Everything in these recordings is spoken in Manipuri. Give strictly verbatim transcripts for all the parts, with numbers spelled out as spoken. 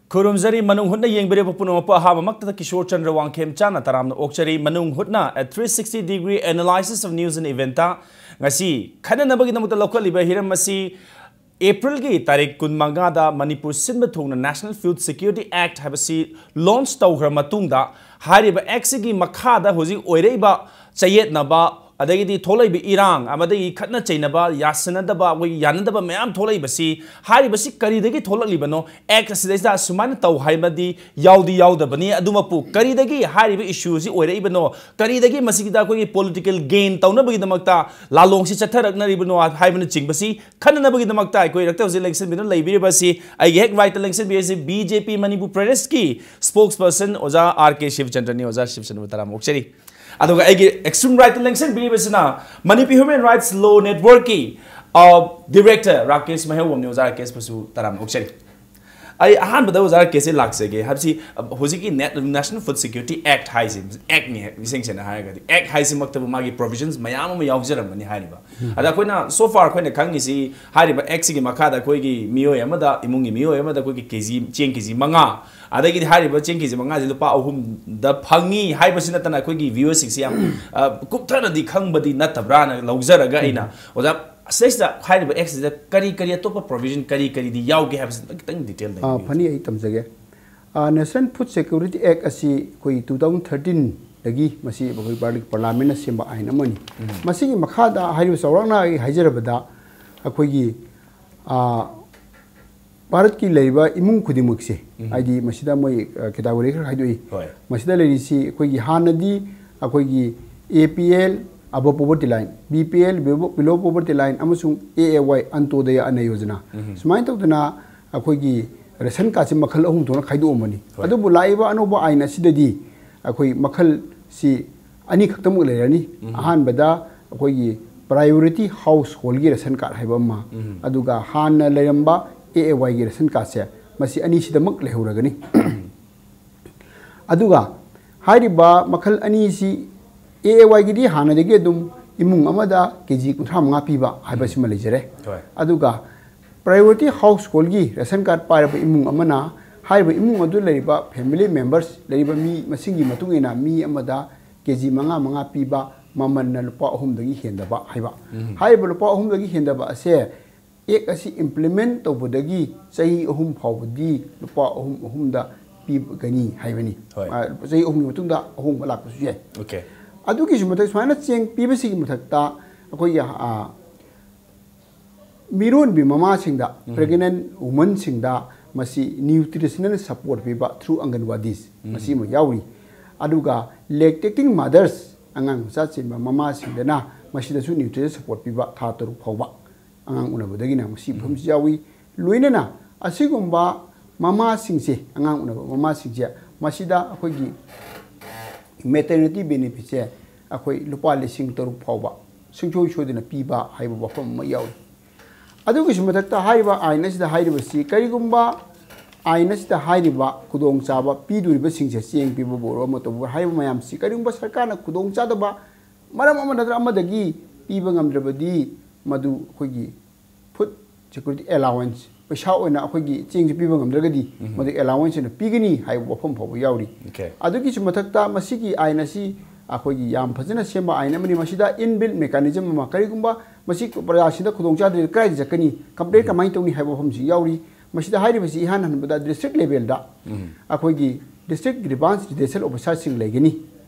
ꯈꯨꯔꯨꯝꯖꯔꯤ꯫ ꯃꯅꯨꯡ ꯍꯨꯠꯅ ꯌꯦꯡꯕꯤꯔꯤꯕ ꯄꯨꯝꯅꯃꯛꯄꯨ ꯑꯍꯥꯟꯕꯃꯛꯇꯗ ꯀꯤꯁꯣꯔ ꯆꯟꯗ꯭ꯔ ꯋꯥꯡꯈꯦꯝꯆꯥꯅ ꯇꯔꯥꯝꯅ ꯑꯣꯛꯆꯔꯤ꯫ ꯃꯅꯨꯡ ꯍꯨꯠꯅ a three sixty degree analysis of news and eventꯇ ꯉꯁꯤ ꯈꯟꯅꯅꯕꯒꯤꯗꯃꯛꯇ ꯂꯧꯈꯠꯂꯤꯕ ꯍꯤꯔꯝ ꯑꯁꯤ ꯑꯦꯄ꯭ꯔꯤꯜꯒꯤ ꯇꯥꯔꯤꯛ ꯀꯨꯟꯃꯉꯥꯗ ꯃꯅꯤꯄꯨꯔ ꯁꯤꯟꯕ ꯊꯨꯡꯅ National Food Security Act ꯍꯥꯏꯕꯁꯤ launch ꯇꯧꯈ꯭ꯔ ꯃꯇꯨꯡꯗ, ꯍꯥꯏꯔꯤꯕ Actꯁꯤꯒꯤ ꯃꯈꯥꯗ ꯍꯧꯖꯤꯛ ꯑꯣꯏꯔꯛꯏꯕ ꯆꯌꯦꯠꯅꯕ, ꯑꯗꯒꯤꯗꯤ ꯊꯣꯛꯂꯛꯏꯕ ꯏꯔꯥꯡ ꯑꯃꯗꯒꯤ ꯈꯠꯅ ꯆꯩꯅꯕ, ꯌꯥꯁꯤꯟꯅꯗꯕ, ꯑꯩꯈꯣꯏꯒꯤ ꯌꯥꯅꯗꯕ ꯃꯌꯥꯝ ꯊꯣꯛꯂꯛꯏꯕꯁꯤ, ꯍꯥꯏꯔꯤꯕꯁꯤ ꯀꯔꯤꯗꯒꯤ ꯊꯣꯛꯂꯛꯂꯤꯕꯅꯣ? Act ꯑꯁꯤꯗꯩꯁꯤꯗ ꯁꯨꯃꯥꯏꯅ ꯇꯧ ꯍꯥꯏꯕꯗꯤ ꯌꯥꯎꯗꯤ ꯌꯥꯎꯗꯕꯅꯤ꯫ ꯑꯗꯨꯃꯛꯄꯨ ꯀꯔꯤꯗꯒꯤ ꯍꯥꯏꯔꯤꯕ issueꯁꯤ ꯑꯣꯏꯔꯛꯏꯕꯅꯣ? ꯀꯔꯤꯗꯒꯤ ꯃꯁꯤꯒꯤꯗ ꯑꯩꯈꯣꯏꯒꯤ political gain ꯇꯧꯅꯕꯒꯤꯗꯃꯛꯇ ꯂꯥꯂꯣꯡꯁꯤ ꯆꯠꯊꯔꯛꯅꯔꯤꯕꯅꯣ ꯍꯥꯏꯕꯅꯆꯤꯡꯕꯁꯤ ꯈꯟꯅꯅꯕꯒꯤꯗꯃꯛꯇ ꯑꯩꯈꯣꯏ ꯏꯔꯛꯇ ꯍꯧꯖꯤꯛ ꯂꯦꯡꯁꯤꯟꯕꯤꯗꯨꯅ ꯂꯩꯕꯤꯔꯤꯕ ꯑꯁꯤ ꯑꯩꯒꯤ ꯍꯦꯛ rightꯇ ꯂꯦꯡꯁꯤꯟꯕꯤꯔꯤꯁꯤ B J P Manipur Pradesh ꯀꯤ spokesperson ꯑꯣꯖꯥ R K ꯁꯤꯕꯆꯟꯗ꯭ꯔꯅꯤ꯫ ꯑꯣꯖꯥ ꯁꯤꯕꯆꯟꯗ꯭ꯔꯕꯨ ꯇꯔꯥꯝꯅ ꯑꯣꯛꯆꯔꯤ꯫ ꯑꯗꯨꯒ ꯑꯩꯒꯤ extreme rightꯇ ꯂꯦꯡꯁꯤꯟꯕꯤꯔꯤꯕꯁꯤꯅ Manipur Human Rights Law Networkꯀꯤ, ꯑ, director ꯔꯥꯀꯦꯁ ꯃꯩꯍꯧꯕꯝꯅꯤ꯫ ꯑꯣꯖꯥ ꯔꯥꯀꯦꯁꯄꯨꯁꯨ ꯇꯔꯥꯝꯅ ꯑꯣꯛꯆꯔꯤ꯫ ꯑꯩ ꯑꯍꯥꯟꯕꯗ ꯑꯣꯖꯥ ꯔꯥꯀꯦꯁꯁꯦ ꯂꯥꯛꯆꯒꯦ꯫ ꯍꯥꯏꯕꯁꯤ, ꯑ, ꯍꯧꯖꯤꯛꯀꯤ Net-, National Food Security Act ꯍꯥꯏꯁꯦ, Actꯅꯤ, ꯏꯁꯦꯡ ꯁꯦꯡꯅ ꯍꯥꯏꯔꯒꯗꯤ꯫ Act ꯍꯥꯏꯁꯤꯃꯛꯇꯕꯨ ꯃꯥꯒꯤ provisions ꯃꯌꯥꯝ ꯑꯃ ꯌꯥꯎꯖꯔꯝꯒꯅꯤ ꯍꯥꯏꯔꯤꯕ꯫ ꯑꯗ ꯑꯩꯈꯣꯏꯅ so far ꯑꯩꯈꯣꯏꯅ ꯈꯪꯉꯤꯁꯤ, ꯍꯥꯏꯔꯤꯕ Actꯁꯤꯒꯤ ꯃꯈꯥꯗ ꯑꯩꯈꯣꯏꯒꯤ ꯃꯤꯑꯣꯏ ꯑꯃꯗ, ꯏꯃꯨꯡꯒꯤ ꯃꯤꯑꯣꯏ ꯑꯃꯗ ꯑꯩꯈꯣꯏꯒꯤ K G, ꯆꯦꯡ K G ꯃꯉꯥ, ꯑꯗꯒꯤꯗꯤ ꯍꯥꯏꯔꯤꯕ ꯆꯦꯡ K G ꯃꯉꯥꯁꯦ ꯂꯨꯄꯥ ꯑꯍꯨꯝꯗ ꯐꯪꯉꯤ ꯍꯥꯏꯕꯁꯤ ꯅꯠꯇꯅ, ꯑꯩꯈꯣꯏꯒꯤ viewerꯁꯤꯡꯁꯤ ꯌꯥꯝ, ꯑ, ꯀꯨꯞꯊꯅꯗꯤ ꯈꯪꯕꯗꯤ ꯅꯠꯇꯕ꯭ꯔꯥꯅ ꯂꯧꯖꯔꯒ ꯑꯩꯅ, ꯑꯣꯖꯥ, ꯑꯁꯤꯗꯩꯁꯤꯗ ꯍꯥꯏꯔꯤꯕ Actꯁꯤꯗ ꯀꯔꯤ ꯀꯔꯤ ꯑꯇꯣꯞꯄ provision ꯀꯔꯤ ꯀꯔꯤꯗꯤ ꯌꯥꯎꯒꯦ ꯍꯥꯏꯕꯁꯤ ꯈꯤꯇꯪ detail ꯑꯥ, ꯂꯩꯕꯤꯌꯨ꯫ ꯐꯅꯤ, ꯑꯩ ꯇꯝꯖꯒꯦ꯫ ꯑꯥ, National Food Security Act ꯑꯁꯤ ꯑꯩꯈꯣꯏ two thousand thirteenꯗꯒꯤ ꯃꯁꯤ ꯑꯩꯈꯣꯏ ꯚꯥꯔꯠꯀꯤ parliamentꯅ ꯁꯦꯝꯕ ꯑꯥꯏꯟ ꯑꯃꯅꯤ꯫ ꯃꯁꯤꯒꯤ ꯃꯈꯥꯗ ꯍꯥꯏꯔꯤꯕ, ꯆꯥꯎꯔꯥꯛꯅ ꯑꯩ ꯍꯥꯏꯖꯔꯕꯗ, ꯑꯩꯈꯣꯏꯒꯤ, ꯑꯥ, ꯚꯥꯔꯠꯀꯤ ꯂꯩꯔꯤꯕ ꯏꯃꯨꯡ ꯈꯨꯗꯤꯡꯃꯛꯁꯦ, ꯍꯥꯏꯗꯤ ꯃꯁꯤꯗ ꯃꯣꯏ, ꯑ, category ꯈꯔ ꯈꯥꯏꯗꯣꯛꯏ꯫ ꯍꯣꯏ꯫ ꯃꯁꯤꯗ ꯂꯩꯔꯤꯁꯤ ꯑꯩꯈꯣꯏꯒꯤ ꯍꯥꯟꯅꯗꯤ ꯑꯩꯈꯣꯏꯒꯤ A P L, above poverty line, B P L, below, below poverty line, ꯑꯃꯁꯨꯡ A A Y, Antyodaya Anna Yojana꯫ ꯁꯨꯃꯥꯏꯅ ꯇꯧꯗꯅ ꯑꯩꯈꯣꯏꯒꯤ ration cardꯁꯦ ꯃꯈꯜ ꯑꯍꯨꯝ ꯊꯣꯛꯅ ꯈꯥꯏꯗꯣꯛꯑꯝꯕꯅꯤ꯫ ꯍꯣꯏ꯫ ꯑꯗꯨꯕꯨ ꯂꯥꯛꯏꯕ ꯑꯅꯧꯕ ꯑꯥꯏꯟ ꯑꯁꯤꯗꯗꯤ ꯑꯩꯈꯣꯏ ꯃꯈꯜꯁꯤ ꯑꯅꯤꯈꯛꯇꯃꯛ ꯂꯩꯔꯅꯤ꯫ ꯑꯍꯥꯟꯕꯗ ꯑꯩꯈꯣꯏꯒꯤ priority householdꯒꯤ ration card ꯍꯥꯏꯕ ꯑꯃ, ꯑꯗꯨꯒ ꯍꯥꯟꯅ ꯂꯩꯔꯝꯕ A A Yꯒꯤ ration cardꯁꯦ, ꯃꯁꯤ ꯑꯅꯤꯁꯤꯗꯃꯛ ꯂꯩꯍꯧꯔꯒꯅꯤ꯫ ꯑꯗꯨꯒ ꯍꯥꯏꯔꯤꯕ ꯃꯈꯜ ꯑꯅꯤꯁꯤ, A A Yꯒꯤꯗꯤ ꯍꯥꯟꯅꯗꯒꯤ ꯑꯗꯨꯝ ꯏꯃꯨꯡ ꯑꯃꯗ K G ꯀꯨꯟꯊ꯭ꯔꯥ ꯃꯉꯥ ꯄꯤꯕ ꯍꯥꯏꯕꯁꯤꯃ ꯂꯩꯖꯔꯦ꯫ ꯍꯣꯏ꯫ ꯑꯗꯨꯒ priority householdꯒꯤ ration card ꯄꯥꯏꯔꯕ ꯏꯃꯨꯡ ꯑꯃꯅ ꯍꯥꯏꯔꯤꯕ ꯏꯃꯨꯡ ꯑꯗꯨ ꯂꯩꯔꯤꯕ family members, ꯂꯩꯔꯤꯕ ꯃꯤ ꯃꯁꯤꯡꯒꯤ ꯃꯇꯨꯡ ꯏꯟꯅ ꯃꯤ ꯑꯃꯗ ꯀꯦ ꯖꯤ ꯃꯉꯥ ꯃꯉꯥ ꯄꯤꯕ ꯃꯃꯜꯅ ꯂꯨꯄꯥ ꯑꯍꯨꯝꯗꯒꯤ ꯍꯦꯟꯗꯕ ꯍꯥꯏꯕ꯫ ꯍꯥꯏꯔꯤꯕ ꯂꯨꯄꯥ ꯑꯍꯨꯝꯗꯒꯤ ꯍꯦꯟꯗꯕ ꯑꯁꯦ Act ꯑꯁꯤ implement ꯇꯧꯕꯗꯒꯤ ꯆꯍꯤ ꯑꯍꯨꯝ ꯐꯥꯎꯕꯗꯤ ꯂꯨꯄꯥ ꯑꯍꯨꯝ ꯑꯍꯨꯝꯗ ꯄꯤꯒꯅꯤ ꯍꯥꯏꯕꯅꯤ꯫ ꯍꯣꯏ꯫ ꯑ, ꯆꯍꯤ ꯑꯍꯨꯝꯒꯤ ꯃꯇꯨꯡꯗ ꯑꯍꯣꯡꯕ ꯂꯥꯛꯄꯁꯨ ꯌꯥꯏ꯫ Okay꯫ ꯑꯗꯨꯒꯤꯁꯨ ꯃꯊꯛ, ꯁꯨꯃꯥꯏꯅ ꯆꯦꯡ ꯄꯤꯕꯁꯤꯒꯤ ꯃꯊꯛꯇ ꯑꯩꯈꯣꯏꯒꯤ, ꯑ, ꯃꯤꯔꯣꯟꯕꯤ ꯃꯃꯥꯁꯤꯡꯗ, pregnant womenꯁꯤꯡꯗ ꯃꯁꯤ nutritional support ꯄꯤꯕ through Anganwadis, ꯃꯁꯤ ꯑꯃ ꯌꯥꯎꯔꯤ꯫ ꯑꯗꯨꯒ lactating mothers, ꯑꯉꯥꯡ ꯃꯆꯥ ꯆꯦꯟꯕ ꯃꯃꯥꯁꯤꯡꯗꯅ ꯃꯁꯤꯗꯁꯨ nutritional support ꯄꯤꯕ ꯊꯥ ꯇꯔꯨꯛ ꯐꯥꯎꯕ ꯑꯉꯥꯡ ꯎꯅꯕꯗꯒꯤꯅ ꯃꯁꯤ ꯃꯐꯝꯁꯤ ꯌꯥꯎꯏ꯫ ꯂꯣꯏꯅꯅ ꯑꯁꯤꯒꯨꯝꯕ ꯃꯃꯥꯁꯤꯡꯁꯦ, ꯑꯉꯥꯡ ꯎꯅꯕ ꯃꯃꯥꯁꯤꯡꯁꯦ, ꯃꯁꯤꯗ ꯑꯩꯈꯣꯏꯒꯤ maternity benefitꯁꯦ ꯑꯩꯈꯣꯏ ꯂꯨꯄꯥ ꯂꯤꯁꯤꯡ ꯇꯔꯨꯛ ꯐꯥꯎꯕ ꯁꯨꯡꯁꯣꯏ ꯁꯣꯏꯗꯅ ꯄꯤꯕ ꯍꯥꯏꯕ ꯋꯥꯐꯝ ꯑꯃ ꯌꯥꯎꯔꯤ꯫ ꯑꯗꯨꯒꯤꯁꯨ ꯃꯊꯛꯇ ꯍꯥꯏꯔꯤꯕ ꯑꯥꯏꯟ ꯑꯁꯤꯗ ꯍꯥꯏꯔꯤꯕꯁꯤ, ꯀꯔꯤꯒꯨꯝꯕ ꯑꯥꯏꯟ ꯑꯁꯤꯗ ꯍꯥꯏꯔꯤꯕ ꯈꯨꯗꯣꯡꯆꯥꯕ ꯄꯤꯗꯣꯔꯤꯕꯁꯤꯡꯁꯦ, ꯆꯦꯡ ꯄꯤꯕꯕꯨ ꯑꯣꯏꯔꯣ, ꯑꯃ ꯇꯧꯕ ꯑꯣꯏꯔꯣ, ꯍꯥꯏꯔꯤꯕ ꯃꯌꯥꯝꯁꯤ ꯀꯔꯤꯒꯨꯝꯕ ꯁꯔꯀꯥꯔꯅ ꯈꯨꯗꯣꯡꯆꯥꯗꯕ ꯃꯔꯝ ꯑꯃ ꯅꯠꯇ꯭ꯔꯒ ꯑꯃꯗꯒꯤ ꯄꯤꯕ ꯉꯝꯗ꯭ꯔꯕꯗꯤ, ꯃꯗꯨ ꯑꯩꯈꯣꯏꯒꯤ food security allowance, ꯄꯩꯁꯥ ꯑꯣꯏꯅ ꯑꯩꯈꯣꯏꯒꯤ ꯆꯦꯡꯁꯦ ꯄꯤꯕ ꯉꯝꯗ꯭ꯔꯒꯗꯤ, ꯃꯗꯨ allowance ꯑꯣꯏꯅ ꯄꯤꯒꯅꯤ ꯍꯥꯏꯕ ꯋꯥꯐꯝ ꯐꯥꯎꯕ ꯌꯥꯎꯔꯤ꯫ Okay꯫ ꯑꯗꯨꯒꯤꯁꯨ ꯃꯊꯛꯇ ꯃꯁꯤꯒꯤ ꯑꯥꯏꯟ ꯑꯁꯤ ꯑꯩꯈꯣꯏꯒꯤ ꯌꯥꯝ ꯐꯖꯅ ꯁꯦꯝꯕ ꯑꯥꯏꯟ ꯑꯃꯅꯤ꯫ ꯃꯁꯤꯗ inbuilt mechanism ꯑꯃ, ꯀꯔꯤꯒꯨꯝꯕ ꯃꯁꯤ ꯄ꯭ꯔꯖꯥꯁꯤꯡꯗ ꯈꯨꯗꯣꯡꯆꯥꯗ꯭ꯔꯗꯤ ꯀꯗꯥꯏꯗ ꯆꯠꯀꯅꯤ, complaint ꯀꯃꯥꯏꯅ ꯇꯧꯅꯤ ꯍꯥꯏꯕ ꯋꯥꯐꯝꯁꯤ ꯌꯥꯎꯔꯤ꯫ ꯃꯁꯤꯗ ꯍꯥꯏꯔꯤꯕꯁꯤ ꯏꯍꯥꯟ ꯍꯥꯟꯕꯗ district levelꯗ ꯑꯩꯈꯣꯏꯒꯤ district grievance redressal officerꯁꯤꯡ ꯂꯩꯒꯅꯤ꯫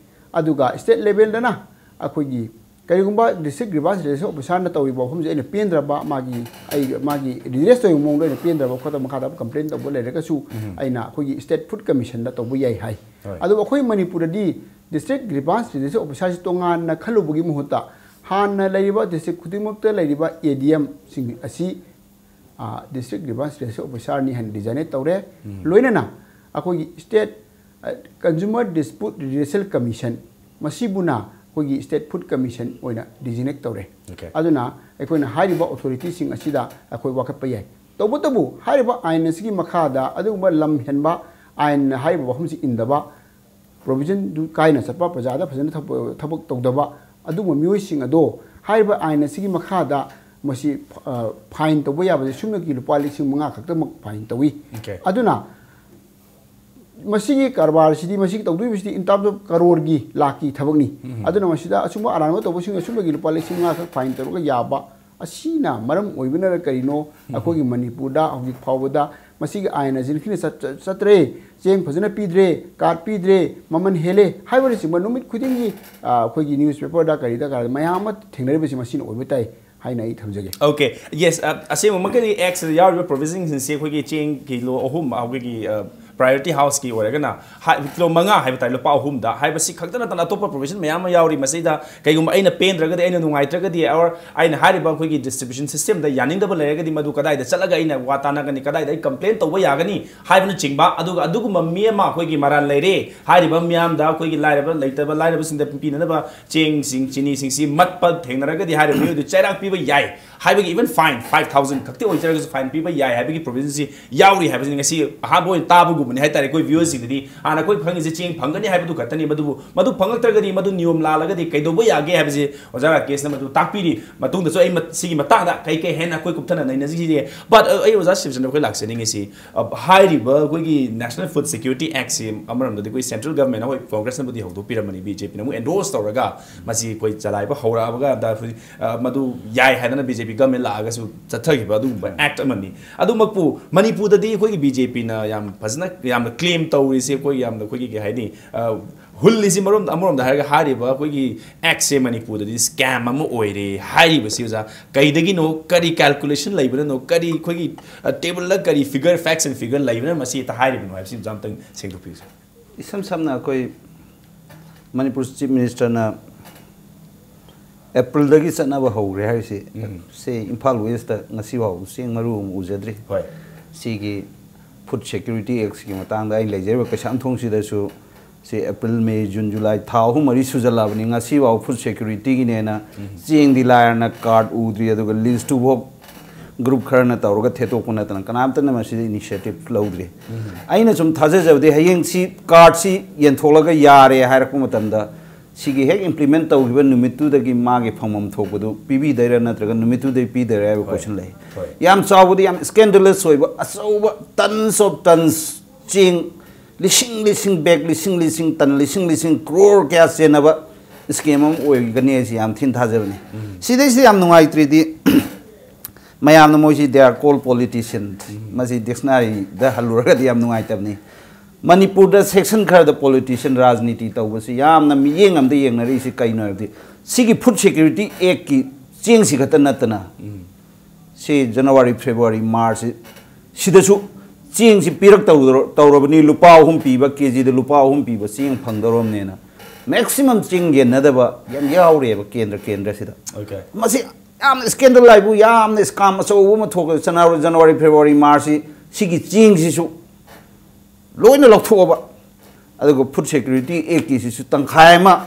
ꯑꯗꯨꯒ state levelꯗꯅ ꯑꯩꯈꯣꯏꯒꯤ ꯀꯔꯤꯒꯨꯝꯕ district grievance redressal officerꯅ ꯇꯧꯔꯤꯕ ꯋꯥꯐꯝꯁꯦ ꯑꯩꯅ ꯄꯦꯟꯗ꯭ꯔꯕ, ꯃꯥꯒꯤ, ꯑꯩ, ꯃꯥꯒꯤ redress ꯇꯧꯔꯤꯕ ꯃꯑꯣꯡꯗꯣ ꯑꯩꯅ ꯄꯦꯟꯗ꯭ꯔꯕ ꯈꯣꯠꯇꯕ ꯃꯈꯥ ꯇꯥꯕ complaint ꯇꯧꯕ ꯂꯩꯔꯒꯁꯨ, ꯑꯩꯅ ꯑꯩꯈꯣꯏꯒꯤ state food commissionꯗ ꯇꯧꯕ ꯌꯥꯏ ꯍꯥꯏ꯫ ꯍꯣꯏ꯫ ꯑꯗꯨꯕꯨ ꯑꯩꯈꯣꯏ ꯃꯅꯤꯄꯨꯔꯗꯗꯤ district grievance redressal officerꯁꯤ ꯇꯣꯉꯥꯟꯅ ꯈꯜꯂꯨꯕꯒꯤ ꯃꯍꯨꯠꯇ, ꯍꯥꯟꯅ ꯂꯩꯔꯤꯕ district ꯈꯨꯗꯤꯡꯃꯛꯇ ꯂꯩꯔꯤꯕ ADMꯁꯤꯡ ꯑꯁꯤ ꯑ, district grievance redressal officerꯅꯤ ꯍꯥꯏꯅ designate ꯇꯧꯔꯦ꯫ ꯂꯣꯏꯅꯅ ꯑꯩꯈꯣꯏꯒꯤ state, ꯑ, consumer dispute redressal commission, ꯃꯁꯤꯕꯨꯅ ꯑꯩꯈꯣꯏꯒꯤ state food commission ꯑꯣꯏꯅ designate ꯇꯧꯔꯦ꯫ Okay꯫ ꯑꯗꯨꯅ ꯑꯩꯈꯣꯏꯅ ꯍꯥꯏꯔꯤꯕ authorityꯁꯤꯡ ꯑꯁꯤꯗ ꯑꯩꯈꯣꯏ ꯋꯥꯀꯠꯄ ꯌꯥꯏ꯫ ꯇꯧꯕꯇꯕꯨ ꯍꯥꯏꯔꯤꯕ ꯑꯥꯏꯟ ꯑꯁꯤꯒꯤ ꯃꯈꯥꯗ ꯑꯗꯨꯒꯨꯝꯕ ꯂꯝ ꯍꯦꯟꯕ, ꯑꯥꯏꯟꯅ ꯍꯥꯏꯔꯤꯕ ꯋꯥꯐꯝꯁꯤ ꯏꯟꯗꯕ, provisionꯗꯨ ꯀꯥꯏꯅ ꯆꯠꯄ, ꯄ꯭ꯔꯖꯥꯗ ꯐꯖꯅ ꯊꯕꯛ, ꯊꯕꯛ ꯇꯧꯗꯕ ꯑꯗꯨꯒꯨꯝꯕ ꯃꯤꯑꯣꯏꯁꯤꯡ ꯑꯗꯣ ꯍꯥꯏꯔꯤꯕ ꯑꯥꯏꯟ ꯑꯁꯤꯒꯤ ꯃꯈꯥꯗ ꯃꯁꯤ, ꯑ, fine ꯇꯧꯕ ꯌꯥꯕꯁꯦ ꯁꯨꯞꯅꯒꯤ ꯂꯨꯄꯥ ꯂꯤꯁꯤꯡ ꯃꯉꯥ ꯈꯛꯇꯃꯛ fine ꯇꯧꯏ꯫ Okay꯫ ꯑꯗꯨꯅ ꯃꯁꯤꯒꯤ ꯀꯔꯕꯥꯔꯁꯤꯗꯤ, ꯃꯁꯤꯒꯤ ꯇꯧꯗꯣꯔꯤꯕꯁꯤꯗꯤ in terms of ꯀꯔꯣꯔꯒꯤ, ꯂꯥꯛꯀꯤ ꯊꯕꯛꯅꯤ꯫ ꯑꯗꯨꯅ ꯃꯁꯤꯗ ꯑꯁꯨꯝꯕ ꯑꯔꯥꯟꯕ ꯇꯧꯕꯁꯤꯡ ꯑꯁꯨꯝꯕꯒꯤ ꯂꯨꯄꯥ ꯂꯤꯁꯤꯡ ꯃꯉꯥ ꯈꯛ fine ꯇꯧꯔꯒ ꯌꯥꯕ, ꯑꯁꯤꯅ ꯃꯔꯝ ꯑꯣꯏꯕꯅꯔ ꯀꯔꯤꯅꯣ, ꯑꯩꯈꯣꯏꯒꯤ ꯃꯅꯤꯄꯨꯔꯗ ꯍꯧꯖꯤꯛ ꯐꯥꯎꯕꯗ ꯃꯁꯤꯒꯤ ꯑꯥꯏꯟ ꯑꯁꯤ ꯏꯟꯈꯠꯅ ꯆꯠ-, ꯆꯠ-, ꯆꯠꯇ꯭ꯔꯦ, ꯆꯦꯡ ꯐꯖꯅ ꯄꯤꯗ꯭ꯔꯦ, ꯀꯥꯔꯗ ꯄꯤꯗ꯭ꯔꯦ, ꯃꯃꯜ ꯍꯦꯜꯂꯦ ꯍꯥꯏꯕꯅꯆꯤꯡꯕ ꯅꯨꯃꯤꯠ ꯈꯨꯗꯤꯡꯒꯤ, ꯑ, ꯑꯩꯈꯣꯏꯒꯤ newspaperꯗ ꯀꯔꯤꯗ ꯀꯔꯤꯗ ꯃꯌꯥꯝ ꯑꯃ ꯊꯦꯡꯅꯔꯤꯕꯁꯤ ꯃꯁꯤꯅ ꯑꯣꯏꯕ ꯇꯥꯏ ꯍꯥꯏꯅ ꯑꯩ ꯊꯝꯖꯒꯦ꯫ Okay, yes, ꯑ, ꯑꯁꯦꯡꯕꯃꯛꯀꯤꯗꯤ Actꯁꯤꯗ ꯌꯥꯎꯔꯤꯕ provisionꯁꯤꯡꯁꯦ ꯑꯩꯈꯣꯏꯒꯤ ꯆꯦꯡ ꯀꯤꯂꯣ ꯑꯍꯨꯝ, ꯑꯩꯈꯣꯏꯒꯤ, ꯑ, priority houseꯀꯤ ꯑꯣꯏꯔꯒꯅ ꯍꯥꯏ-, ꯀꯤꯂꯣ ꯃꯉꯥ ꯍꯥꯏꯕ ꯇꯥꯔꯦ, ꯂꯨꯄꯥ ꯑꯍꯨꯝꯗ ꯍꯥꯏꯕꯁꯤ ꯈꯛꯇ ꯅꯠꯇꯅ ꯑꯇꯣꯞꯄ provision ꯃꯌꯥꯝ ꯑꯃ ꯌꯥꯎꯔꯤ꯫ ꯃꯁꯤꯗ ꯀꯩꯒꯨꯝꯕ ꯑꯩꯅ ꯄꯦꯟꯗ꯭ꯔꯒꯗꯤ, ꯑꯩꯅ ꯅꯨꯡꯉꯥꯏꯇ꯭ꯔꯒꯗꯤ, or ꯑꯩꯅ ꯍꯥꯏꯔꯤꯕ ꯑꯩꯈꯣꯏꯒꯤ distribution systemꯗ ꯌꯥꯅꯤꯡꯗꯕ ꯂꯩꯔꯒꯗꯤ, ꯃꯗꯨ ꯀꯗꯥꯏꯗ ꯆꯠꯂꯒ ꯑꯩꯅ ꯋꯥ ꯇꯥꯟꯅꯒꯅꯤ, ꯀꯗꯥꯏꯗ ꯑꯩ complain ꯇꯧꯕ ꯌꯥꯒꯅꯤ ꯍꯥꯏꯕꯅꯆꯤꯡꯕ, ꯑꯗꯨꯒ ꯑꯗꯨꯒꯨꯝꯕ ꯃꯤ ꯑꯃ ꯑꯩꯈꯣꯏꯒꯤ ꯃꯔꯥꯜ ꯂꯩꯔꯦ ꯍꯥꯏꯔꯤꯕ ꯃꯤꯌꯥꯝꯗ, ꯑꯩꯈꯣꯏꯒꯤ ꯂꯥꯏꯔꯕ, ꯂꯩꯇꯕ ꯂꯥꯏꯔꯕꯁꯤꯡꯗ ꯄꯤꯅꯅꯕ ꯆꯦꯡꯁꯤꯡ, ꯆꯤꯅꯤꯁꯤꯡꯁꯤ ꯃꯠꯄ ꯊꯦꯡꯅꯔꯒꯗꯤ ꯍꯥꯏꯔꯤꯕ ꯃꯤꯑꯣꯏꯗꯨ ꯆꯩꯔꯥꯛ ꯄꯤꯕ ꯌꯥꯏ ꯍꯥꯏꯕꯒꯤ, even fine five thousand ꯈꯛꯇꯤ ꯑꯣꯏꯖꯔꯒꯁꯨ fine ꯄꯤꯕ ꯌꯥꯏ ꯍꯥꯏꯕꯒꯤ provisionꯁꯤ ꯌꯥꯎꯔꯤ ꯍꯥꯏꯕꯁꯤ ꯉꯁꯤ ꯑꯍꯥꯟꯕ ꯑꯣꯏꯅ ꯇꯥꯕꯒꯨꯝꯕꯅꯤ ꯍꯥꯏꯇꯥꯔꯦ ꯑꯩꯈꯣꯏ viewerꯁꯤꯡꯗꯗꯤ꯫ ꯍꯥꯟꯅ ꯑꯩꯈꯣꯏ ꯈꯪꯉꯤꯁꯦ ꯆꯦꯡ ꯐꯪꯒꯅꯤ ꯍꯥꯏꯕꯗꯨ ꯈꯛꯇꯅꯤ, ꯃꯗꯨꯕꯨ ꯃꯗꯨ ꯐꯪꯂꯛꯇ꯭ꯔꯒꯗꯤ, ꯃꯗꯨ ꯅꯤꯌꯣꯝ ꯂꯥꯜꯂꯒꯗꯤ ꯀꯩꯗꯧꯕ ꯌꯥꯒꯦ ꯍꯥꯏꯕꯁꯤ ꯑꯣꯖꯥ ꯔꯥꯀꯦꯁꯅ ꯃꯗꯨ ꯇꯥꯛꯄꯤꯔꯤ꯫ ꯃꯇꯨꯡꯗꯁꯨ ꯑꯩ ꯃ-, ꯁꯤꯒꯤ ꯃꯇꯥꯡꯗ ꯀꯩ ꯀꯩ ꯍꯦꯟꯅ ꯑꯩꯈꯣꯏ ꯀꯨꯞꯊꯅ ꯅꯩꯅꯁꯤꯒꯦ꯫ But, ꯑ, ꯑꯩ ꯑꯣꯖꯥ ꯁꯤꯕꯆꯟꯗ꯭ꯔ ꯑꯩꯈꯣꯏ ꯂꯥꯛꯆꯅꯤꯡꯉꯤꯁꯤ, ꯑ, ꯍꯥꯏꯔꯤꯕ ꯑꯩꯈꯣꯏꯒꯤ National Food Security Actꯁꯤ ꯑꯃꯔꯣꯝꯗꯗꯤ ꯑꯩꯈꯣꯏ central governmentꯅ, ꯍꯣꯏ, Congressꯅꯕꯨꯗꯤ ꯍꯧꯗꯣꯛꯄꯤꯔꯝꯕꯅꯤ, BJPꯅ ꯑꯃꯨꯛ endorse ꯇꯧꯔꯒ ꯃꯁꯤ ꯑꯩꯈꯣꯏ ꯆꯂꯥꯏꯕ ꯍꯧꯔꯛꯑꯕꯒ ꯍꯧꯖꯤꯛ, ꯑ, ꯃꯗꯨ ꯌꯥꯏ ꯍꯥꯏꯗꯅ BJP government ꯂꯥꯛꯑꯒꯁꯨ ꯆꯠꯊꯈꯤꯕ ꯑꯗꯨꯒꯨꯝꯕ act ꯑꯃꯅꯤ꯫ ꯑꯗꯨꯃꯛꯄꯨ ꯃꯅꯤꯄꯨꯔꯗꯗꯤ ꯑꯩꯈꯣꯏꯒꯤ BJPꯅ ꯌꯥꯝ ꯐꯖꯅ, ꯌꯥꯝꯅ claim ꯇꯧꯔꯤꯁꯦ, ꯑꯩꯈꯣꯏ ꯌꯥꯝꯅ, ꯑꯩꯈꯣꯏꯒꯤ ꯀꯩ ꯍꯥꯏꯅꯤ, ꯑ, ꯍꯨꯜꯂꯤꯁꯤ ꯃꯔꯣꯝꯗ, ꯑꯃꯔꯣꯝꯗ ꯍꯥꯏꯔꯒ ꯍꯥꯏꯔꯤꯕ ꯑꯩꯈꯣꯏꯒꯤ actꯁꯦ ꯃꯅꯤꯄꯨꯔꯗꯗꯤ scam ꯑꯃ ꯑꯣꯏꯔꯦ ꯍꯥꯏꯔꯤꯕꯁꯤ ꯑꯣꯖꯥ ꯀꯩꯗꯒꯤꯅꯣ, ꯀꯔꯤ calculationꯗ ꯂꯩꯕꯅꯅꯣ, ꯀꯔꯤ ꯑꯩꯈꯣꯏꯒꯤ, ꯑ, tableꯗ ꯀꯔꯤ figure, facts and figure ꯂꯩꯕꯅ ꯃꯁꯤ ꯍꯦꯛꯇ ꯍꯥꯏꯔꯤꯕꯅꯣ ꯍꯥꯏꯕꯁꯤ ꯑꯣꯖꯥ ꯑꯝꯇꯪ ꯁꯦꯡꯗꯣꯛꯄꯤꯌꯨ꯫ ꯏꯁꯝ ꯁꯝꯅ ꯑꯩꯈꯣꯏ ꯃꯅꯤꯄꯨꯔ Chief Ministerꯅ Aprilꯗꯒꯤ ꯆꯠꯅꯕ ꯍꯧꯈ꯭ꯔꯦ ꯍꯥꯏꯔꯤꯁꯤ, ꯁꯤ ꯏꯝꯐꯥꯜ Westꯇ ꯉꯁꯤ ꯐꯥꯎꯕ ꯆꯦꯡ ꯃꯔꯨ ꯑꯃ ꯎꯖꯗ꯭ꯔꯤ꯫ ꯍꯣꯏ꯫ ꯁꯤꯒꯤ Food Security Actꯀꯤ ꯃꯇꯥꯡꯗ ꯑꯩꯅ ꯂꯩꯖꯔꯤꯕ ꯀꯩꯁꯥꯝꯊꯣꯡꯁꯤꯗꯁꯨ ꯁꯤ April, May, June, July ꯊꯥ ꯑꯍꯨꯝ ꯃꯔꯤ ꯁꯨꯖꯜꯂꯛꯑꯕꯅꯤ꯫ ꯉꯁꯤ ꯐꯥꯎ Food Securityꯒꯤꯅꯦꯅ ꯆꯦꯡꯗꯤ ꯂꯥꯏꯔꯅ card ꯎꯗ꯭ꯔꯤ, ꯑꯗꯨꯒ list two ꯐꯥꯎ group ꯈꯔꯅ ꯇꯧꯔꯒ ꯊꯦꯠꯇꯣꯛꯄ ꯅꯠꯇꯅ ꯀꯅꯥꯝꯇꯅ ꯃꯁꯤꯗ initiative ꯂꯧꯗ꯭ꯔꯤ꯫ ꯑꯩꯅ ꯁꯨꯝ ꯊꯥꯖꯖꯕꯗꯤ ꯍꯌꯦꯡ ꯁꯤ cardꯁꯤ ꯌꯦꯟꯊꯣꯛꯂꯒ ꯌꯥꯔꯦ ꯍꯥꯏꯔꯛꯄ ꯃꯇꯝꯗ ꯁꯤꯒꯤ ꯍꯦꯛ implement ꯇꯧꯈꯤꯕ ꯅꯨꯃꯤꯠꯇꯨꯗꯒꯤ ꯃꯥꯒꯤ ꯐꯪꯐꯝ ꯊꯣꯛꯄꯗꯨ ꯄꯤꯕꯤꯗꯣꯏꯔꯥ ꯅꯠꯇ꯭ꯔꯒ ꯅꯨꯃꯤꯠꯇꯨꯗꯩ ꯄꯤꯗꯣꯏꯔꯥ ꯍꯥꯏꯕ question ꯂꯩ꯫ ꯍꯣꯏ꯫ ꯌꯥꯝ ꯆꯥꯎꯕꯗꯤ, ꯌꯥꯝ scandalous ꯑꯣꯏꯕ ꯑꯆꯧꯕ tons of tons ꯆꯦꯡ ꯂꯤꯁꯤꯡ ꯂꯤꯁꯤꯡ, ꯕꯦꯛ ꯂꯤꯁꯤꯡ ꯂꯤꯁꯤꯡ, ꯇꯟ ꯂꯤꯁꯤꯡ ꯂꯤꯁꯤꯡ, ꯀ꯭ꯔꯣꯔ ꯀꯌꯥ ꯆꯦꯟꯅꯕ ꯁ꯭ꯀꯦꯝ ꯑꯃ ꯑꯣꯏꯒꯅꯤ ꯍꯥꯏꯁꯤ ꯌꯥꯝ ꯊꯤꯅ ꯊꯥꯖꯕꯅꯤ꯫ ꯁꯤꯗꯩꯁꯤꯗ ꯌꯥꯝ ꯅꯨꯡꯉꯥꯏꯇ꯭ꯔꯤꯗꯤ, ꯃꯌꯥꯝꯅ ꯃꯣꯏꯁꯤ they are called politician, ꯃꯁꯤ ꯗꯤꯛꯁꯅꯥꯔꯤꯗ ꯍꯜꯂꯨꯔꯒꯗꯤ ꯌꯥꯝ ꯅꯨꯡꯉꯥꯏꯇꯕꯅꯤ꯫ ꯃꯅꯤꯄꯨꯔꯗ ꯁꯦꯛꯁꯟ ꯈꯔꯗ ꯄꯣꯂꯤꯇꯤꯁꯤꯌꯟ ꯔꯥꯖꯅꯤꯇꯤ ꯇꯧꯕꯁꯤ ꯌꯥꯝꯅ ꯃꯤꯠꯌꯦꯡ ꯑꯃꯗ ꯌꯦꯡꯅꯔꯤꯁꯤ ꯀꯩꯅꯣ ꯍꯥꯏꯕꯗꯤ, ꯁꯤꯒꯤ ꯐꯨꯗ ꯁꯦꯀ꯭ꯌꯨꯔꯤꯇꯤ ꯑꯦꯛꯀꯤ ꯆꯦꯡꯁꯤ ꯈꯛꯇ ꯅꯠꯇꯅ, ꯁꯤ ꯖꯅꯋꯥꯔꯤ, ꯐꯦꯕ꯭ꯔꯨꯋꯥꯔꯤ, ꯃꯥꯔꯆꯁꯤ, ꯁꯤꯗꯁꯨ ꯆꯦꯡꯁꯤ ꯄꯤꯔꯛ ꯇꯧꯗꯧꯔ-, ꯇꯧꯔꯕꯅꯤ, ꯂꯨꯄꯥ ꯑꯍꯨꯝ ꯄꯤꯕ, ꯀꯦ ꯖꯤꯗ ꯂꯨꯄꯥ ꯑꯍꯨꯝ ꯄꯤꯕ ꯆꯦꯡ ꯐꯪꯗꯧꯔꯕꯅꯦꯅ ꯃꯦꯛꯁꯤꯃꯝ ꯆꯦꯡ ꯌꯦꯟꯅꯗꯕ ꯌꯥꯝ ꯌꯥꯎꯔꯦꯕ ꯀꯦꯟꯗ꯭ꯔ ꯀꯦꯟꯗ꯭ꯔꯁꯤꯗ꯫ Okay. ꯃꯁꯤ ꯌꯥꯝꯅ ꯁ꯭ꯀꯦꯟꯗꯜ ꯍꯥꯏꯕꯨ, ꯌꯥꯝꯅ ꯁ꯭ꯀꯥꯝ ꯑꯆꯧꯕ ꯑꯃ ꯊꯣꯛꯈ꯭ꯔꯦ꯫ ꯖꯅꯋꯥꯔꯤ, ꯖꯅꯋꯥꯔꯤ, ꯐꯦꯕ꯭ꯔꯨꯋꯥꯔꯤ, ꯃꯥꯔꯆꯁꯤ, ꯁꯤꯒꯤ ꯆꯦꯡꯁꯤꯁꯨ ꯂꯣꯏꯅ ꯂꯧꯊꯣꯛꯑꯕ, ꯑꯗꯨꯒ ꯐꯨꯗ ꯁꯦꯀ꯭ꯌꯨꯔꯤꯇꯤ ꯑꯦꯛꯀꯤꯁꯤꯁꯨ ꯇꯪꯈꯥꯏ ꯑꯃ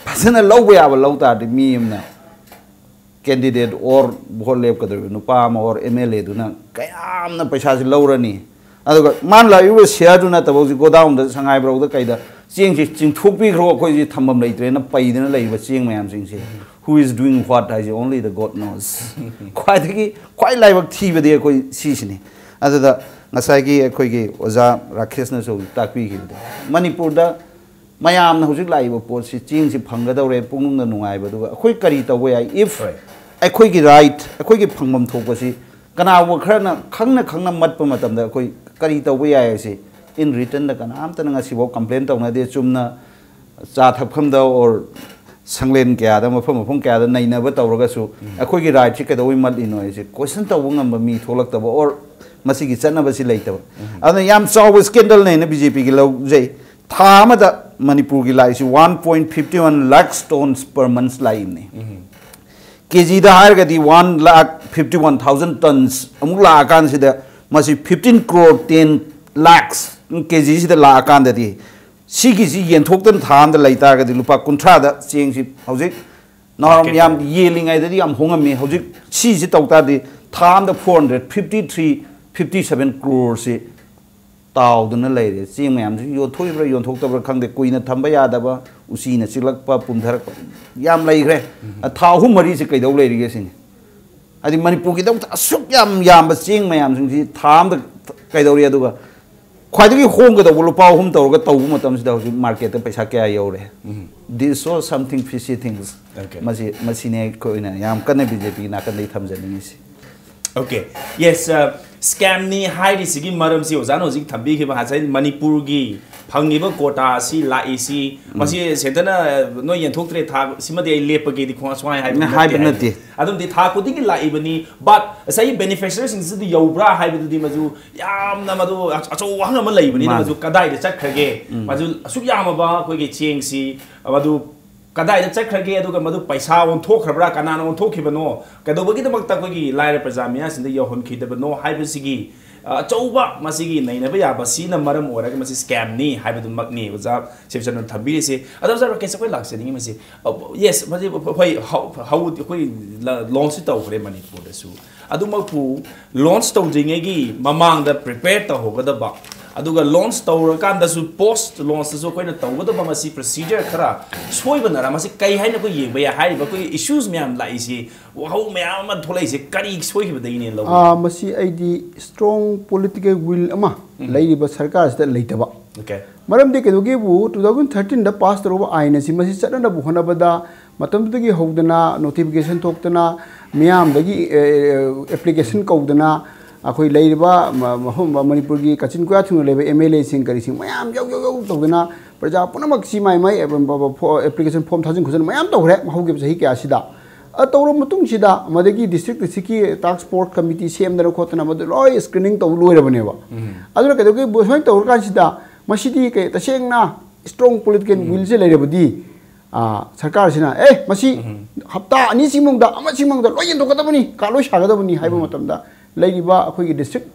ꯐꯖꯅ ꯂꯧꯕ ꯌꯥꯕ ꯂꯧ ꯇꯥꯔꯗꯤ, ꯃꯤ ꯑꯃꯅ, ꯀꯦꯟꯗꯤꯗꯦꯠ ꯑꯣꯔ ꯚꯣꯠ ꯂꯦꯞꯀꯗꯧꯔꯤꯕ ꯅꯨꯄꯥ ꯑꯃ ꯑꯣꯔ ꯑꯦꯝ ꯑꯦꯜ ꯑꯦꯗꯨꯅ ꯀꯌꯥꯝꯅ ꯄꯩꯁꯥꯁꯤ ꯂꯧꯔꯅꯤ? ꯑꯗꯨꯒ ꯃꯥꯅ ꯂꯥꯛꯏꯕ ꯁꯤꯌꯥꯔꯗꯨ ꯅꯠꯇꯕ, ꯍꯧꯖꯤꯛ ꯒꯣꯗꯥꯎꯟꯗ, ꯁꯉꯥꯏꯄ꯭ꯔꯧꯗ ꯀꯩꯗ ꯆꯦꯡꯁꯤ ꯆꯤꯡꯊꯣꯛꯄꯤꯈ꯭ꯔꯣ, ꯑꯩꯈꯣꯏꯁꯤ ꯊꯝꯐꯝ ꯂꯩꯇ꯭ꯔꯦꯅ ꯄꯩꯗꯅ ꯂꯩꯔꯤꯕ ꯆꯦꯡ ꯃꯌꯥꯝꯁꯤꯡꯁꯦ, who is doing what ꯍꯥꯏꯁꯦ, only the God knows꯫ ꯈ꯭ꯋꯥꯏꯗꯒꯤ, ꯈ꯭ꯋꯥꯏ ꯂꯥꯏꯕꯛ ꯊꯤꯕꯗꯤ ꯑꯩꯈꯣꯏ ꯁꯤꯁꯤꯅꯤ꯫ ꯑꯗꯨꯗ ꯉꯁꯥꯏꯒꯤ ꯑꯩꯈꯣꯏꯒꯤ ꯑꯣꯖꯥ ꯔꯥꯀꯦꯁꯅꯁꯨ ꯍꯧꯖꯤꯛ ꯇꯥꯛꯄꯤꯈꯤꯕꯗꯣ, ꯃꯅꯤꯄꯨꯔꯗ ꯃꯌꯥꯝꯅ ꯍꯧꯖꯤꯛ ꯂꯥꯛꯏꯕ ꯄꯣꯠꯁꯤ, ꯆꯦꯡꯁꯤ ꯐꯪꯒꯗꯧꯔꯦ, ꯄꯨꯛꯅꯤꯡꯗ ꯅꯨꯡꯉꯥꯏꯕ, ꯑꯗꯨꯒ ꯑꯩꯈꯣꯏ ꯀꯔꯤ ꯇꯧꯕ ꯌꯥꯏ? If Right. ꯑꯩꯈꯣꯏꯒꯤ ꯔꯥꯏꯠ, ꯑꯩꯈꯣꯏꯒꯤ ꯐꯪꯐꯝ ꯊꯣꯛꯄꯁꯤ ꯀꯅꯥꯒꯨꯝꯕ ꯈꯔꯅ ꯈꯪꯅ ꯈꯪꯅ ꯃꯠꯄ ꯃꯇꯝꯗ, ꯑꯩꯈꯣꯏ ꯀꯔꯤ ꯇꯧꯕ ꯌꯥꯏ ꯍꯥꯏꯁꯤ, in returnꯗ ꯀꯅꯥꯝꯇꯅ ꯉꯁꯤꯐꯥꯎ ꯀꯝꯄ꯭ꯂꯦꯟ ꯇꯧꯅꯗꯦ꯫ ꯆꯨꯝꯅ ꯆꯥ ꯊꯛꯐꯝꯗ ꯑꯣꯔ ꯁꯪꯂꯦꯟ ꯀꯌꯥꯗ, ꯃꯐꯝ ꯃꯐꯝ ꯀꯌꯥꯗ ꯅꯩꯅꯕ ꯇꯧꯔꯒꯁꯨ, ꯑꯩꯈꯣꯏꯒꯤ ꯔꯥꯏꯠꯁꯤ ꯀꯩꯗꯧꯕꯩ ꯃꯠꯂꯤꯅꯣ ꯍꯥꯏꯁꯦ ꯀꯣꯏꯁꯟ ꯇꯧꯕ ꯉꯝꯕ ꯃꯤ ꯊꯣꯛꯂꯛꯇꯕ ꯑꯣꯔ ꯃꯁꯤꯒꯤ ꯆꯠꯅꯕꯁꯤ ꯂꯩꯇꯕ꯫ ꯑꯗꯨꯅ ꯌꯥꯝ ꯆꯥꯎꯕ ꯁ꯭ꯀꯦꯟꯗꯜꯅꯦꯅ ꯕꯤ ꯖꯦ ꯄꯤꯒꯤ ꯂꯧꯖꯩ꯫ ꯊꯥ ꯑꯃꯗ ꯃꯅꯤꯄꯨꯔꯒꯤ ꯂꯥꯛꯏꯁꯤ one point fifty one lakhs tons per month ꯂꯥꯛꯏꯕꯅꯤ꯫ ꯀꯦ ꯖꯤꯗ ꯍꯥꯏꯔꯒꯗꯤ one lakh fifty one thousand tons ꯑꯃꯨꯛ ꯂꯥꯛꯑꯀꯥꯟꯁꯤꯗ, ꯃꯁꯤ fifteen crore, ten lakhs ꯀꯦ ꯖꯤꯁꯤꯗ ꯂꯥꯛꯑꯀꯥꯟꯗꯗꯤ, ꯁꯤꯒꯤꯁꯤ ꯌꯦꯟꯊꯣꯛꯇꯅ ꯊꯥ ꯑꯃꯗ ꯂꯩ ꯇꯥꯔꯒꯗꯤ, ꯂꯨꯄꯥ ꯀꯨꯟꯊ꯭ꯔꯥꯗ ꯆꯦꯡꯁꯤ ꯍꯧꯖꯤꯛ ꯅꯍꯥꯟꯋꯥꯏ ꯌꯥꯝ ꯌꯦꯜꯂꯤꯉꯩꯗꯗꯤ ꯌꯥꯝ ꯍꯣꯡꯉꯝꯃꯤ꯫ ꯍꯧꯖꯤꯛ ꯁꯤꯁꯤ ꯇꯧ ꯇꯥꯔꯗꯤ, ꯊꯥ ꯑꯃꯗ four hundred fifty three, fifty seven croreꯁꯤ ꯇꯥꯎꯗꯨꯅ ꯂꯩꯔꯦ꯫ ꯆꯦꯡ ꯃꯌꯥꯝꯁꯤ ꯌꯣꯟꯊꯣꯛꯏꯕ꯭ꯔꯥ ꯌꯣꯟꯊꯣꯛꯇꯕ꯭ꯔꯥ ꯈꯪꯗꯦ, ꯀꯨꯏꯅ ꯊꯝꯕ ꯌꯥꯗꯕ, ꯎꯆꯤꯅ ꯆꯤꯛꯂꯛꯄ, ꯄꯨꯝꯊꯔꯛꯄ ꯌꯥꯝ ꯂꯩꯈ꯭ꯔꯦ꯫ ꯊꯥ ꯑꯍꯨꯝ ꯃꯔꯤꯁꯤ ꯀꯩꯗꯧ ꯂꯩꯔꯤꯒꯦ ꯁꯤꯅꯤ꯫ ꯍꯥꯏꯗꯤ, ꯃꯅꯤꯄꯨꯔꯒꯤꯗꯃꯛꯇ ꯑꯁꯨꯛ ꯌꯥꯝ ꯌꯥꯝꯕ ꯆꯦꯡ ꯃꯌꯥꯝꯁꯤꯡꯁꯤ ꯊꯥ ꯑꯃꯗ ꯀꯩꯗꯧꯔꯤ? ꯑꯗꯨꯒ ꯈ꯭ꯋꯥꯏꯗꯒꯤ ꯍꯣꯡꯒꯗꯧꯕ ꯂꯨꯄꯥ ꯑꯍꯨꯝ ꯇꯧꯔꯒ ꯇꯧꯕ ꯃꯇꯝꯁꯤꯗ ꯍꯧꯖꯤꯛ ꯃꯥꯔꯀꯦꯠꯇ ꯄꯩꯁꯥ ꯀꯌꯥ ꯌꯧꯔꯦ? This shows something fishy things. Okay. ꯃꯁꯤ, ꯃꯁꯤꯅꯦ ꯑꯩꯈꯣꯏꯅ ꯌꯥꯝ ꯀꯟꯅ ꯕꯤ ꯖꯦ ꯄꯤꯒꯤ ꯅꯥꯀꯟꯗꯒꯤ ꯊꯝꯖꯅꯤꯡꯉꯤꯁꯤ꯫ Okay, yes, scamꯅꯤ ꯍꯥꯏꯔꯤꯁꯤꯒꯤ ꯃꯔꯝꯁꯤ ꯑꯣꯖꯥꯅ ꯍꯧꯖꯤꯛ ꯊꯝꯕꯤꯈꯤꯕ ꯉꯁꯥꯏ ꯃꯅꯤꯄꯨꯔꯒꯤ ꯐꯪꯉꯤꯕ quota ꯑꯁꯤ ꯂꯥꯛꯏꯁꯤ, ꯃꯁꯤ centreꯅ ꯅꯣꯏ ꯌꯦꯟꯊꯣꯛꯇ꯭ꯔꯦ, ꯊꯥ ꯁꯤꯃꯗꯤ ꯑꯩ ꯂꯦꯞꯄꯒꯦꯗꯤ ꯈꯣꯡ ꯁꯨꯃꯥꯏꯅ ꯍꯥꯏꯕ ꯍꯥꯏꯕ ꯅꯠꯇꯦ ꯍꯥꯏ꯫ ꯅꯠꯇꯦ꯫ ꯑꯗꯨꯝꯗꯤ ꯊꯥ ꯈꯨꯗꯤꯡꯒꯤ ꯂꯥꯛꯏꯕꯅꯤ, but ꯉꯁꯥꯏꯒꯤ beneficiaryꯁꯤꯡꯁꯤꯗꯤ ꯌꯧꯕ꯭ꯔꯥ ꯍꯥꯏꯕꯗꯨꯗꯤ ꯃꯗꯨ ꯌꯥꯝꯅ ꯃꯗꯨ ꯑꯆ- ꯑꯆꯧꯕ ꯋꯥꯍꯪ ꯑꯃ ꯂꯩꯕꯅꯤꯅ, ꯃꯥꯅꯤ꯫ ꯃꯗꯨ ꯀꯗꯥꯏꯗ ꯆꯠꯈ꯭ꯔꯒꯦ? ꯃꯗꯨ ꯑꯁꯨꯛ ꯌꯥꯝꯃꯕ ꯑꯩꯈꯣꯏꯒꯤ ꯆꯦꯡꯁꯤ ꯃꯗꯨ ꯀꯗꯥꯏꯗ ꯆꯠꯈ꯭ꯔꯒꯦ? ꯑꯗꯨꯒ ꯃꯗꯨ ꯄꯩꯁꯥ ꯑꯣꯟꯊꯣꯛꯈ꯭ꯔꯕ꯭ꯔꯥ? ꯀꯅꯥꯅ ꯑꯣꯟꯊꯣꯛꯈꯤꯕꯅꯣ? ꯀꯩꯗꯧꯕꯒꯤꯗꯃꯛꯇ ꯑꯩꯈꯣꯏꯒꯤ ꯂꯥꯏꯔ ꯄ꯭ꯔꯖꯥ ꯃꯤꯌꯥꯝꯁꯤꯡꯗ ꯌꯧꯍꯟꯈꯤꯗꯕꯅꯣ ꯍꯥꯏꯕꯁꯤꯒꯤ ꯑ, ꯑꯆꯧꯕ ꯃꯁꯤꯒꯤ ꯅꯩꯅꯕ ꯌꯥꯕ ꯁꯤꯅ ꯃꯔꯝ ꯑꯣꯏꯔꯒ ꯃꯁꯤ scamꯅꯤ ꯍꯥꯏꯕꯗꯨꯃꯛꯅꯤ ꯑꯣꯖꯥ ꯁꯤꯕꯆꯟꯗ꯭ꯔꯅ ꯊꯝꯕꯤꯔꯤꯁꯦ꯫ ꯑꯗꯣ ꯑꯣꯖꯥ ꯔꯥꯀꯦꯁ, ꯑꯩꯈꯣꯏ ꯂꯥꯛꯆꯅꯤꯡꯉꯤ ꯃꯁꯤ꯫ ꯑ, yes, ꯃꯁꯤ ꯍꯣꯏ, ꯍꯧ- ꯍꯧ- ꯑꯩꯈꯣꯏ ꯂ- launchꯁꯤ ꯇꯧꯈ꯭ꯔꯦ ꯃꯅꯤꯄꯨꯔꯗꯁꯨ꯫ ꯑꯗꯨꯃꯛꯄꯨ launch ꯇꯧꯗ꯭ꯔꯤꯉꯩꯒꯤ ꯃꯃꯥꯡꯗ prepare ꯇꯧꯍꯧꯒꯗꯕ, ꯑꯗꯨꯒ launch ꯇꯧꯔꯀꯥꯟꯗꯁꯨ, post launchꯇꯁꯨ ꯑꯩꯈꯣꯏꯅ ꯇꯧꯒꯗꯕ ꯃꯁꯤ procedure ꯈꯔ ꯁꯣꯏꯕꯅꯔ, ꯃꯁꯤ ꯀꯩ ꯍꯥꯏꯅ ꯑꯩꯈꯣꯏ ꯌꯦꯡꯕ ꯌꯥꯏ? ꯍꯥꯏꯔꯤꯕ ꯑꯩꯈꯣꯏ issues ꯃꯌꯥꯝ ꯂꯥꯛꯏꯁꯤ, ꯋꯥꯍꯧ ꯃꯌꯥꯝ ꯑꯃ ꯊꯣꯛꯂꯛꯏꯁꯦ ꯀꯔꯤ ꯁꯣꯏꯈꯤꯕꯗꯒꯤꯅꯦ ꯂꯧꯕ? ꯑꯥ, ꯃꯁꯤ ꯑꯩꯗꯤ strong political will ꯑꯃ ꯂꯩꯔꯤꯕ ꯁꯔꯀꯥꯔꯁꯤꯗ ꯂꯩꯇꯕ꯫ Okay. ꯃꯔꯝꯗꯤ ꯀꯩꯗꯧꯒꯦꯕꯨ, two thousand thirteenꯗ pass ꯇꯧꯔꯕ ꯑꯥꯏꯟ ꯑꯁꯤ ꯃꯁꯤ ꯆꯠꯅꯅꯕ ꯍꯣꯠꯅꯕꯗ ꯃꯇꯝꯗꯨꯗꯒꯤ ꯍꯧꯗꯅ notification ꯊꯣꯛꯇꯅ, ꯃꯤꯌꯥꯝꯗꯒꯤ, ꯑꯦ, application ꯀꯧꯗꯅ, ꯑꯩꯈꯣꯏ ꯂꯩꯔꯤꯕ ꯃ- ꯃꯐꯝ ꯃꯅꯤꯄꯨꯔꯒꯤ ꯀꯥꯆꯤꯟ ꯀꯣꯌꯥ ꯊꯨꯡꯅ ꯂꯩꯕ M L Aꯁꯤꯡ ꯀꯔꯤꯁꯤꯡ ꯃꯌꯥꯝ ꯌꯧ ꯌꯧ ꯌꯧ ꯇꯧꯗꯅ, ꯄ꯭ꯔꯖꯥ ꯄꯨꯝꯅꯃꯛꯁꯤ ꯃꯥꯏ ꯃꯥꯏ ꯑꯦ, ꯕ- ꯕ- ꯐꯣ- application form ꯊꯥꯖꯤꯟ ꯈꯣꯠꯆꯤꯟ ꯃꯌꯥꯝ ꯇꯧꯈ꯭ꯔꯦ ꯍꯧꯈꯤꯕ ꯆꯍꯤ ꯀꯌꯥꯁꯤꯗ꯫ ꯑ, ꯇꯧꯔꯕ ꯃꯇꯨꯡꯁꯤꯗ ꯃꯗꯒꯤ district districtꯀꯤ task force committee ꯁꯦꯝꯗꯅ ꯈꯣꯠꯇꯅ ꯃꯗꯨ ꯂꯣꯏ screening ꯇꯧ ꯂꯣꯏꯔꯕꯅꯦꯕ꯫ ꯑꯗꯨꯅ ꯀꯩꯗꯧꯒꯦ, ꯁꯨꯃꯥꯏꯅ ꯇꯧꯔꯀꯥꯟꯁꯤꯗ ꯃꯁꯤꯗꯤ ꯀꯩ, ꯇꯁꯦꯡꯅ strong political willꯁꯦ ꯂꯩꯔꯕꯗꯤ, ꯑ, ꯁꯔꯀꯥꯔꯁꯤꯅ ꯑꯦ ꯃꯁꯤ ꯍꯞꯇꯥ ꯑꯅꯤꯁꯤ ꯃꯅꯨꯡꯗ ꯑꯃꯁꯤ ꯃꯅꯨꯡꯗ ꯂꯣꯏ ꯌꯦꯟꯊꯣꯛꯀꯗꯕꯅꯤ, ꯀꯥ ꯂꯣꯏ ꯁꯥꯒꯗꯕꯅꯤ ꯍꯥꯏꯕ ꯃꯇꯝꯗ ꯂꯩꯔꯤꯕ ꯑꯩꯈꯣꯏꯒꯤ district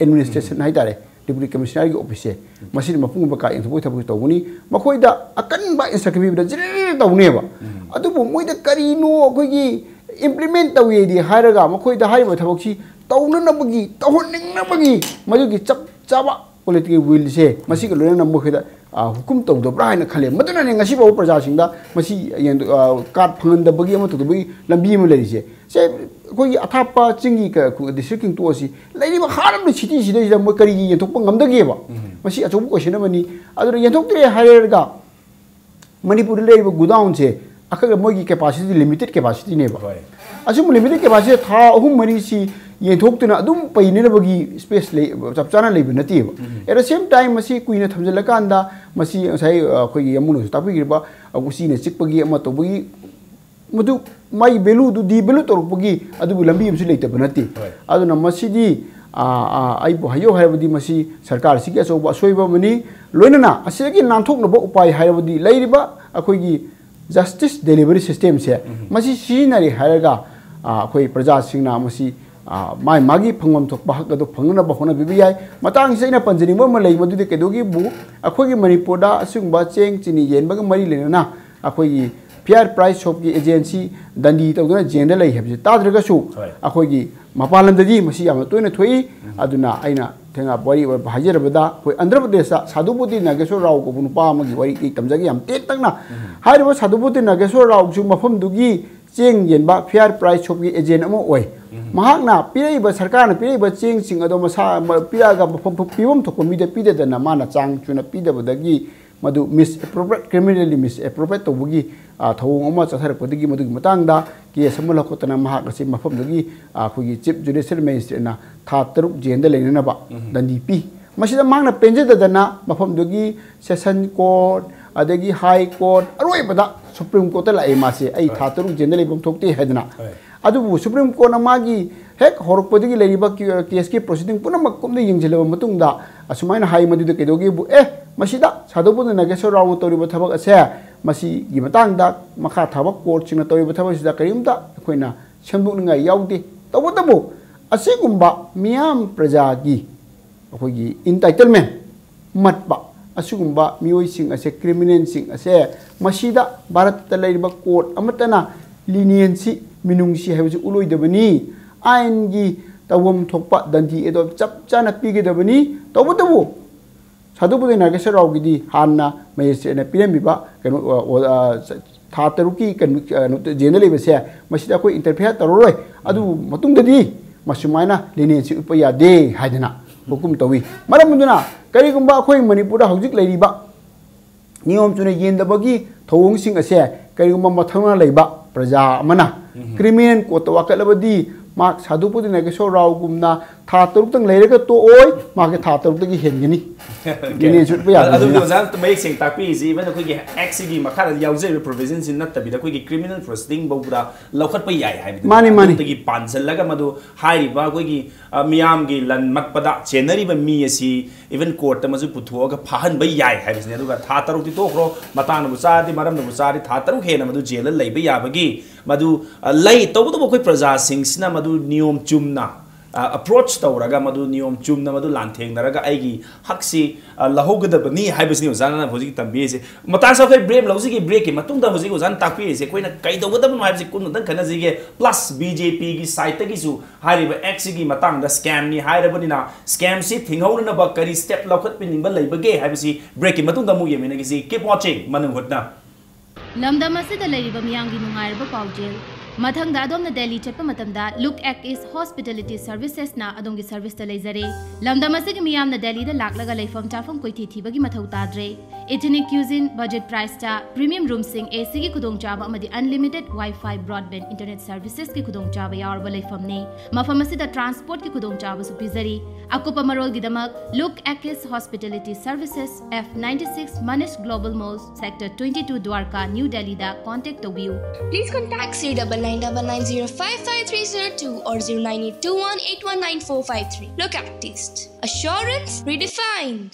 administration ꯍꯥꯏꯇꯥꯔꯦ, Deputy Commissionerꯒꯤ officeꯁꯦ, ꯃꯁꯤꯅ ꯃꯄꯨꯡ ꯑꯣꯏꯕ ꯀꯥ ꯌꯦꯟꯊꯣꯛꯄꯒꯤ ꯊꯕꯛꯁꯦ ꯇꯧꯒꯅꯤ꯫ ꯃꯈꯣꯏꯗ ꯑꯀꯟꯕ instruction ꯄꯤꯕꯗ ꯖꯤꯔꯤꯔꯤ ꯇꯧꯅꯦꯕ꯫ ꯑꯗꯨꯕꯨ ꯃꯣꯏꯗ ꯀꯔꯤꯅꯣ ꯑꯩꯈꯣꯏꯒꯤ implement ꯇꯧꯋꯦꯗꯤ ꯍꯥꯏꯔꯒ ꯃꯈꯣꯏꯗ ꯍꯥꯏꯔꯤꯕ ꯊꯕꯛꯁꯤ ꯇꯧꯅꯅꯕꯒꯤ, ꯇꯧꯍꯟꯅꯤꯡꯅꯕꯒꯤ ꯃꯗꯨꯒꯤ ꯆꯞ ꯆꯥꯕ political willꯁꯦ ꯃꯁꯤꯒ ꯂꯣꯏꯅꯅ ꯃꯈꯣꯏꯗ, ꯑ, ꯍꯨꯀꯨꯝ ꯇꯧꯗꯕ꯭ꯔꯥ ꯍꯥꯏꯅ ꯈꯜꯂꯦ꯫ ꯃꯗꯨꯅꯅꯦ ꯉꯁꯤꯐꯥꯎꯕ ꯄ꯭ꯔꯖꯥꯁꯤꯡꯗ ꯃꯁꯤ ꯌꯦꯡꯗ-, ꯑ, card ꯐꯪꯍꯟꯗꯕꯒꯤ ꯑꯃ ꯇꯧꯗꯕꯒꯤ ꯂꯝꯕꯤ ꯑꯃ ꯂꯩꯔꯤꯁꯦ꯫ ꯁꯦ ꯑꯩꯈꯣꯏꯒꯤ ꯑꯊꯥꯞꯄ ꯆꯤꯡꯒꯤ ꯀ-, ꯈꯨ-, district ꯁꯤꯡ ꯇꯣꯛꯑꯁꯤ, ꯂꯩꯔꯤꯕ ꯍꯥꯔꯠ ꯑꯣꯐ ꯗ ꯁꯤꯇꯤ ꯁꯤꯗꯩꯁꯤꯗ ꯃꯣꯏ ꯀꯔꯤꯒꯤ ꯌꯦꯟꯊꯣꯛꯄ ꯉꯝꯗꯒꯦꯕ? ꯃꯁꯤ ꯑꯆꯧꯕ ꯀꯣꯏꯁꯟ ꯑꯃꯅꯤ꯫ ꯑꯗꯨꯅ ꯌꯦꯟꯊꯣꯛꯇ꯭ꯔꯦ ꯍꯥꯏꯔꯒ ꯃꯅꯤꯄꯨꯔꯗ ꯂꯩꯔꯤꯕ ꯒꯨꯗꯥꯎꯟꯁꯦ ꯑꯩꯈꯣꯏꯒ ꯃꯣꯏꯒꯤ ꯀꯦꯄꯥꯁꯤꯇꯤ, ꯂꯤꯃꯤꯇꯦꯠ ꯀꯦꯄꯥꯁꯤꯇꯤꯅꯦꯕ꯫ ꯑꯁꯨꯝꯕ ꯂꯤꯃꯤꯇꯦꯠ ꯀꯦꯄꯥꯁꯤꯇꯤ ꯊꯥ ꯑꯍꯨꯝ ꯃꯔꯤꯁꯤ ꯌꯦꯟꯊꯣꯛꯇꯨꯅ ꯑꯗꯨꯝ ꯄꯩꯅꯅꯕꯒꯤ ꯁ꯭ꯄꯦꯁ ꯂꯩ, ꯆꯞ ꯆꯥꯅ ꯂꯩꯕ ꯅꯠꯇꯦꯕ꯫ At the same time, ꯃꯁꯤ ꯀꯨꯏꯅ ꯊꯝꯖꯤꯜꯂꯀꯥꯟꯗ ꯃꯁꯤ ꯉꯁꯥꯏ, ꯑ, ꯑꯩꯈꯣꯏꯒꯤ ꯌꯥꯝꯕꯨꯡꯅꯁꯨ ꯇꯥꯛꯄꯤꯈ꯭ꯔꯤꯕ, ꯑ, ꯎꯆꯤꯅ ꯆꯤꯛꯄꯒꯤ ꯑꯃ ꯇꯧꯕꯒꯤ ꯃꯗꯨ ꯃꯥꯒꯤ value ꯗꯨ devalue ꯇꯧꯔꯛꯄꯒꯤ ꯑꯗꯨꯕꯨ ꯂꯝꯕꯤ ꯑꯃꯁꯨ ꯂꯩꯇꯕ ꯅꯠꯇꯦ꯫ ꯑꯗꯨꯅ ꯃꯁꯤꯗꯤ, ꯑ, ꯑ, ꯑꯩꯕꯨ ꯍꯥꯏꯌꯣ ꯍꯥꯏꯔꯕꯗꯤ ꯃꯁꯤ ꯁꯔꯀꯥꯔꯁꯤꯒꯤ ꯑꯆꯧꯕ ꯑꯁꯣꯏꯕ ꯑꯃꯅꯤ꯫ ꯂꯣꯏꯅꯅ ꯑꯁꯤꯗꯒꯤ ꯅꯥꯟꯊꯣꯛꯅꯕ ꯎꯄꯥꯏ ꯍꯥꯏꯔꯕꯗꯤ ꯂꯩꯔꯤꯕ ꯑꯩꯈꯣꯏꯒꯤ justice delivery system ꯁꯦ ꯃꯁꯤ ꯁꯤꯖꯤꯟꯅꯔꯦ ꯍꯥꯏꯔꯒ, ꯑ, ꯑꯩꯈꯣꯏ ꯄ꯭ꯔꯖꯥꯁꯤꯡꯅ ꯃꯁꯤ, ꯑ, ꯃꯥꯒꯤ ꯃꯥꯒꯤ ꯐꯪꯐꯝ ꯊꯣꯛꯄ ꯍꯛ ꯑꯗꯨ ꯐꯪꯅꯅꯕ ꯍꯣꯠꯅꯕꯤꯕ ꯌꯥꯏ꯫ ꯃꯇꯥꯡꯁꯤꯗ ꯑꯩꯅ ꯄꯟꯖꯅꯤꯡꯕ ꯑꯃ ꯂꯩ, ꯃꯗꯨꯗꯤ ꯀꯩꯗꯧꯒꯤꯕꯨ ꯑꯩꯈꯣꯏꯒꯤ ꯃꯅꯤꯄꯨꯔꯗ ꯑꯁꯤꯒꯨꯝꯕ ꯆꯦꯡ ꯆꯤꯅꯤ ꯌꯦꯟꯕꯒ ꯃꯔꯤ ꯂꯩꯅꯅ ꯑꯩꯈꯣꯏꯒꯤ fair price shop ꯀꯤ agency ꯗꯟꯗꯤ ꯇꯧꯗꯨꯅ ꯖꯦꯜꯗ ꯂꯩ ꯍꯥꯏꯕꯁꯤ ꯇꯥꯗ꯭ꯔꯒꯁꯨ, ꯑꯩꯈꯣꯏꯒꯤ ꯃꯄꯥꯟ ꯂꯝꯗꯗꯤ ꯃꯁꯤ ꯌꯥꯝꯅ ꯇꯣꯏꯅ ꯊꯣꯛꯏ꯫ ꯑꯗꯨꯅ ꯑꯩꯅ ꯊꯦꯡꯅ ꯋꯥꯔꯤ ꯑꯣꯏꯕ ꯍꯥꯏꯖꯔꯕꯗ, ꯑꯩꯈꯣꯏ ꯑꯟꯙ꯭ꯔ ꯄ꯭ꯔꯗꯦꯁꯇ ꯁꯥꯙꯨꯄꯇꯤ ꯅꯥꯒꯦꯁꯣꯔ ꯔꯥꯎ ꯀꯧꯕ ꯅꯨꯄꯥ ꯑꯃꯒꯤ ꯋꯥꯔꯤ ꯑꯩ ꯇꯝꯖꯒꯦ ꯌꯥꯝ ꯇꯦꯟꯇꯛꯅ꯫ ꯍꯥꯏꯔꯤꯕ ꯁꯥꯙꯨꯄꯇꯤ ꯅꯥꯒꯦꯁꯣꯔ ꯔꯥꯎꯁꯨ ꯃꯐꯝꯗꯨꯒꯤ ꯆꯦꯡ ꯌꯦꯟꯕ fair price shop ꯀꯤ agent ꯑꯃ ꯑꯣꯏ꯫ ꯃꯍꯥꯛꯅ ꯄꯤꯔꯛꯏꯕ, ꯁꯔꯀꯥꯔꯅ ꯄꯤꯔꯛꯏꯕ ꯆꯦꯡꯁꯤꯡ ꯑꯗꯣ ꯃꯁꯥ, ꯃ-, ꯄꯤꯔꯛꯑꯒ ꯃꯐꯝ ꯊꯣꯛ-, ꯄꯤꯐꯝ ꯊꯣꯛꯄ ꯃꯤꯗ ꯄꯤꯗꯗꯅ ꯃꯥꯅ ꯆꯥꯡ ꯆꯨꯅ ꯄꯤꯗꯕꯗꯒꯤ ꯃꯗꯨ misappropriate, criminally misappropriate ꯇꯧꯕꯒꯤ, ꯑ, ꯊꯧꯑꯣꯡ ꯑꯃ ꯆꯠꯊꯔꯛꯄꯗꯒꯤ ꯃꯗꯨꯒꯤ ꯃꯇꯥꯡꯗ case ꯑꯃ ꯂꯧꯈꯠꯇꯅ ꯃꯍꯥꯛ ꯑꯁꯤ ꯃꯐꯝꯗꯨꯒꯤ, ꯑ, ꯑꯩꯈꯣꯏꯒꯤ Chief Judicial Magistrate ꯅ ꯊꯥ ꯇꯔꯨꯛ ꯖꯦꯜꯗ ꯂꯩꯅꯅꯕ ꯗꯟꯗꯤ ꯄꯤ꯫ ꯃꯁꯤꯗ ꯃꯍꯥꯛꯅ ꯄꯦꯟꯖꯗꯗꯅ ꯃꯐꯝꯗꯨꯒꯤ Session Court, ꯑꯗꯒꯤ High Court, ꯑꯔꯣꯏꯕꯗ Supreme Court ꯇ ꯂꯥꯛꯑꯦ ꯃꯥꯁꯦ, "ꯑꯩ ꯊꯥ ꯇꯔꯨꯛ ꯖꯦꯜꯗ ꯂꯩꯐꯝ ꯊꯣꯛꯇꯦ" ꯍꯥꯏꯗꯅ꯫ ꯑꯗꯨꯕꯨ Supreme Court ꯅ ꯃꯥꯒꯤ ꯍꯦꯛ ꯍꯧꯔꯛꯄꯗꯒꯤ ꯂꯩꯔꯤꯕ ꯀꯦ-, case ꯀꯤ proceeding ꯄꯨꯝꯅꯃꯛ ꯀꯨꯞꯅ ꯌꯦꯡꯁꯤꯜꯂꯕ ꯃꯇꯨꯡꯗ ꯑꯁꯨꯃꯥꯏꯅ ꯍꯥꯏ, ꯃꯗꯨꯗ ꯀꯩꯗꯧꯒꯦꯕꯨ, "ꯑꯦ, ꯃꯁꯤꯗ ꯁꯥꯙꯨꯄꯇꯤ ꯅꯥꯒꯦꯁꯣꯔ ꯔꯥꯎꯅ ꯇꯧꯔꯤꯕ ꯊꯕꯛ ꯑꯁꯦ, ꯃꯁꯤꯒꯤ ꯃꯇꯥꯡꯗ ꯃꯈꯥ ꯊꯥꯕ court ꯁꯤꯡꯅ ꯇꯧꯔꯤꯕ ꯊꯕꯛ ꯑꯁꯤꯗ ꯀꯔꯤꯝꯇ ꯑꯩꯈꯣꯏꯅ ꯁꯦꯝꯗꯣꯛꯅꯤꯡꯉꯥꯏ ꯌꯥꯎꯗꯦ꯫ ꯇꯧꯕꯇꯕꯨ ꯑꯁꯤꯒꯨꯝꯕ ꯃꯤꯌꯥꯝ ꯄ꯭ꯔꯖꯥꯒꯤ ꯑꯩꯈꯣꯏꯒꯤ entitlement ꯃꯠꯄ ꯑꯁꯤꯒꯨꯝꯕ ꯃꯤꯑꯣꯏꯁꯤꯡ ꯑꯁꯦ, criminal ꯁꯤꯡ ꯑꯁꯦ, ꯃꯁꯤꯗ ꯚꯥꯔꯠꯇ ꯂꯩꯔꯤꯕ court ꯑꯃꯠꯇꯅ leniency, ꯃꯤꯅꯨꯡꯁꯤ ꯍꯥꯏꯕꯁꯤ ꯎꯠꯂꯣꯏꯗꯕꯅꯤ꯫ ꯑꯥꯏꯟꯒꯤ ꯇꯧꯐꯝ ꯊꯣꯛꯄ ꯗꯟꯗꯤ ꯑꯗꯣ ꯆꯞ ꯆꯥꯅ ꯄꯤꯒꯗꯕꯅꯤ꯫ ꯇꯧꯕꯇꯕꯨ ꯁꯥꯙꯨꯄꯇꯤ ꯅꯥꯒꯦꯁꯣꯔ ꯔꯥꯎꯒꯤꯗꯤ ꯍꯥꯟꯅ magistrate ꯅ ꯄꯤꯔꯝꯃꯤꯕ ꯀꯩꯅꯣ, ꯑ, ꯑ, ꯊꯥ ꯇꯔꯨꯛꯀꯤ ꯀꯩꯅꯣ, ꯀꯩꯅꯣ, ꯖꯦꯜꯗ ꯂꯩꯕꯁꯦ, ꯃꯁꯤꯗ ꯑꯩꯈꯣꯏ interfere ꯇꯧꯔꯔꯣꯏ, ꯑꯗꯨ ꯃꯇꯨꯡꯗꯗꯤ ꯃꯁꯨꯃꯥꯏꯅ leniency ꯎꯠꯄ ꯌꯥꯗꯦ ꯍꯥꯏꯗꯅ ꯍꯨꯀꯨꯝ ꯇꯧꯏ꯫ ꯃꯔꯝ ꯑꯗꯨꯅ ꯀꯔꯤꯒꯨꯝꯕ ꯑꯩꯈꯣꯏ ꯃꯅꯤꯄꯨꯔꯗ ꯍꯧꯖꯤꯛ ꯂꯩꯔꯤꯕ ꯅꯤꯌꯣꯝ ꯆꯨꯝꯅ ꯌꯦꯟꯗꯕꯒꯤ ꯊꯧꯑꯣꯡꯁꯤꯡ ꯑꯁꯦ ꯀꯔꯤꯒꯨꯝꯕ ꯃꯊꯧꯅꯥ ꯂꯩꯕ ꯄ꯭ꯔꯖꯥ ꯑꯃꯅ criminal courtꯇ ꯋꯥꯀꯠꯂꯕꯗꯤ, ꯃꯍꯥꯛ ꯁꯥꯙꯨ ꯄꯨꯗꯤ ꯅꯥꯒꯦꯁꯣꯔ ꯔꯥꯎꯒꯨꯝꯅ ꯊꯥ ꯇꯔꯨꯛꯇꯪ ꯂꯩꯔꯒ ꯇꯣꯛꯑꯣꯏ, ꯃꯍꯥꯛꯀꯤ ꯊꯥ ꯇꯔꯨꯛꯇꯒꯤ ꯍꯦꯟꯒꯅꯤ꯫ Leniency ꯎꯠꯄ ꯑꯗꯨꯗꯤ ꯌꯥꯗꯕꯅꯤꯅ꯫ ꯑꯣꯖꯥꯅ ꯃꯌꯦꯛ ꯁꯦꯡꯅ ꯇꯥꯛꯄꯤꯔꯤꯁꯤ, even ꯑꯩꯈꯣꯏꯒꯤ Actꯁꯤꯒꯤ ꯃꯈꯥꯗ ꯌꯥꯎꯖꯔꯤꯕ provisionꯁꯤ ꯅꯠꯇꯕꯤꯗ, ꯑꯩꯈꯣꯏꯒꯤ criminal proceeding ꯐꯥꯎꯕꯗ ꯂꯧꯈꯠꯄ ꯌꯥꯏ ꯍꯥꯏꯕꯗꯨꯅꯤ꯫ ꯃꯥꯅꯤ, ꯃꯥꯅꯤ꯫ ꯑꯗꯨꯗꯒꯤ ꯄꯥꯟꯁꯤꯜꯂꯒ ꯃꯗꯨ ꯍꯥꯏꯔꯤꯕ ꯑꯩꯈꯣꯏꯒꯤ, ꯑ, ꯃꯤꯌꯥꯝꯒꯤ ꯂꯟ ꯃꯠꯄꯗ ꯆꯦꯟꯅꯔꯤꯕ ꯃꯤ ꯑꯁꯤ even courtꯇ ꯃꯁꯨ ꯄꯨꯊꯣꯛꯑꯒ ꯐꯥꯍꯟꯕ ꯌꯥꯏ ꯍꯥꯏꯕꯁꯤꯅꯤ꯫ ꯑꯗꯨꯒ ꯊꯥ ꯇꯔꯨꯛꯇꯤ ꯇꯣꯛꯈ꯭ꯔꯣ, ꯃꯇꯥꯡꯅꯕꯨ ꯆꯥꯔꯗꯤ, ꯃꯔꯝꯅꯕꯨ ꯆꯥꯔꯗꯤ, ꯊꯥ ꯇꯔꯨꯛ ꯍꯦꯟꯅ ꯃꯗꯨ ꯖꯦꯜꯗ ꯂꯩꯕ ꯌꯥꯕꯒꯤ ꯃꯗꯨ, ꯑ, ꯂꯩ꯫ ꯇꯧꯕꯇꯕꯨ ꯑꯩꯈꯣꯏ ꯄ꯭ꯔꯖꯥꯁꯤꯡꯁꯤꯅ ꯃꯗꯨ ꯅꯤꯌꯣꯝ ꯆꯨꯝꯅ, ꯑ, approach ꯇꯧꯔꯒ, ꯃꯗꯨ ꯅꯤꯌꯣꯝ ꯆꯨꯝꯅ ꯃꯗꯨ ꯂꯥꯟꯊꯦꯡꯅꯔꯒ ꯑꯩꯒꯤ ꯍꯛꯁꯤ, ꯑ, ꯂꯧꯍꯧꯒꯗꯕꯅꯤ ꯍꯥꯏꯕꯁꯤꯅꯤ ꯑꯣꯖꯥꯅ ꯍꯧꯖꯤꯛ ꯇꯝꯕꯤꯔꯤꯁꯦ꯫ ꯃꯇꯥꯡ ꯆꯥ ꯑꯩꯈꯣꯏ break ꯂꯧꯖꯒꯦ꯫ Breakꯀꯤ ꯃꯇꯨꯡꯗ ꯍꯧꯖꯤꯛ ꯑꯣꯖꯥꯅ ꯇꯥꯛꯄꯤꯔꯤꯁꯦ ꯑꯩꯈꯣꯏꯅ ꯀꯩꯗꯧꯒꯗꯕꯅꯣ ꯍꯥꯏꯕꯁꯤ ꯀꯨꯞꯅ ꯑꯃꯨꯛꯇꯪ ꯈꯟꯅꯖꯒꯦ꯫ Plus BJPꯒꯤ sideꯇꯒꯤꯁꯨ ꯍꯥꯏꯔꯤꯕ Actꯁꯤꯒꯤ ꯃꯇꯥꯡꯗ scamꯅꯤ ꯍꯥꯏꯔꯕꯅꯤꯅ, scamꯁꯤ ꯊꯤꯡꯍꯧꯅꯅꯕ ꯀꯔꯤ step ꯂꯧꯈꯠꯄꯤꯅꯤꯡꯕ ꯂꯩꯕꯒꯦ ꯍꯥꯏꯕꯁꯤ breakꯀꯤ ꯃꯇꯨꯡꯗ ꯑꯃꯨꯛ ꯌꯦꯡꯃꯤꯟꯅꯈꯤꯁꯤ꯫ Keep watching ꯃꯅꯨꯡ ꯍꯨꯠꯅ꯫ ꯂꯝꯗꯝ ꯑꯁꯤꯗ ꯂꯩꯔꯤꯕ ꯃꯤꯌꯥꯝꯒꯤ ꯅꯨꯡꯉꯥꯏꯔꯕ ꯄꯥꯎꯖꯦꯜ꯫ ꯃꯊꯪꯗ ꯑꯗꯣꯝꯅ ꯗꯦꯜꯂꯤ ꯆꯠꯄ ꯃꯇꯝꯗ Look Act East Hospitality Servicesꯅ ꯑꯗꯣꯝꯒꯤ serviceꯇ ꯂꯩꯖꯔꯦ꯫ ꯂꯝꯗꯝ ꯑꯁꯤꯒꯤ ꯃꯤꯌꯥꯝꯅ ꯗꯦꯜꯂꯤꯗ ꯂꯥꯛꯂꯒ ꯂꯩꯐꯝ ꯆꯥꯐꯝ ꯀꯣꯏꯊꯤ ꯊꯤꯕꯒꯤ ꯃꯊꯧ ꯇꯥꯗ꯭ꯔꯦ꯫ Ethnic cuisine, budget priceꯇ premium roomꯁꯤꯡ, ACꯒꯤ ꯈꯨꯗꯣꯡꯆꯥꯕ ꯑꯃꯗꯤ unlimited Wi-Fi broadband internet servicesꯀꯤ ꯈꯨꯗꯣꯡꯆꯥꯕ ꯌꯥꯎꯔꯕ ꯂꯩꯐꯝꯅꯤ꯫ ꯃꯐꯝ ꯑꯁꯤꯗ transportꯀꯤ ꯈꯨꯗꯣꯡꯆꯥꯕꯁꯨ ꯄꯤꯖꯔꯤ꯫ ꯑꯀꯨꯞꯄ ꯃꯔꯣꯜꯒꯤꯗꯃꯛ Look Act East Hospitality Services, F ninety six Manish Global Mall, Sector twenty two, Dwarka, New Delhiꯗ contact ꯇꯧꯕꯤꯌꯨ꯫ Please contact zero double nine double nine zero five five three zero two or zero nine eight two one eight one nine four five three. Look Act East. Assurance redefined.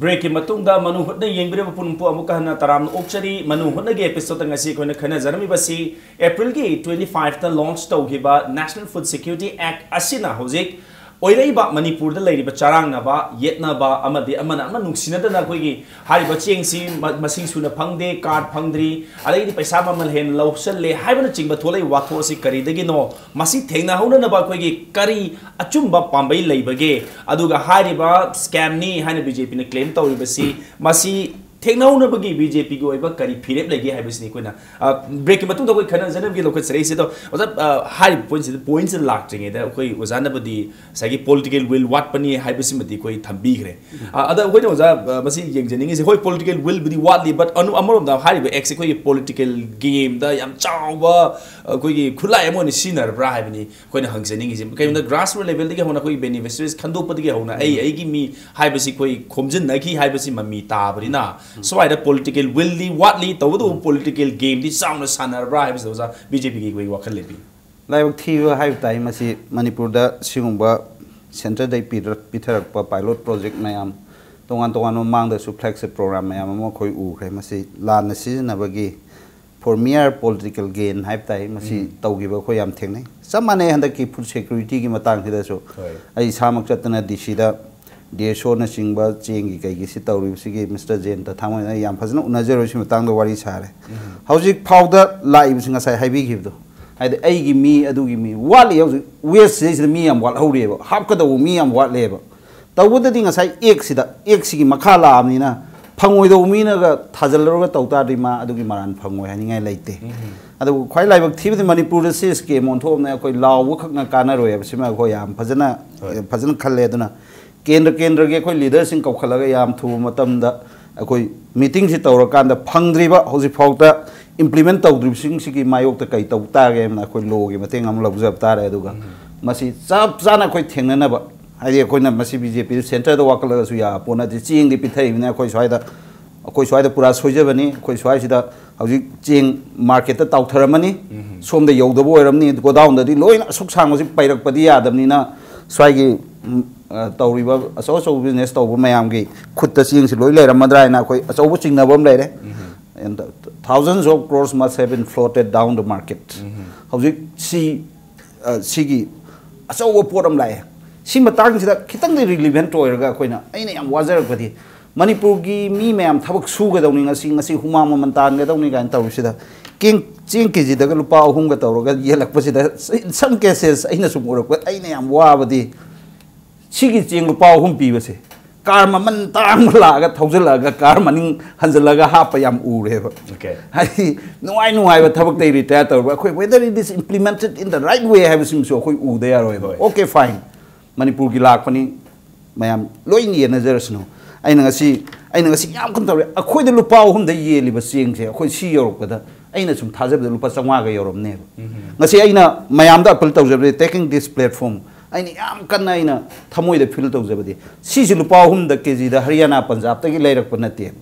ꯕ꯭ꯔꯦꯛꯀꯤ ꯃꯇꯨꯡꯗ ꯃꯅꯨ ꯍꯨꯠꯅ ꯌꯦꯡꯕꯤꯔꯕ ꯄꯨꯝꯅꯃꯛꯄꯨ ꯑꯃꯨꯛꯀ ꯍꯟꯅ ꯇꯔꯥꯝꯅ ꯑꯣꯛꯆꯔꯤ꯫ ꯃꯅꯨ ꯍꯨꯠꯅꯒꯤ ꯑꯦꯄꯤꯁꯣꯗ ꯉꯁꯤ ꯑꯩꯈꯣꯏꯅ ꯈꯟꯅꯖꯔꯝꯃꯤꯕꯁꯤ ꯑꯦꯄ꯭ꯔꯤꯜꯒꯤ ꯇ꯭ꯋꯦꯟꯇꯤ ꯐꯥꯏꯚꯇ ꯂꯣꯟꯆ ꯇꯧꯈꯤꯕ National Food Security Act ꯑꯁꯤꯅ ꯍꯧꯖꯤꯛ ꯑꯣꯏꯔꯛꯏꯕ ꯃꯅꯤꯄꯨꯔꯗ ꯂꯩꯔꯤꯕ ꯆꯔꯥꯡꯅꯕ, ꯌꯦꯠꯅꯕ ꯑꯃꯗꯤ ꯑꯃꯅ ꯑꯃ ꯅꯨꯡꯁꯤꯅꯗꯅ ꯑꯩꯈꯣꯏꯒꯤ ꯍꯥꯏꯔꯤꯕ ꯆꯦꯡꯁꯤ ꯃ-, ꯃꯁꯤꯡ ꯁꯨꯅ ꯐꯪꯗꯦ, ꯀꯥꯔꯗ ꯐꯪꯗ꯭ꯔꯤ, ꯑꯗꯩꯗꯤ ꯄꯩꯁꯥ ꯃꯃꯜ ꯍꯦꯟꯅ ꯂꯧꯁꯜꯂꯦ ꯍꯥꯏꯕꯅꯆꯤꯡꯕ ꯊꯣꯛꯂꯛꯏꯕ ꯋꯥꯊꯣꯛ ꯑꯁꯤ ꯀꯔꯤꯗꯒꯤꯅꯣ? ꯃꯁꯤ ꯊꯦꯡꯅꯍꯧꯅꯅꯕ ꯑꯩꯈꯣꯏꯒꯤ ꯀꯔꯤ ꯑꯆꯨꯝꯕ ꯄꯥꯝꯕꯩ ꯂꯩꯕꯒꯦ? ꯑꯗꯨꯒ ꯍꯥꯏꯔꯤꯕ ꯁ꯭ꯀꯦꯝꯅꯤ ꯍꯥꯏꯅ ꯕꯤ ꯖꯦ ꯄꯤꯅ ꯀ꯭ꯂꯦꯝ ꯇꯧꯔꯤꯕꯁꯤ, ꯃꯁꯤ ꯊꯦꯡꯅꯍꯧꯅꯕꯒꯤ ꯕꯤ ꯖꯦ ꯄꯤꯒꯤ ꯑꯣꯏꯕ ꯀꯔꯤ ꯐꯤꯔꯦꯞ ꯂꯩꯒꯦ ꯍꯥꯏꯕꯁꯤꯅꯤ ꯑꯩꯈꯣꯏꯅ, ꯑ, ꯕ꯭ꯔꯦꯛꯀꯤ ꯃꯇꯨꯡꯗ ꯑꯩꯈꯣꯏ ꯈꯟꯅꯖꯅꯕꯒꯤ ꯂꯧꯈꯠꯆꯔꯛꯏꯁꯦ꯫ ꯑꯗꯣ ꯑꯣꯖꯥ, ꯑ, ꯍꯥꯏꯔꯤꯕ ꯄꯣꯏꯟꯁꯤꯗ, ꯄꯣꯏꯟꯁꯤꯗ ꯂꯥꯛꯇ꯭ꯔꯤꯉꯩꯗ ꯑꯩꯈꯣꯏ ꯑꯣꯖꯥꯅꯕꯨꯗꯤ ꯉꯁꯥꯏꯒꯤ ꯄꯣꯂꯤꯇꯤꯀꯦꯜ ꯋꯤꯜ ꯋꯥꯠꯄꯅꯤ ꯍꯥꯏꯕꯁꯤꯃꯗꯤ ꯑꯩꯈꯣꯏ ꯊꯝꯕꯤꯈ꯭ꯔꯦ꯫ ꯑ, ꯑꯗ ꯑꯩꯈꯣꯏꯅ ꯑꯣꯖꯥ, ꯑ, ꯃꯁꯤ ꯌꯦꯡꯖꯅꯤꯡꯉꯤꯁꯦ, ꯍꯣꯏ, ꯄꯣꯂꯤꯇꯤꯀꯦꯜ ꯋꯤꯜꯕꯨꯗꯤ ꯋꯥꯠꯂꯤ, ꯕꯠ ꯑꯅꯨ-, ꯑꯃꯔꯣꯝꯗ ꯍꯥꯏꯔꯤꯕ ꯑꯦꯛꯁꯦ ꯑꯩꯈꯣꯏꯒꯤ ꯄꯣꯂꯤꯇꯤꯀꯦꯜ ꯒꯦꯝꯗ ꯌꯥꯝ ꯆꯥꯎꯕ ꯑꯩꯈꯣꯏꯒꯤ ꯈꯨꯠꯂꯥꯏ ꯑꯃ ꯑꯣꯏꯅ ꯁꯤꯖꯤꯟꯅꯔꯕ꯭ꯔꯥ ꯍꯥꯏꯕꯅꯤ ꯑꯩꯈꯣꯏꯅ ꯍꯪꯖꯅꯤꯡꯉꯤꯁꯦ꯫ ꯀꯩꯒꯨꯝꯕꯗ ꯒ꯭ꯔꯥꯁꯔꯨꯠ ꯂꯦꯚꯦꯜꯗꯒꯤ ꯍꯧꯅ ꯑꯩꯈꯣꯏꯒꯤ ꯕꯦꯅꯤꯐꯤꯁꯔꯤꯁ ꯈꯟꯗꯣꯛꯄꯗꯒꯤ ꯍꯧꯅ ꯑꯩ ꯑꯩꯒꯤ ꯃꯤ ꯍꯥꯏꯕꯁꯤ ꯑꯩꯈꯣꯏ ꯈꯣꯝꯖꯤꯟꯅꯈꯤ ꯍꯥꯏꯕꯁꯤ ꯃꯃꯤ ꯇꯥꯕꯅꯤꯅ, ꯁ꯭ꯋꯥꯏꯗ ꯄꯣꯂꯤꯇꯤꯀꯦꯜ ꯋꯤꯜꯗꯤ ꯋꯥꯠꯂꯤ, ꯇꯧꯕꯇꯕꯨ ꯄꯣꯂꯤꯇꯤꯀꯦꯜ ꯒꯦꯝꯗꯤ ꯆꯥꯎꯅ ꯁꯥꯟꯅꯔꯕ꯭ꯔꯥ ꯍꯥꯏꯕꯁꯤꯗ ꯑꯣꯖꯥ, ꯕꯤ ꯖꯦ ꯄꯤꯒꯤ ꯑꯩꯈꯣꯏ ꯋꯥꯈꯜ ꯂꯩꯕꯤ? ꯂꯥꯏꯕꯛ ꯊꯤꯕ ꯍꯥꯏꯕ ꯇꯥꯏ, ꯃꯁꯤ ꯃꯅꯤꯄꯨꯔꯗ ꯁꯤꯒꯨꯝꯕ ꯁꯦꯟꯇꯔꯗꯩ ꯄꯤꯔꯛ-, ꯄꯤꯊꯔꯛꯄ ꯄꯥꯏꯂꯣꯠ ꯄ꯭ꯔꯣꯖꯦꯛ ꯃꯌꯥꯝ, ꯇꯣꯉꯥꯟ ꯇꯣꯉꯥꯟꯕ ꯃꯃꯥꯡꯗꯁꯨ ꯐ꯭ꯂꯦꯒꯁꯤꯞ ꯄ꯭ꯔꯣꯒ꯭ꯔꯥꯝ ꯃꯌꯥꯝ ꯑꯃ ꯑꯩꯈꯣꯏ ꯎꯈ꯭ꯔꯦ꯫ ꯃꯁꯤ ꯂꯥꯟꯅ ꯁꯤꯖꯤꯟꯅꯕꯒꯤ, for mere political gain ꯍꯥꯏꯕ ꯇꯥꯏ, ꯃꯁꯤ ꯇꯧꯈꯤꯕ ꯑꯩꯈꯣꯏ ꯌꯥꯝ ꯊꯦꯡꯅꯩ꯫ ꯆꯞ ꯃꯥꯟꯅꯩ ꯍꯟꯗꯛꯀꯤ ꯐꯨꯗ ꯁꯦꯀ꯭ꯌꯨꯔꯤꯇꯤꯒꯤ ꯃꯇꯥꯡꯁꯤꯗꯁꯨ꯫ ꯍꯣꯏ꯫ ꯑꯩ ꯏꯁꯥꯃꯛ ꯆꯠꯇꯅ ꯗꯤ ꯁꯤꯗ ꯗꯤ ꯑꯦꯁ ꯑꯣꯅꯆꯤꯡꯕ ꯆꯦꯡꯒꯤ ꯀꯩꯒꯤ ꯁꯤ ꯇꯧꯔꯤꯕꯁꯤꯒꯤ ꯃꯤꯁꯇꯔ ꯖꯌꯟꯇ ꯊꯥꯡꯃꯩꯕꯟꯗ ꯑꯩ ꯌꯥꯝ ꯐꯖꯅ ꯎꯅꯖꯔꯨꯏ ꯁꯤ ꯃꯇꯥꯡꯗ ꯋꯥꯔꯤ ꯁꯥꯔꯦ꯫ ꯍꯧꯖꯤꯛ ꯐꯥꯎꯗ ꯂꯥꯛꯏꯕꯁꯤ ꯉꯁꯥꯏ ꯍꯥꯏꯕꯤꯈꯤꯕꯗꯣ, ꯍꯥꯏꯗꯤ ꯑꯩꯒꯤ ꯃꯤ, ꯑꯗꯨꯒꯤ ꯃꯤ ꯋꯥꯠꯂꯤ꯫ ꯍꯧꯖꯤꯛ ꯋꯦꯁꯁꯤꯗꯩꯁꯤꯗ ꯃꯤ ꯌꯥꯝ ꯋꯥꯠꯍꯧꯔꯤꯑꯕ, ꯍꯥꯞꯀꯗꯧꯕ ꯃꯤ ꯌꯥꯝ ꯋꯥꯠꯂꯦꯕ꯫ ꯇꯧꯕꯗꯗꯤ ꯉꯁꯥꯏ ꯑꯦꯛꯁꯤꯗ, ꯑꯦꯛꯁꯤꯒꯤ ꯃꯈꯥ ꯂꯥꯛꯑꯕꯅꯤꯅ ꯐꯪꯉꯣꯏꯗꯧꯕ ꯃꯤꯅꯒ ꯊꯥꯖꯤꯜꯂꯨꯔꯒ ꯇꯧ ꯇꯥꯔꯗꯤ ꯃꯥ ꯑꯗꯨꯒꯤ ꯃꯔꯥꯟ ꯐꯪꯉꯣꯏ ꯍꯥꯏꯅꯤꯡꯉꯥꯏ ꯂꯩꯇꯦ꯫ ꯑꯗꯨꯕꯨ ꯈ꯭ꯋꯥꯏ ꯂꯥꯏꯕꯛ ꯊꯤꯕꯗꯤ ꯃꯅꯤꯄꯨꯔꯗ ꯁꯤ ꯁ꯭ꯀꯦꯝ ꯑꯣꯟꯊꯣꯛꯑꯕꯅꯤꯅ ꯑꯩꯈꯣꯏ ꯂꯥꯎꯕ ꯈꯛꯅ ꯀꯥꯟꯅꯔꯣꯏ ꯍꯥꯏꯕꯁꯤꯃ ꯑꯩꯈꯣꯏ ꯌꯥꯝ ꯐꯖꯅ, ꯍꯣꯏ꯫ ꯐꯖꯅ ꯈꯜꯂꯦ꯫ ꯑꯗꯨꯅ ꯀꯦꯟꯗ꯭ꯔ ꯀꯦꯟꯗ꯭ꯔꯒꯤ ꯑꯩꯈꯣꯏ ꯂꯤꯗꯔꯁꯤꯡ ꯀꯧꯈꯠꯂꯒ ꯌꯥꯝ ꯊꯨꯕ ꯃꯇꯝꯗ ꯑꯩꯈꯣꯏ ꯃꯤꯇꯤꯡꯁꯤ ꯇꯧꯔꯀꯥꯟꯗ ꯐꯪꯗ꯭ꯔꯤꯕ, ꯍꯧꯖꯤꯛꯐꯥꯎꯗ ꯏꯝꯄ꯭ꯂꯤꯃꯦꯟ ꯇꯧꯗ꯭ꯔꯤꯕꯁꯤꯡꯁꯤꯒꯤ ꯃꯥꯌꯣꯛꯇ ꯀꯩ ꯇꯧ ꯇꯥꯒꯦ ꯍꯥꯏꯅ ꯑꯩꯈꯣꯏ ꯂꯣꯒꯤ ꯃꯇꯦꯡ ꯑꯃ ꯂꯧꯖꯕ ꯇꯥꯔꯦ꯫ ꯑꯗꯨꯒ ꯃꯁꯤ ꯆꯞ ꯆꯥꯅ ꯑꯩꯈꯣꯏ ꯊꯦꯡꯅꯅꯕ, ꯍꯥꯏꯗꯤ ꯑꯩꯈꯣꯏꯅ ꯃꯁꯤ ꯕꯤ ꯖꯦ ꯄꯤꯗ ꯁꯦꯟꯇꯔꯗ ꯋꯥꯀꯠꯂꯒꯁꯨ ꯌꯥꯕ ꯄꯣꯠ ꯅꯠꯇꯦ꯫ ꯆꯦꯡꯗꯤ ꯄꯤꯊꯛꯏꯕꯅꯤ ꯑꯩꯈꯣꯏ ꯁ꯭ꯋꯥꯏꯗ, ꯑꯩꯈꯣꯏ ꯁ꯭ꯋꯥꯏꯗ ꯄꯨꯔꯥ ꯁꯣꯏꯖꯕꯅꯤ꯫ ꯑꯩꯈꯣꯏ ꯁ꯭ꯋꯥꯏꯁꯤꯗ ꯍꯧꯖꯤꯛ ꯆꯦꯡ ꯃꯥꯔꯀꯦꯠꯇ ꯇꯥꯎꯊꯔꯝꯃꯅꯤ, ꯁꯣꯝꯗ ꯌꯧꯗꯕ ꯑꯣꯏꯔꯝꯅꯤ, ꯒꯣꯗꯥꯎꯟꯗꯗꯤ ꯂꯣꯏꯅ ꯑꯁꯨꯛ ꯁꯥꯡꯕꯁꯤ ꯄꯩꯔꯛꯄꯗꯤ ꯌꯥꯗꯕꯅꯤꯅ ꯁ꯭ꯋꯥꯏꯒꯤ ꯎꯝ, ꯑ, ꯇꯧꯔꯤꯕ ꯑꯆꯧ ꯑꯆꯧꯕ business ꯇꯧꯕ ꯃꯌꯥꯝꯒꯤ ꯈꯨꯠꯇ ꯆꯦꯡꯁꯤ ꯂꯣꯏ ꯂꯩꯔꯝꯃꯗ꯭ꯔꯥ ꯍꯥꯏꯅ ꯑꯩꯈꯣꯏ ꯑꯆꯧꯕ ꯆꯤꯡꯅꯕ ꯑꯃ ꯂꯩꯔꯦ꯫ And thousands of crores must have been floated down the market. ꯍꯧꯖꯤꯛ ꯁꯤ, ꯑ, ꯁꯤꯒꯤ ꯑꯆꯧꯕ ꯄꯣꯠ ꯑꯃ ꯂꯥꯛꯑꯦ꯫ ꯁꯤ ꯃꯇꯥꯡꯁꯤꯗ ꯈꯤꯇꯪꯗꯤ relevant ꯑꯣꯏꯔꯒ ꯑꯩꯈꯣꯏꯅ, ꯑꯩꯅ ꯌꯥꯝ ꯋꯥꯖꯔꯛꯄꯗꯤ, ꯃꯅꯤꯄꯨꯔꯒꯤ ꯃꯤ ꯃꯌꯥꯝ ꯊꯕꯛ ꯁꯨꯒꯗꯧꯅꯤ, ꯉꯁꯤ, ꯉꯁꯤ ꯍꯨꯃꯥꯡ ꯃꯃꯜ ꯇꯥꯟꯒꯗꯧꯅꯤ ꯀꯥꯏꯅ ꯇꯧꯔꯤꯁꯤꯗ, ꯆꯦꯡ, ꯆꯦꯡ ꯀꯦꯖꯤꯗꯒ ꯂꯨꯄꯥ ꯑꯍꯨꯝꯒ ꯇꯧꯔꯒ ꯌꯦꯜꯂꯛꯄꯁꯤꯗ, in some cases ꯑꯩꯅ ꯁꯨꯝ ꯎꯔꯛꯄ, ꯑꯩꯅ ꯌꯥꯝ ꯋꯥꯕꯗꯤ, ꯁꯤꯒꯤ ꯆꯦꯡ ꯂꯨꯄꯥ ꯑꯍꯨꯝ ꯄꯤꯕꯁꯦ, ꯀꯥꯔ ꯃꯃꯜ ꯇꯥꯡꯕ ꯂꯥꯛꯑꯒ ꯊꯧꯖꯤꯜꯂꯛꯑꯒ ꯀꯥꯔ ꯃꯅꯤꯡ ꯍꯟꯖꯤꯜꯂꯒ ꯍꯥꯞꯄ ꯌꯥꯝ ꯎꯔꯦꯕ꯫ Okay. ꯍꯥꯏꯗꯤ ꯅꯨꯡꯉꯥꯏ ꯅꯨꯡꯉꯥꯏꯕ ꯊꯕꯛꯇꯩ retire ꯇꯧꯔꯒ ꯑꯩꯈꯣꯏ whether it is implemented in the right way ꯍꯥꯏꯕꯁꯤꯃꯁꯨ ꯑꯩꯈꯣꯏ ꯎꯗ ꯌꯥꯔꯣꯏꯕ꯫ ꯍꯣꯏ. Okay, fine, ꯃꯅꯤꯄꯨꯔꯒꯤ ꯂꯥꯛꯄꯅꯤ, ꯃꯌꯥꯝ ꯂꯣꯏꯅ ꯌꯦꯟꯅꯖꯔꯁꯅꯨ꯫ ꯑꯩꯅ ꯉꯁꯤ, ꯑꯩꯅ ꯉꯁꯤ ꯌꯥꯝ ꯀꯟꯅ ꯇꯧꯔꯦ, ꯑꯩꯈꯣꯏꯗ ꯂꯨꯄꯥ ꯑꯍꯨꯝꯗ ꯌꯦꯜꯂꯤꯕ ꯆꯦꯡꯁꯦ ꯑꯩꯈꯣꯏ ꯁꯤ ꯌꯧꯔꯛꯄꯗ ꯑꯩꯅ ꯁꯨꯝ ꯊꯥꯖꯕꯗ ꯂꯨꯄꯥ ꯆꯥꯝꯃꯉꯥꯒ ꯌꯧꯔꯝꯅꯦꯕ꯫ ꯉꯁꯤ ꯑꯩꯅ ꯃꯌꯥꯝꯗ appeal ꯇꯧꯖꯕꯗꯤ, taking this platform, ꯑꯩꯅ ꯌꯥꯝ ꯀꯟꯅ ꯑꯩꯅ ꯊꯃꯣꯏꯗ feel ꯇꯧꯖꯕꯗꯤ, ꯁꯤꯁꯤ ꯂꯨꯄꯥ ꯑꯍꯨꯝꯗ ꯀꯦꯖꯤꯗ ꯍꯔꯤꯌꯥꯅꯥ ꯄꯟꯖꯥꯕꯇꯒꯤ ꯂꯩꯔꯛꯄ ꯅꯠꯇꯦ꯫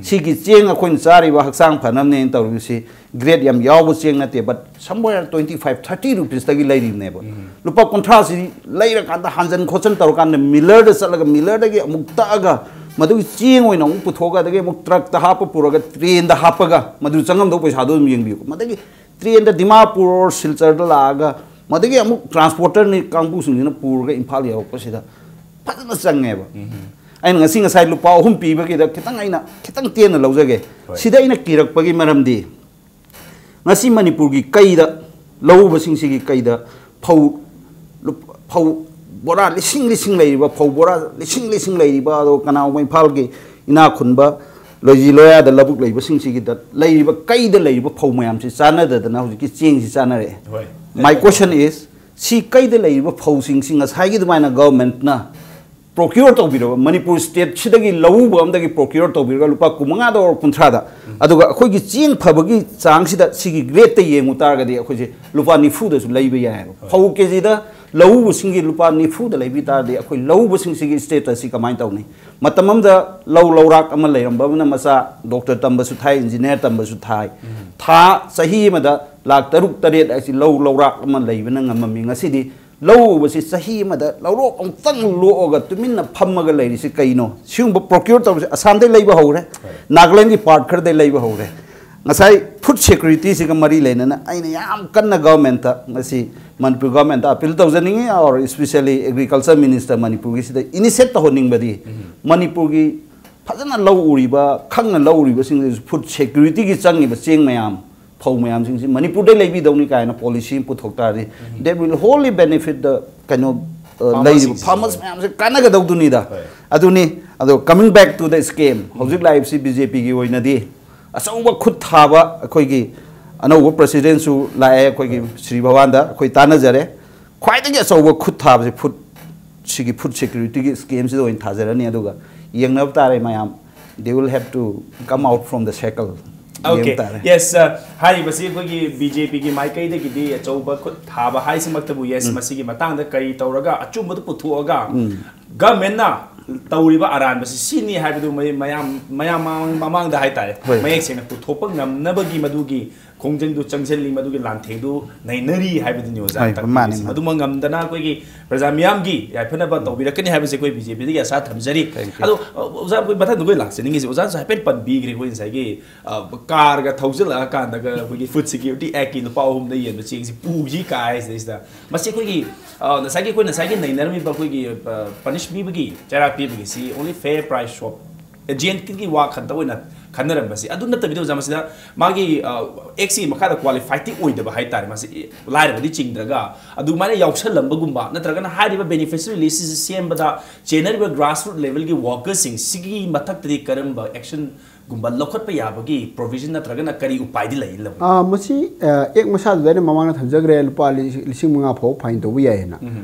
ꯁꯤꯒꯤ ꯆꯦꯡ ꯑꯩꯈꯣꯏꯅ ꯆꯥꯔꯤꯕ ꯍꯛꯆꯥꯡ ꯐꯅꯕꯅꯦꯅ ꯇꯧꯔꯤꯕꯁꯤ grade ꯌꯥꯝ ꯌꯥꯎꯕ ꯆꯦꯡ ꯅꯠꯇꯦ, but somewhere twenty five, thirty rupeesꯇꯒꯤ ꯂꯩꯔꯤꯕꯅꯦꯕ꯫ ꯂꯨꯄꯥ ꯀꯨꯟꯊ꯭ꯔꯥꯁꯤ ꯂꯩꯔꯀꯥꯟꯗ ꯍꯥꯟꯖꯟ ꯈꯣꯠꯆꯟ ꯇꯧꯔꯀꯥꯟꯗ millerꯗ ꯆꯠꯂꯒ millerꯗꯒꯤ ꯑꯃꯨꯛ ꯇꯛꯑꯒ ꯃꯗꯨꯒꯤ ꯆꯦꯡ ꯑꯣꯏꯅ ꯑꯃꯨꯛ ꯄꯨꯊꯣꯛꯑꯒ ꯑꯗꯒꯤ ꯑꯃꯨꯛ truckꯇ ꯍꯥꯞꯄ ꯄꯨꯔꯒ trainꯗ ꯍꯥꯞꯄꯒ ꯃꯗꯨ ꯆꯪꯉꯝꯗꯧꯕ ꯄꯩꯁꯥꯗꯣ ꯑꯗꯨꯝ ꯌꯦꯡꯕꯤꯌꯨ꯫ ꯃꯗꯒꯤ trainꯗ ꯗꯤꯃꯥꯄꯨꯔ or ꯁꯤꯜꯆꯔꯗ ꯂꯥꯛꯑꯒ ꯃꯗꯒꯤ ꯑꯃꯨꯛ transporterꯅꯤ ꯀꯥꯡꯕꯨꯁꯤꯡꯁꯤꯅ ꯄꯨꯔꯒ ꯏꯝꯐꯥꯜ ꯌꯧꯔꯛꯄꯁꯤꯗ ꯐꯖꯅ ꯆꯪꯉꯦꯕ꯫ ꯑꯩꯅ ꯉꯁꯤ ꯉꯁꯥꯏ ꯂꯨꯄꯥ ꯑꯍꯨꯝ ꯄꯤꯕꯒꯤꯗ ꯈꯤꯇꯪ ꯑꯩꯅ ꯈꯤꯇꯪ ꯇꯦꯟꯅ ꯂꯧꯖꯒꯦ꯫ ꯍꯣꯏ. ꯁꯤꯗ ꯑꯩꯅ ꯀꯤꯔꯛꯄꯒꯤ ꯃꯔꯝꯗꯤ, ꯉꯁꯤ ꯃꯅꯤꯄꯨꯔꯒꯤ ꯀꯩꯗ, ꯂꯧꯎꯕꯁꯤꯡꯁꯤꯒꯤ ꯀꯩꯗ ꯐꯧ, ꯂꯨꯞ-, ꯐꯧ ꯕꯣꯔꯥ ꯂꯤꯁꯤꯡ ꯂꯤꯁꯤꯡ ꯂꯩꯔꯤꯕ, ꯐꯧ ꯕꯣꯔꯥ ꯂꯤꯁꯤꯡ ꯂꯤꯁꯤꯡ ꯂꯩꯔꯤꯕ, ꯑꯗꯣ ꯀꯅꯥꯒꯨꯝꯕ ꯏꯝꯐꯥꯜꯒꯤ ꯏꯅꯥꯛ ꯈꯨꯟꯕ ꯂꯣꯏꯖꯤ ꯂꯣꯌꯥꯗ ꯂꯧꯕꯨꯛ ꯂꯩꯕꯁꯤꯡꯁꯤꯒꯤꯗ ꯂꯩꯔꯤꯕ, ꯀꯩꯗ ꯂꯩꯔꯤꯕ ꯐꯧ ꯃꯌꯥꯝꯁꯤ ꯆꯥꯟꯅꯗꯗꯅ ꯍꯧꯖꯤꯛꯀꯤ ꯆꯦꯡꯁꯤ ꯆꯥꯟꯅꯔꯛꯑꯦ꯫ ꯍꯣꯏ. My question is, ꯁꯤ ꯀꯩꯗ ꯂꯩꯔꯤꯕ ꯐꯧꯁꯤꯡꯁꯤ ꯉꯁꯥꯏꯒꯤ ꯑꯗꯨꯃꯥꯏꯅ governmentꯅ procure ꯇꯧꯕꯤꯔꯕ, ꯃꯅꯤꯄꯨꯔ stateꯁꯤꯗꯒꯤ ꯂꯧꯎꯕ ꯑꯃꯗꯒꯤ procure ꯇꯧꯕꯤꯔꯒ ꯂꯨꯄꯥ ꯀꯨꯟꯃꯉꯥꯗ or ꯀꯨꯟꯊ꯭ꯔꯥꯗ, ꯑꯗꯨꯒ ꯑꯩꯈꯣꯏꯒꯤ ꯆꯦꯡ ꯐꯕꯒꯤ ꯆꯥꯡꯁꯤꯗ ꯁꯤꯒꯤ gradeꯇ ꯌꯦꯡꯉꯨ ꯇꯥꯔꯒꯗꯤ ꯑꯩꯈꯣꯏꯁꯦ ꯂꯨꯄꯥ ꯅꯤꯐꯨꯗꯁꯨ ꯂꯩꯕ ꯌꯥꯏꯑꯕ꯫ ꯐꯧ ꯀꯦꯖꯤꯗ ꯂꯧꯎꯕꯁꯤꯡꯒꯤ ꯂꯨꯄꯥ ꯅꯤꯐꯨꯗ ꯂꯩꯕꯤ ꯇꯥꯔꯗꯤ ꯑꯩꯈꯣꯏ ꯂꯧꯎꯕꯁꯤꯡꯁꯤꯒꯤ status ꯑꯁꯤ ꯀꯃꯥꯏꯅ ꯇꯧꯅꯤ? ꯃꯇꯝ ꯑꯃꯗ ꯂꯧ ꯂꯧꯔꯥꯛ ꯑꯃ ꯂꯩꯔꯝꯕ ꯑꯃꯅ ꯃꯆꯥ doctor ꯇꯝꯕꯁꯨ ꯊꯥꯏ, engineer ꯇꯝꯕꯁꯨ ꯊꯥꯏ꯫ ꯊꯥ, ꯆꯍꯤ ꯑꯃꯗ ꯂꯥꯛ ꯇꯔꯨꯛ ꯇꯔꯦꯠ ꯍꯥꯏꯁꯤ ꯂꯧ ꯂꯧꯔꯥꯛ ꯑꯃ ꯂꯩꯕꯅ ꯉꯝꯃꯝꯃꯤ꯫ ꯉꯁꯤꯗꯤ ꯂꯧ ꯎꯕꯁꯤ ꯆꯍꯤ ꯑꯃꯗ ꯂꯧꯔꯣꯛ ꯑꯃꯨꯛꯇꯪ ꯂꯣꯛꯑꯒ ꯇꯨꯃꯤꯟꯅ ꯐꯝꯃꯒ ꯂꯩꯔꯤꯁꯤ ꯀꯩꯅꯣ? ꯁꯤꯒꯨꯝꯕ procure ꯇꯧꯕꯁꯦ ꯑꯁꯥꯝꯗꯩ ꯂꯩꯕ ꯍꯧꯔꯦ, ꯅꯥꯒꯥꯂꯦꯟꯒꯤ part ꯈꯔꯗꯩ ꯂꯩꯕ ꯍꯧꯔꯦ꯫ ꯉꯁꯥꯏ food security ꯁꯤꯒ ꯃꯔꯤ ꯂꯩꯅꯅ ꯑꯩꯅ ꯌꯥꯝ ꯀꯟꯅ government ꯇ, ꯉꯁꯤ ꯃꯅꯤꯄꯨꯔ government ꯇ appeal ꯇꯧꯖꯅꯤꯡꯉꯤ, or especially agriculture minister ꯃꯅꯤꯄꯨꯔꯒꯤꯁꯤꯗ initiate ꯇꯧꯍꯟꯅꯤꯡꯕꯗꯤ, ꯃꯅꯤꯄꯨꯔꯒꯤ ꯐꯖꯅ ꯂꯧ ꯎꯔꯤꯕ, ꯈꯪꯅ ꯂꯧ ꯎꯔꯤꯕꯁꯤꯡꯗꯁꯨ food security ꯒꯤ ꯆꯪꯉꯤꯕ ꯆꯦꯡ ꯃꯌꯥꯝ, ꯐꯧ ꯃꯌꯥꯝꯁꯤꯡꯁꯤ ꯃꯅꯤꯄꯨꯔꯗꯩ ꯂꯩꯕꯤꯗꯧꯅꯤ ꯀꯥꯏꯅ policy ꯑꯃ ꯄꯨꯊꯣꯛ ꯇꯥꯔꯗꯤ, that will wholly benefit the, ꯀꯩꯅꯣ, ꯑ, ꯂꯩꯔꯤꯕ farmers ꯃꯌꯥꯝꯁꯦ ꯀꯥꯟꯅꯒꯗꯧꯗꯨꯅꯤꯗ꯫ ꯑꯗꯨꯅꯤ꯫ ꯑꯗꯣ coming back to the scheme, ꯍꯧꯖꯤꯛ ꯂꯥꯛꯏꯕꯁꯤ BJP ꯒꯤ ꯑꯣꯏꯅꯗꯤ ꯑꯆꯧꯕ ꯈꯨꯠ ꯊꯥꯕ, ꯑꯩꯈꯣꯏꯒꯤ ꯑꯅꯧꯕ president ꯁꯨ ꯂꯥꯛꯑꯦ, ꯑꯩꯈꯣꯏꯒꯤ ꯁ꯭ꯔꯤ ꯚꯒꯋꯥꯟꯗ ꯑꯩꯈꯣꯏ ꯇꯥꯟꯅꯖꯔꯦ꯫ ꯈ꯭ꯋꯥꯏꯗꯒꯤ ꯑꯆꯧꯕ ꯈꯨꯠ ꯊꯥꯕꯁꯦ food, ꯁꯤꯒꯤ food security ꯒꯤ scheme ꯁꯤꯗ ꯑꯣꯏꯅ ꯊꯥꯖꯔꯅꯤ, ꯑꯗꯨꯒ ꯌꯦꯡꯅꯕ ꯇꯥꯔꯦ ꯃꯌꯥꯝ, they will have to come out from the shackle꯫ Okay, ꯌꯦꯡꯕ ꯇꯥꯔꯦ꯫ Yes, sir꯫ ꯍꯥꯏꯔꯤꯕꯁꯤ ꯑꯩꯈꯣꯏꯒꯤ BJP ꯒꯤ ꯃꯥꯏꯀꯩꯗꯒꯤꯗꯤ ꯑꯆꯧꯕ ꯈꯨꯠ ꯊꯥꯕ ꯍꯥꯏꯁꯤꯃꯛꯇꯕꯨ, yes, ꯃꯁꯤꯒꯤ ꯃꯇꯥꯡꯗ ꯀꯔꯤ ꯇꯧꯔꯒ ꯑꯆꯨꯝꯕꯗꯨ ꯄꯨꯊꯣꯛꯑꯒ government ꯅ ꯇꯧꯔꯤꯕ ꯑꯔꯥꯟꯕꯁꯤ ꯁꯤꯅꯤ ꯍꯥꯏꯕꯗꯨ ꯃꯌꯥꯝ, ꯃꯌꯥꯝ ꯃꯃꯥꯡ-, ꯃꯃꯥꯡꯗ ꯍꯥꯏꯇꯥꯔꯦ, ꯍꯣꯏ, ꯃꯌꯦꯛ ꯁꯦꯡꯅ ꯄꯨꯊꯣꯛꯄ ꯉꯝꯅꯕꯒꯤ ꯃꯗꯨꯒꯤ ꯈꯣꯡꯖꯪꯗꯨ ꯆꯪꯁꯤꯜꯂꯤ, ꯃꯗꯨꯒꯤ ꯂꯥꯟꯊꯦꯡꯗꯨ ꯅꯩꯅꯔꯤ ꯍꯥꯏꯕꯗꯨꯅꯤ ꯑꯣꯖꯥꯅ ꯍꯣꯏ, ꯇꯥꯛꯄꯤꯔꯤꯁꯤ꯫ ꯃꯥꯅꯤ, ꯃꯥꯅꯤ꯫ ꯃꯗꯨꯃꯛ ꯉꯝꯗꯅ ꯑꯩꯈꯣꯏꯒꯤ ꯄ꯭ꯔꯖꯥ ꯃꯤꯌꯥꯝꯒꯤ ꯌꯥꯏꯐꯅꯕ ꯇꯧꯕꯤꯔꯛꯀꯅꯤ ꯍꯥꯏꯕꯁꯦ ꯑꯩꯈꯣꯏ BJP ꯗꯒꯤ ꯑꯁꯥ ꯊꯝꯖꯔꯤ꯫ Thank you꯫ ꯑꯗꯣ, ꯑ, ꯑꯣꯖꯥ, ꯑꯩꯈꯣꯏ ꯃꯊꯪꯗ ꯑꯩꯈꯣꯏ ꯂꯥꯛꯆꯅꯤꯡꯉꯤꯁꯦ, ꯑꯣꯖꯥꯅꯁꯨ ꯍꯥꯏꯐꯦꯠ ꯄꯟꯕꯤꯈ꯭ꯔꯦ, ꯑꯩꯈꯣꯏ ꯉꯁꯥꯏꯒꯤ, ꯑ, car ꯒ ꯊꯧꯖꯤꯜꯂꯛꯑꯀꯥꯟꯗꯒ ꯑꯩꯈꯣꯏꯒꯤ Food Security Act ꯀꯤ ꯂꯨꯄꯥ ꯑꯍꯨꯝꯗ ꯌꯦꯟꯕ ꯆꯦꯡꯁꯤ ꯄꯨꯈꯤ ꯀꯥꯏ ꯁꯤꯗꯩꯁꯤꯗ꯫ ꯃꯁꯤ ꯑꯩꯈꯣꯏꯒꯤ, ꯑ, ꯉꯁꯥꯏꯒꯤ ꯑꯩꯈꯣꯏ ꯉꯁꯥꯏꯒꯤ ꯅꯩꯅꯔꯝꯃꯤꯕ ꯑꯩꯈꯣꯏꯒꯤ, ꯑ, punish ꯄꯤꯕꯒꯤ, ꯆꯩꯔꯥꯛ ꯄꯤꯕꯒꯤꯁꯤ only fair price shop agent ꯀꯤ ꯋꯥ ꯈꯛꯇ ꯑꯣꯏꯅ ꯈꯟꯅꯔꯝꯕꯁꯤ꯫ ꯑꯗꯨ ꯅꯠꯇꯕꯤꯗ ꯑꯣꯖꯥ, ꯃꯁꯤꯗ ꯃꯥꯒꯤ, ꯑ, act ꯁꯤꯒꯤ ꯃꯈꯥꯗ qualified ꯇꯤ ꯑꯣꯏꯗꯕ ꯍꯥꯏꯇꯥꯔꯦ, ꯃꯁꯤ ꯂꯥꯏꯔꯕꯗꯤ ꯆꯤꯡꯗ꯭ꯔꯒ ꯑꯗꯨꯃꯥꯏꯅ ꯌꯥꯎꯁꯜꯂꯝꯕꯒꯨꯝꯕ, ꯅꯠꯇ꯭ꯔꯒꯅ ꯍꯥꯏꯔꯤꯕ beneficiary list ꯁꯤ ꯁꯦꯝꯕꯗ ꯆꯦꯟꯅꯔꯤꯕ grassroot level ꯒꯤ worker ꯁꯤꯡ ꯁꯤꯒꯤ ꯃꯊꯛꯇꯗꯤ ꯀꯔꯝꯕ action ꯒꯨꯝꯕ ꯂꯧꯈꯠꯄ ꯌꯥꯕꯒꯤ provision ꯅꯠꯇ꯭ꯔꯒꯅ ꯀꯔꯤ ꯎꯄꯥꯏꯗꯤ ꯂꯩ ꯂꯧꯕ? ꯑꯥ, ꯃꯁꯤ, ꯑ, act ꯃꯁꯥꯗꯨꯗ ꯑꯩꯅ ꯃꯃꯥꯡꯗ ꯊꯝꯖꯈ꯭ꯔꯦ, ꯂꯨꯄꯥ ꯂꯤ-, ꯂꯤꯁꯤꯡ ꯃꯉꯥ ꯐꯥꯎꯕ fine ꯇꯧꯕ ꯌꯥꯏꯌꯦꯅ꯫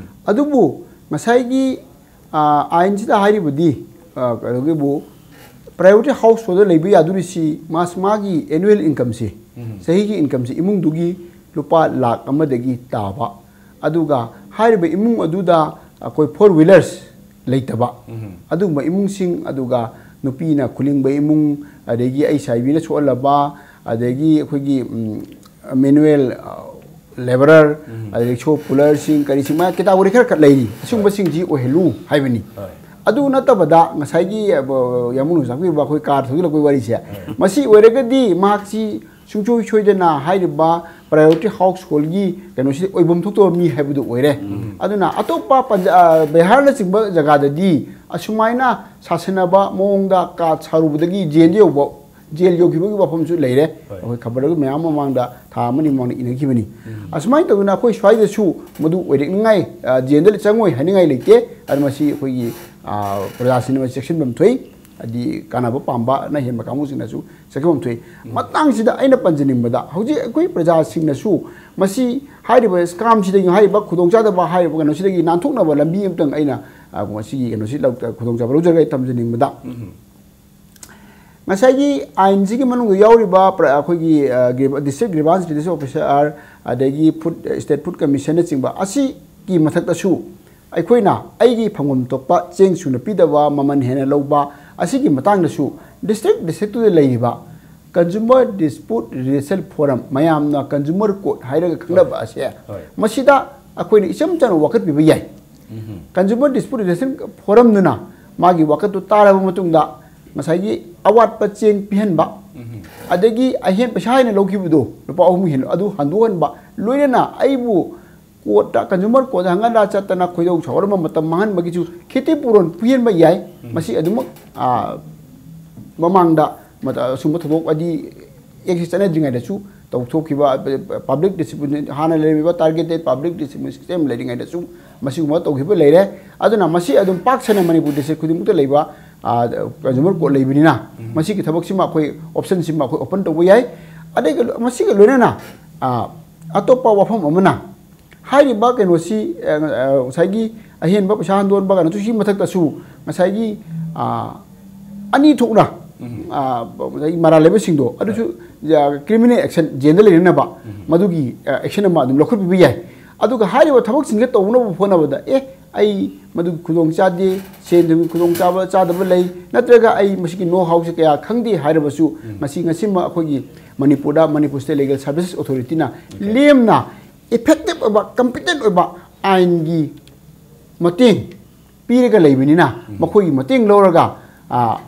ꯑꯗꯨꯕꯨ ꯉꯁꯥꯏꯒꯤ ꯑꯥ, ꯑꯥꯏꯟꯁꯤꯗ ꯍꯥꯏꯔꯤꯕꯗꯤ, ꯑꯥ, ꯀꯩꯅꯣꯒꯤꯕꯨ, priority household ꯗ ꯂꯩꯕ ꯌꯥꯗꯣꯔꯤꯁꯤ ꯃꯥꯁ-, ꯃꯥꯒꯤ annual income ꯁꯤ, ꯆꯍꯤꯒꯤ income ꯁꯤ ꯏꯃꯨꯡꯗꯨꯒꯤ ꯂꯨꯄꯥ ꯂꯥꯈ ꯑꯃꯗꯒꯤ ꯇꯥꯕ, ꯑꯗꯨꯒ ꯍꯥꯏꯔꯤꯕ ꯏꯃꯨꯡ ꯑꯗꯨꯗ ꯑꯩꯈꯣꯏ four wheelers ꯂꯩꯇꯕ, ꯑꯗꯨꯒꯨꯝꯕ ꯏꯃꯨꯡꯁꯤꯡ, ꯑꯗꯨꯒ ꯅꯨꯄꯤꯅ ꯈꯨꯂꯤꯡꯕ ꯏꯃꯨꯡ, ꯑꯗꯒꯤ ꯑꯩ ꯁꯥꯏꯕꯤꯅ ꯁꯣꯛꯍꯜꯂꯕ, ꯑꯗꯒꯤ ꯑꯩꯈꯣꯏꯒꯤ, ꯎꯝ, manual, ꯑ, ꯂꯦꯕꯔꯔ, ꯑꯗꯩ ꯔꯤꯛꯁꯣ ꯄꯨꯂꯔꯁꯤꯡ, ꯀꯔꯤꯁꯤꯡ, ꯃꯥ ꯀꯦꯇꯥꯒꯣꯔꯤ ꯈꯔ ꯈꯔ ꯂꯩꯔꯤ, ꯑꯁꯤꯒꯨꯝꯕꯁꯤꯡꯁꯤ ꯑꯣꯏꯍꯜꯂꯨ ꯍꯥꯏꯕꯅꯤ꯫ ꯑꯗꯨ ꯅꯠꯇꯕꯗ ꯉꯁꯥꯏꯒꯤ, ꯑ, ꯌꯥꯝꯕꯨꯡꯅ ꯇꯥꯛꯄꯤꯕ ꯑꯩꯈꯣꯏ ꯀꯥꯔ ꯊꯧꯖꯤꯜꯂꯛꯄꯒꯤ ꯋꯥꯔꯤꯁꯦ, ꯃꯁꯤ ꯑꯣꯏꯔꯒꯗꯤ ꯃꯍꯥꯛꯁꯤ ꯁꯨꯡꯁꯣꯏ ꯁꯣꯏꯗꯅ ꯍꯥꯏꯔꯤꯕ ꯄ꯭ꯔꯥꯏꯌꯣꯔꯤꯇꯤ ꯍꯥꯎꯁ ꯍꯣꯜꯒꯤ ꯀꯩꯅꯣꯁꯤꯗ ꯑꯣꯏꯐꯝ ꯊꯣꯛꯇꯕ ꯃꯤ ꯍꯥꯏꯕꯗꯨ ꯑꯣꯏꯔꯦ꯫ ꯑꯗꯨꯅ ꯑꯇꯣꯞꯄ ꯄꯟꯖꯥ-, ꯑ, ꯕꯤꯍꯥꯔꯅꯆꯤꯡꯕ ꯖꯒꯥꯗꯗꯤ ꯑꯁꯨꯃꯥꯏꯅ ꯁꯥꯁꯟꯅꯕ ꯃꯑꯣꯡꯗ ꯀꯥꯔ ꯁꯥꯔꯨꯕꯗꯒꯤ ꯖꯦꯜꯗ ꯌꯧꯕ, ꯖꯦꯜ ꯌꯧꯈꯤꯕꯒꯤ ꯋꯥꯐꯝꯁꯨ ꯂꯩꯔꯦ꯫ ꯑꯩꯈꯣꯏ ꯈꯕꯔꯗ ꯃꯌꯥꯝ ꯃꯃꯥꯡꯗ, ꯊꯥ ꯑꯃꯅꯤ ꯃꯃꯥꯡꯗ ꯏꯅꯈꯤꯕꯅꯤ꯫ ꯑꯁꯨꯃꯥꯏꯅ ꯇꯧꯗꯅ ꯑꯩꯈꯣꯏ ꯁ꯭ꯋꯥꯏꯗꯁꯨ ꯃꯗꯨ ꯑꯣꯏꯔꯛꯅꯤꯉꯥꯏ, ꯑ, ꯖꯦꯜꯗ ꯆꯪꯉꯣꯏ ꯍꯥꯏꯅꯤꯡꯉꯥꯏ ꯂꯩꯇꯦ꯫ ꯑꯗꯨ ꯃꯁꯤ ꯑꯩꯈꯣꯏꯒꯤ, ꯑ, ꯄ꯭ꯔꯖꯥꯁꯤꯡꯅ ꯃꯁꯤ ꯆꯦꯛꯁꯤꯟꯐꯝ ꯊꯣꯛꯏ꯫ ꯍꯥꯏꯗꯤ ꯀꯥꯟꯅꯕ ꯄꯥꯝꯕꯅ ꯍꯦꯟꯕ ꯀꯥꯡꯕꯨꯁꯤꯡꯅꯁꯨ ꯆꯦꯛꯁꯤꯟꯐꯝ ꯊꯣꯛꯏ꯫ ꯃꯇꯥꯡꯁꯤꯗ ꯑꯩꯅ ꯄꯟꯖꯅꯤꯡꯕꯗ, ꯍꯧꯖꯤꯛ ꯑꯩꯈꯣꯏ ꯄ꯭ꯔꯖꯥꯁꯤꯡꯅꯁꯨ ꯃꯁꯤ ꯍꯥꯏꯔꯤꯕ ꯁ꯭ꯀꯥꯝꯁꯤꯗꯒꯤ, ꯍꯥꯏꯔꯤꯕ ꯈꯨꯗꯣꯡꯆꯥꯗꯕ, ꯍꯥꯏꯔꯤꯕ ꯀꯩꯅꯣꯁꯤꯗꯒꯤ ꯅꯥꯟꯊꯣꯛꯅꯕ ꯂꯝꯕꯤ ꯑꯃꯇꯪ ꯑꯩꯅ, ꯑ, ꯃꯁꯤꯒꯤ ꯀꯩꯅꯣꯁꯤ ꯂꯧ-, ꯈꯨꯗꯣꯡꯆꯥꯕ ꯂꯧꯖꯔꯒ ꯑꯩ ꯊꯝꯖꯅꯤꯡꯕꯗ, ꯉꯁꯥꯏꯒꯤ ꯑꯥꯏꯟꯁꯤꯒꯤ ꯃꯅꯨꯡꯗ ꯌꯥꯎꯔꯤꯕ ꯄ꯭ꯔ-, ꯑꯩꯈꯣꯏꯒꯤ, ꯑ, ꯒ꯭ꯔꯤꯚ-, district grievance redressal officer, ꯑꯗꯒꯤ food, state food commissionꯅꯆꯤꯡꯕ ꯑꯁꯤꯒꯤ ꯃꯊꯛꯇꯁꯨ ꯑꯩꯈꯣꯏꯅ ꯑꯩꯒꯤ ꯐꯪꯐꯝ ꯊꯣꯛꯄ ꯆꯦꯡ ꯁꯨꯅ ꯄꯤꯗꯕ, ꯃꯃꯜ ꯍꯦꯟꯅ ꯂꯧꯕ ꯑꯁꯤꯒꯤ ꯃꯇꯥꯡꯗꯁꯨ district, districtꯇꯨꯗ ꯂꯩꯔꯤꯕ Consumer Dispute Resolution Forum, ꯃꯌꯥꯝꯅ Consumer Court ꯍꯥꯏꯔꯒ ꯈꯪꯅꯕ ꯑꯁꯦ, ꯃꯁꯤꯗ ꯑꯩꯈꯣꯏꯅ ꯏꯆꯝ ꯆꯝꯅ ꯋꯥꯀꯠꯄꯤꯕ ꯌꯥꯏ꯫ Consumer Dispute Resolution Forumꯗꯨꯅ ꯃꯥꯒꯤ ꯋꯥꯀꯠꯇꯨ ꯇꯥꯔꯕ ꯃꯇꯨꯡꯗ ꯉꯁꯥꯏꯒꯤ ꯑꯋꯥꯠꯄ ꯆꯦꯡ ꯄꯤꯍꯟꯕ, ꯑꯗꯒꯤ ꯑꯍꯦꯟ ꯄꯩꯁꯥ ꯍꯦꯟꯅ ꯂꯧꯈꯤꯕꯗꯣ ꯂꯨꯄꯥ ꯑꯍꯨꯝ ꯍꯦꯟꯅ ꯑꯗꯨ ꯍꯟꯗꯣꯛꯍꯟꯕ, ꯂꯣꯏꯅꯅ ꯑꯩꯕꯨ ꯀꯣꯔꯠꯇ, ꯀꯟꯖꯨꯃꯔ ꯀꯣꯔꯠꯇ ꯍꯪꯒꯠ ꯍꯟꯗ ꯆꯠꯇꯅ ꯈꯣꯏꯗꯧ ꯁꯥꯎꯒꯠꯂꯝꯕ ꯃꯇꯝ ꯃꯥꯡꯍꯟꯕꯒꯤꯁꯨ ꯈꯦꯇꯤ ꯄꯨꯔꯣꯟ ꯄꯤꯍꯟꯕ ꯌꯥꯏ꯫ ꯃꯁꯤ ꯑꯗꯨꯃꯛ, ꯑ, ꯃꯃꯥꯡꯗ ꯃꯇ-, ꯑꯁꯨꯝꯕ ꯊꯧꯗꯣꯛ ꯍꯥꯏꯗꯤ ꯑꯦꯛꯁꯤ ꯆꯠꯅꯗ꯭ꯔꯤꯉꯩꯗꯁꯨ ꯇꯧꯊꯣꯛꯈꯤꯕ, ꯄꯕ꯭ꯂꯤꯛ ꯗꯤꯁꯤꯄ꯭ꯂꯤꯟ, ꯍꯥꯟꯅ ꯂꯩꯔꯝꯃꯤꯕ ꯇꯥꯔꯒꯦꯇꯦꯠ ꯄꯕ꯭ꯂꯤꯛ ꯗꯤꯁꯤꯄ꯭ꯂꯤꯟ ꯁꯤꯁꯇꯦꯝ ꯂꯩꯔꯤꯉꯩꯗꯁꯨ ꯃꯁꯤꯒꯨꯝꯕ ꯇꯧꯈꯤꯕ ꯂꯩꯔꯦ꯫ ꯑꯗꯨꯅ ꯃꯁꯤ ꯑꯗꯨꯝ ꯄꯥꯛ ꯁꯟꯅ ꯃꯅꯤꯄꯨꯔ ꯗꯤꯁꯇ꯭ꯔꯤꯛ ꯈꯨꯗꯤꯡꯃꯛꯇ ꯂꯩꯕ, ꯑ, ꯀꯟꯖꯨꯃꯔ ꯀꯣꯔꯠ ꯂꯩꯕꯅꯤꯅ, ꯃꯁꯤꯒꯤ ꯊꯕꯛꯁꯤꯃ ꯑꯩꯈꯣꯏ ꯑꯣꯞꯁꯟꯁꯤꯃ ꯑꯩꯈꯣꯏ ꯑꯣꯄꯟ ꯇꯧꯕ ꯌꯥꯏ꯫ ꯑꯗꯩ ꯃꯁꯤꯒ ꯂꯣꯏꯅꯅ, ꯑ, ꯑꯇꯣꯞꯄ ꯋꯥꯐꯝ ꯑꯃꯅ, ꯍꯥꯏꯔꯤꯕ ꯀꯩꯅꯣꯁꯤ, ꯑ, ꯑ, ꯉꯁꯥꯏꯒꯤ ꯑꯍꯦꯟꯕ ꯄꯩꯁꯥ ꯍꯟꯗꯣꯟꯕ ꯀꯩꯅꯣꯁꯤ ꯃꯊꯛꯇꯁꯨ ꯉꯁꯥꯏꯒꯤ, ꯑ, ꯑꯅꯤ ꯊꯣꯛꯅ, ꯑ, ꯉꯁꯥꯏꯒꯤ ꯃꯔꯥꯜ ꯂꯩꯕꯁꯤꯡꯗꯣ ꯑꯗꯨꯁꯨ, ꯑ, criminal action, ꯖꯦꯜꯗ ꯂꯩꯅꯅꯕ ꯃꯗꯨꯒꯤ, ꯑ, action ꯑꯃ ꯑꯗꯨꯝ ꯂꯧꯈꯠꯄꯤꯕ ꯌꯥꯏ꯫ ꯑꯗꯨꯒ ꯍꯥꯏꯔꯤꯕ ꯊꯕꯛꯁꯤꯡꯁꯦ ꯇꯧꯅꯕ ꯍꯣꯠꯅꯕꯗ, ꯑꯦ, ꯑꯩ ꯃꯗꯨꯒꯤ ꯈꯨꯗꯣꯡ ꯆꯥꯗꯦ, ꯁꯦꯟ ꯊꯨꯝꯒꯤ ꯈꯨꯗꯣꯡ ꯆꯥꯕ, ꯆꯥꯗꯕ ꯂꯩ, ꯅꯠꯇ꯭ꯔꯒ ꯑꯩ ꯃꯁꯤꯒꯤ know howꯁꯦ ꯀꯌꯥ ꯈꯪꯗꯦ ꯍꯥꯏꯔꯕꯁꯨ, ꯃꯁꯤ ꯉꯁꯤꯃꯛ ꯑꯩꯈꯣꯏꯒꯤ ꯃꯅꯤꯄꯨꯔꯗ Manipur State Legal Services Authorityꯅ ꯂꯦꯝꯅ ꯏꯐꯦꯛꯇꯤꯞ ꯑꯣꯏꯕ, ꯀꯝꯄꯤꯇꯦꯟ ꯑꯣꯏꯕ ꯑꯥꯏꯟꯒꯤ ꯃꯇꯦꯡ ꯄꯤꯔꯒ ꯂꯩꯕꯅꯤꯅ, ꯃꯈꯣꯏꯒꯤ ꯃꯇꯦꯡ ꯂꯧꯔꯒ, ꯑ,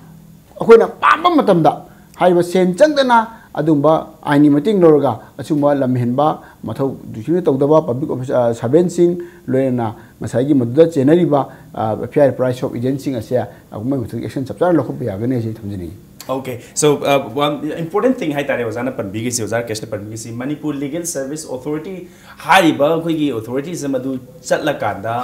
ꯑꯩꯈꯣꯏꯅ ꯄꯥꯝꯕ ꯃꯇꯝꯗ ꯍꯥꯏꯔꯤꯕ ꯁꯦꯟ ꯆꯪꯗꯅ ꯑꯗꯨꯒꯨꯝꯕ ꯑꯥꯏꯟꯒꯤ ꯃꯇꯦꯡ ꯂꯧꯔꯒ ꯑꯆꯨꯝꯕ ꯂꯝꯍꯦꯟꯕ ꯃꯊꯧ ꯗꯨꯁꯤꯡꯅ ꯇꯧꯗꯕ ꯄꯕ꯭ꯂꯤꯛ ꯑꯣꯐꯤꯁ, ꯑ, ꯁꯔꯚꯦꯟꯁꯤꯡ, ꯂꯣꯏꯅꯅ ꯉꯁꯥꯏꯒꯤ ꯃꯗꯨꯗ ꯆꯦꯟꯅꯔꯤꯕ, ꯑ, ꯐꯤꯌꯔ ꯄ꯭ꯔꯥꯏꯁ ꯁꯣꯞ ꯑꯦꯖꯦꯟꯁꯤꯡ ꯑꯁꯦ ꯑꯩꯈꯣꯏ ꯃꯊꯛ ꯑꯦꯛꯁꯟ ꯆꯞ ꯆꯥꯅ ꯂꯧꯈꯠꯄ ꯌꯥꯒꯅꯤ ꯍꯥꯏꯁꯤ ꯊꯝꯖꯅꯤꯡꯉꯤ꯫ Okay, so, uh, one important thing ꯍꯥꯏꯇꯥꯔꯦ ꯑꯣꯖꯥꯅ ꯄꯟꯕꯤꯒꯤꯁꯤ, ꯑꯣꯖꯥ ꯔꯥꯀꯦꯁꯅ ꯄꯟꯕꯤꯒꯤꯁꯤ, ꯃꯅꯤꯄꯨꯔ ꯂꯤꯒꯦꯜ ꯁꯔꯚꯤꯁ ꯑꯣꯊꯣꯔꯤꯇꯤ ꯍꯥꯏꯔꯤꯕ ꯑꯩꯈꯣꯏꯒꯤ ꯑꯣꯊꯣꯔꯤꯇꯤꯁꯦ ꯃꯗꯨ ꯆꯠꯂꯀꯥꯟꯗ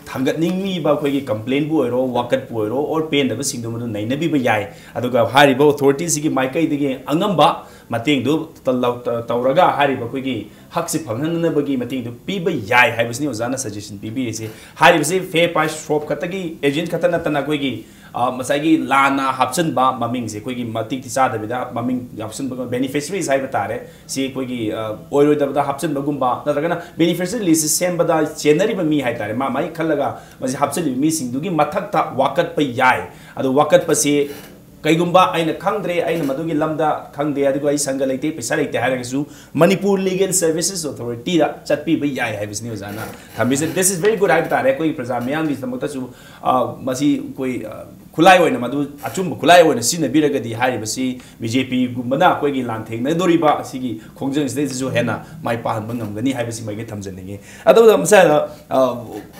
ꯊꯥꯡꯒꯠꯅꯤꯡꯉꯤꯕ ꯑꯩꯈꯣꯏꯒꯤ ꯀꯝꯄ꯭ꯂꯦꯟꯕꯨ ꯑꯣꯏꯔꯣ, ꯋꯥꯀꯠꯄꯨ ꯑꯣꯏꯔꯣ, ꯑꯣꯔ ꯄꯦꯟꯗꯕꯁꯤꯡꯗꯨ ꯃꯗꯨ ꯅꯩꯅꯕꯤꯕ ꯌꯥꯏ꯫ ꯑꯗꯨꯒ ꯍꯥꯏꯔꯤꯕ ꯑꯣꯊꯣꯔꯤꯇꯤꯁꯤꯒꯤ ꯃꯥꯏꯀꯩꯗꯒꯤ ꯑꯉꯝꯕ ꯃꯇꯦꯡꯗꯨ ꯇ-, ꯂꯧ-, ꯇ-, ꯇꯧꯔꯒ ꯍꯥꯏꯔꯤꯕ ꯑꯩꯈꯣꯏꯒꯤ ꯍꯛꯁꯤ ꯐꯪꯍꯟꯅꯕꯒꯤ ꯃꯇꯦꯡꯗꯨ ꯄꯤꯕ ꯌꯥꯏ ꯍꯥꯏꯕꯁꯤꯅꯤ ꯑꯣꯖꯥꯅ ꯁꯖꯦꯁꯟ ꯄꯤꯕꯤꯔꯤꯁꯤ꯫ ꯍꯥꯏꯔꯤꯕꯁꯤ ꯐꯤꯌꯔ ꯄ꯭ꯔꯥꯏꯁ ꯁꯣꯞ ꯈꯛꯇꯒꯤ ꯑꯦꯖꯦꯟ ꯈꯛꯇ ꯅꯠꯇꯅ ꯑꯩꯈꯣꯏꯒꯤ, ꯑ, ꯉꯁꯥꯏꯒꯤ ꯂꯥꯟꯅ ꯍꯥꯞꯆꯤꯟꯕ ꯃꯃꯤꯡꯁꯦ, ꯑꯩꯈꯣꯏꯒꯤ ꯃꯇꯤꯛ ꯆꯥꯗꯕꯤꯗ ꯃꯃꯤꯡ ꯍꯥꯞꯆꯤꯟꯕ, ꯕꯦꯅꯤꯐꯤꯁꯔꯤꯁ ꯍꯥꯏꯕ ꯇꯥꯔꯦ, ꯁꯤ ꯑꯩꯈꯣꯏꯒꯤ, ꯑ, ꯑꯣꯏꯔꯣꯏꯗꯕꯗ ꯍꯥꯞꯆꯤꯟꯕꯒꯨꯝꯕ, ꯅꯠꯇ꯭ꯔꯒꯅ ꯕꯦꯅꯤꯐꯤꯁꯔꯤ ꯂꯤꯁꯁꯦ ꯁꯦꯝꯕꯗ ꯆꯦꯟꯅꯔꯤꯕ ꯃꯤ ꯍꯥꯏꯇꯥꯔꯦ, ꯃꯥ ꯃꯥꯒꯤ ꯈꯜꯂꯒ ꯃꯁꯤ ꯍꯥꯞꯆꯤꯜꯂꯤꯕ ꯃꯤꯁꯤꯡꯗꯨꯒꯤ ꯃꯊꯛꯇ ꯋꯥꯀꯠꯄ ꯌꯥꯏ꯫ ꯑꯗꯣ ꯋꯥꯀꯠꯄꯁꯤ ꯀꯩꯒꯨꯝꯕ ꯑꯩꯅ ꯈꯪꯗ꯭ꯔꯦ, ꯑꯩꯅ ꯃꯗꯨꯒꯤ ꯂꯝꯗ ꯈꯪꯗꯦ, ꯑꯗꯨꯒ ꯑꯩ ꯁꯪꯒ ꯂꯩꯇꯦ, ꯄꯩꯁꯥ ꯂꯩꯇꯦ ꯍꯥꯏꯔꯒꯁꯨ ꯃꯅꯤꯄꯨꯔ ꯂꯤꯒꯦꯜ ꯁꯔꯚꯤꯁꯦꯁ ꯑꯣꯊꯣꯔꯤꯇꯤꯗ ꯆꯠꯄꯤꯕ ꯌꯥꯏ ꯍꯥꯏꯕꯁꯤꯅꯤ ꯑꯣꯖꯥꯅ ꯊꯝꯕꯤꯁꯦ꯫ This is very good ꯍꯥꯏꯕ ꯇꯥꯔꯦ꯫ ꯑꯩꯈꯣꯏꯒꯤ ꯄ꯭ꯔꯖꯥ ꯃꯤꯌꯥꯝꯒꯤꯗꯃꯛꯇꯁꯨ, ꯑ, ꯃꯁꯤ ꯑꯩꯈꯣꯏ, ꯑ, ꯈꯨꯠꯂꯥꯏ ꯑꯣꯏꯅ, ꯃꯗꯨ ꯑꯆꯨꯝꯕ ꯈꯨꯠꯂꯥꯏ ꯑꯣꯏꯅ ꯁꯤꯖꯤꯟꯅꯕꯤꯔꯒꯗꯤ ꯍꯥꯏꯔꯤꯕꯁꯤ ꯕꯤ ꯖꯦ ꯄꯤꯒꯨꯝꯕꯅ ꯑꯩꯈꯣꯏꯒꯤ ꯂꯥꯟꯊꯦꯡꯅꯗꯣꯔꯤꯕ ꯑꯁꯤꯒꯤ ꯈꯣꯡꯖꯪꯁꯤꯗꯩꯗꯁꯨ ꯍꯦꯟꯅ ꯃꯥꯏ ꯄꯥꯛꯍꯟꯕ ꯉꯝꯒꯅꯤ ꯍꯥꯏꯕꯁꯤꯃꯒ ꯊꯝꯖꯅꯤꯡꯉꯤ꯫ ꯑꯗꯨꯒ ꯃꯁꯥꯅ, ꯑ,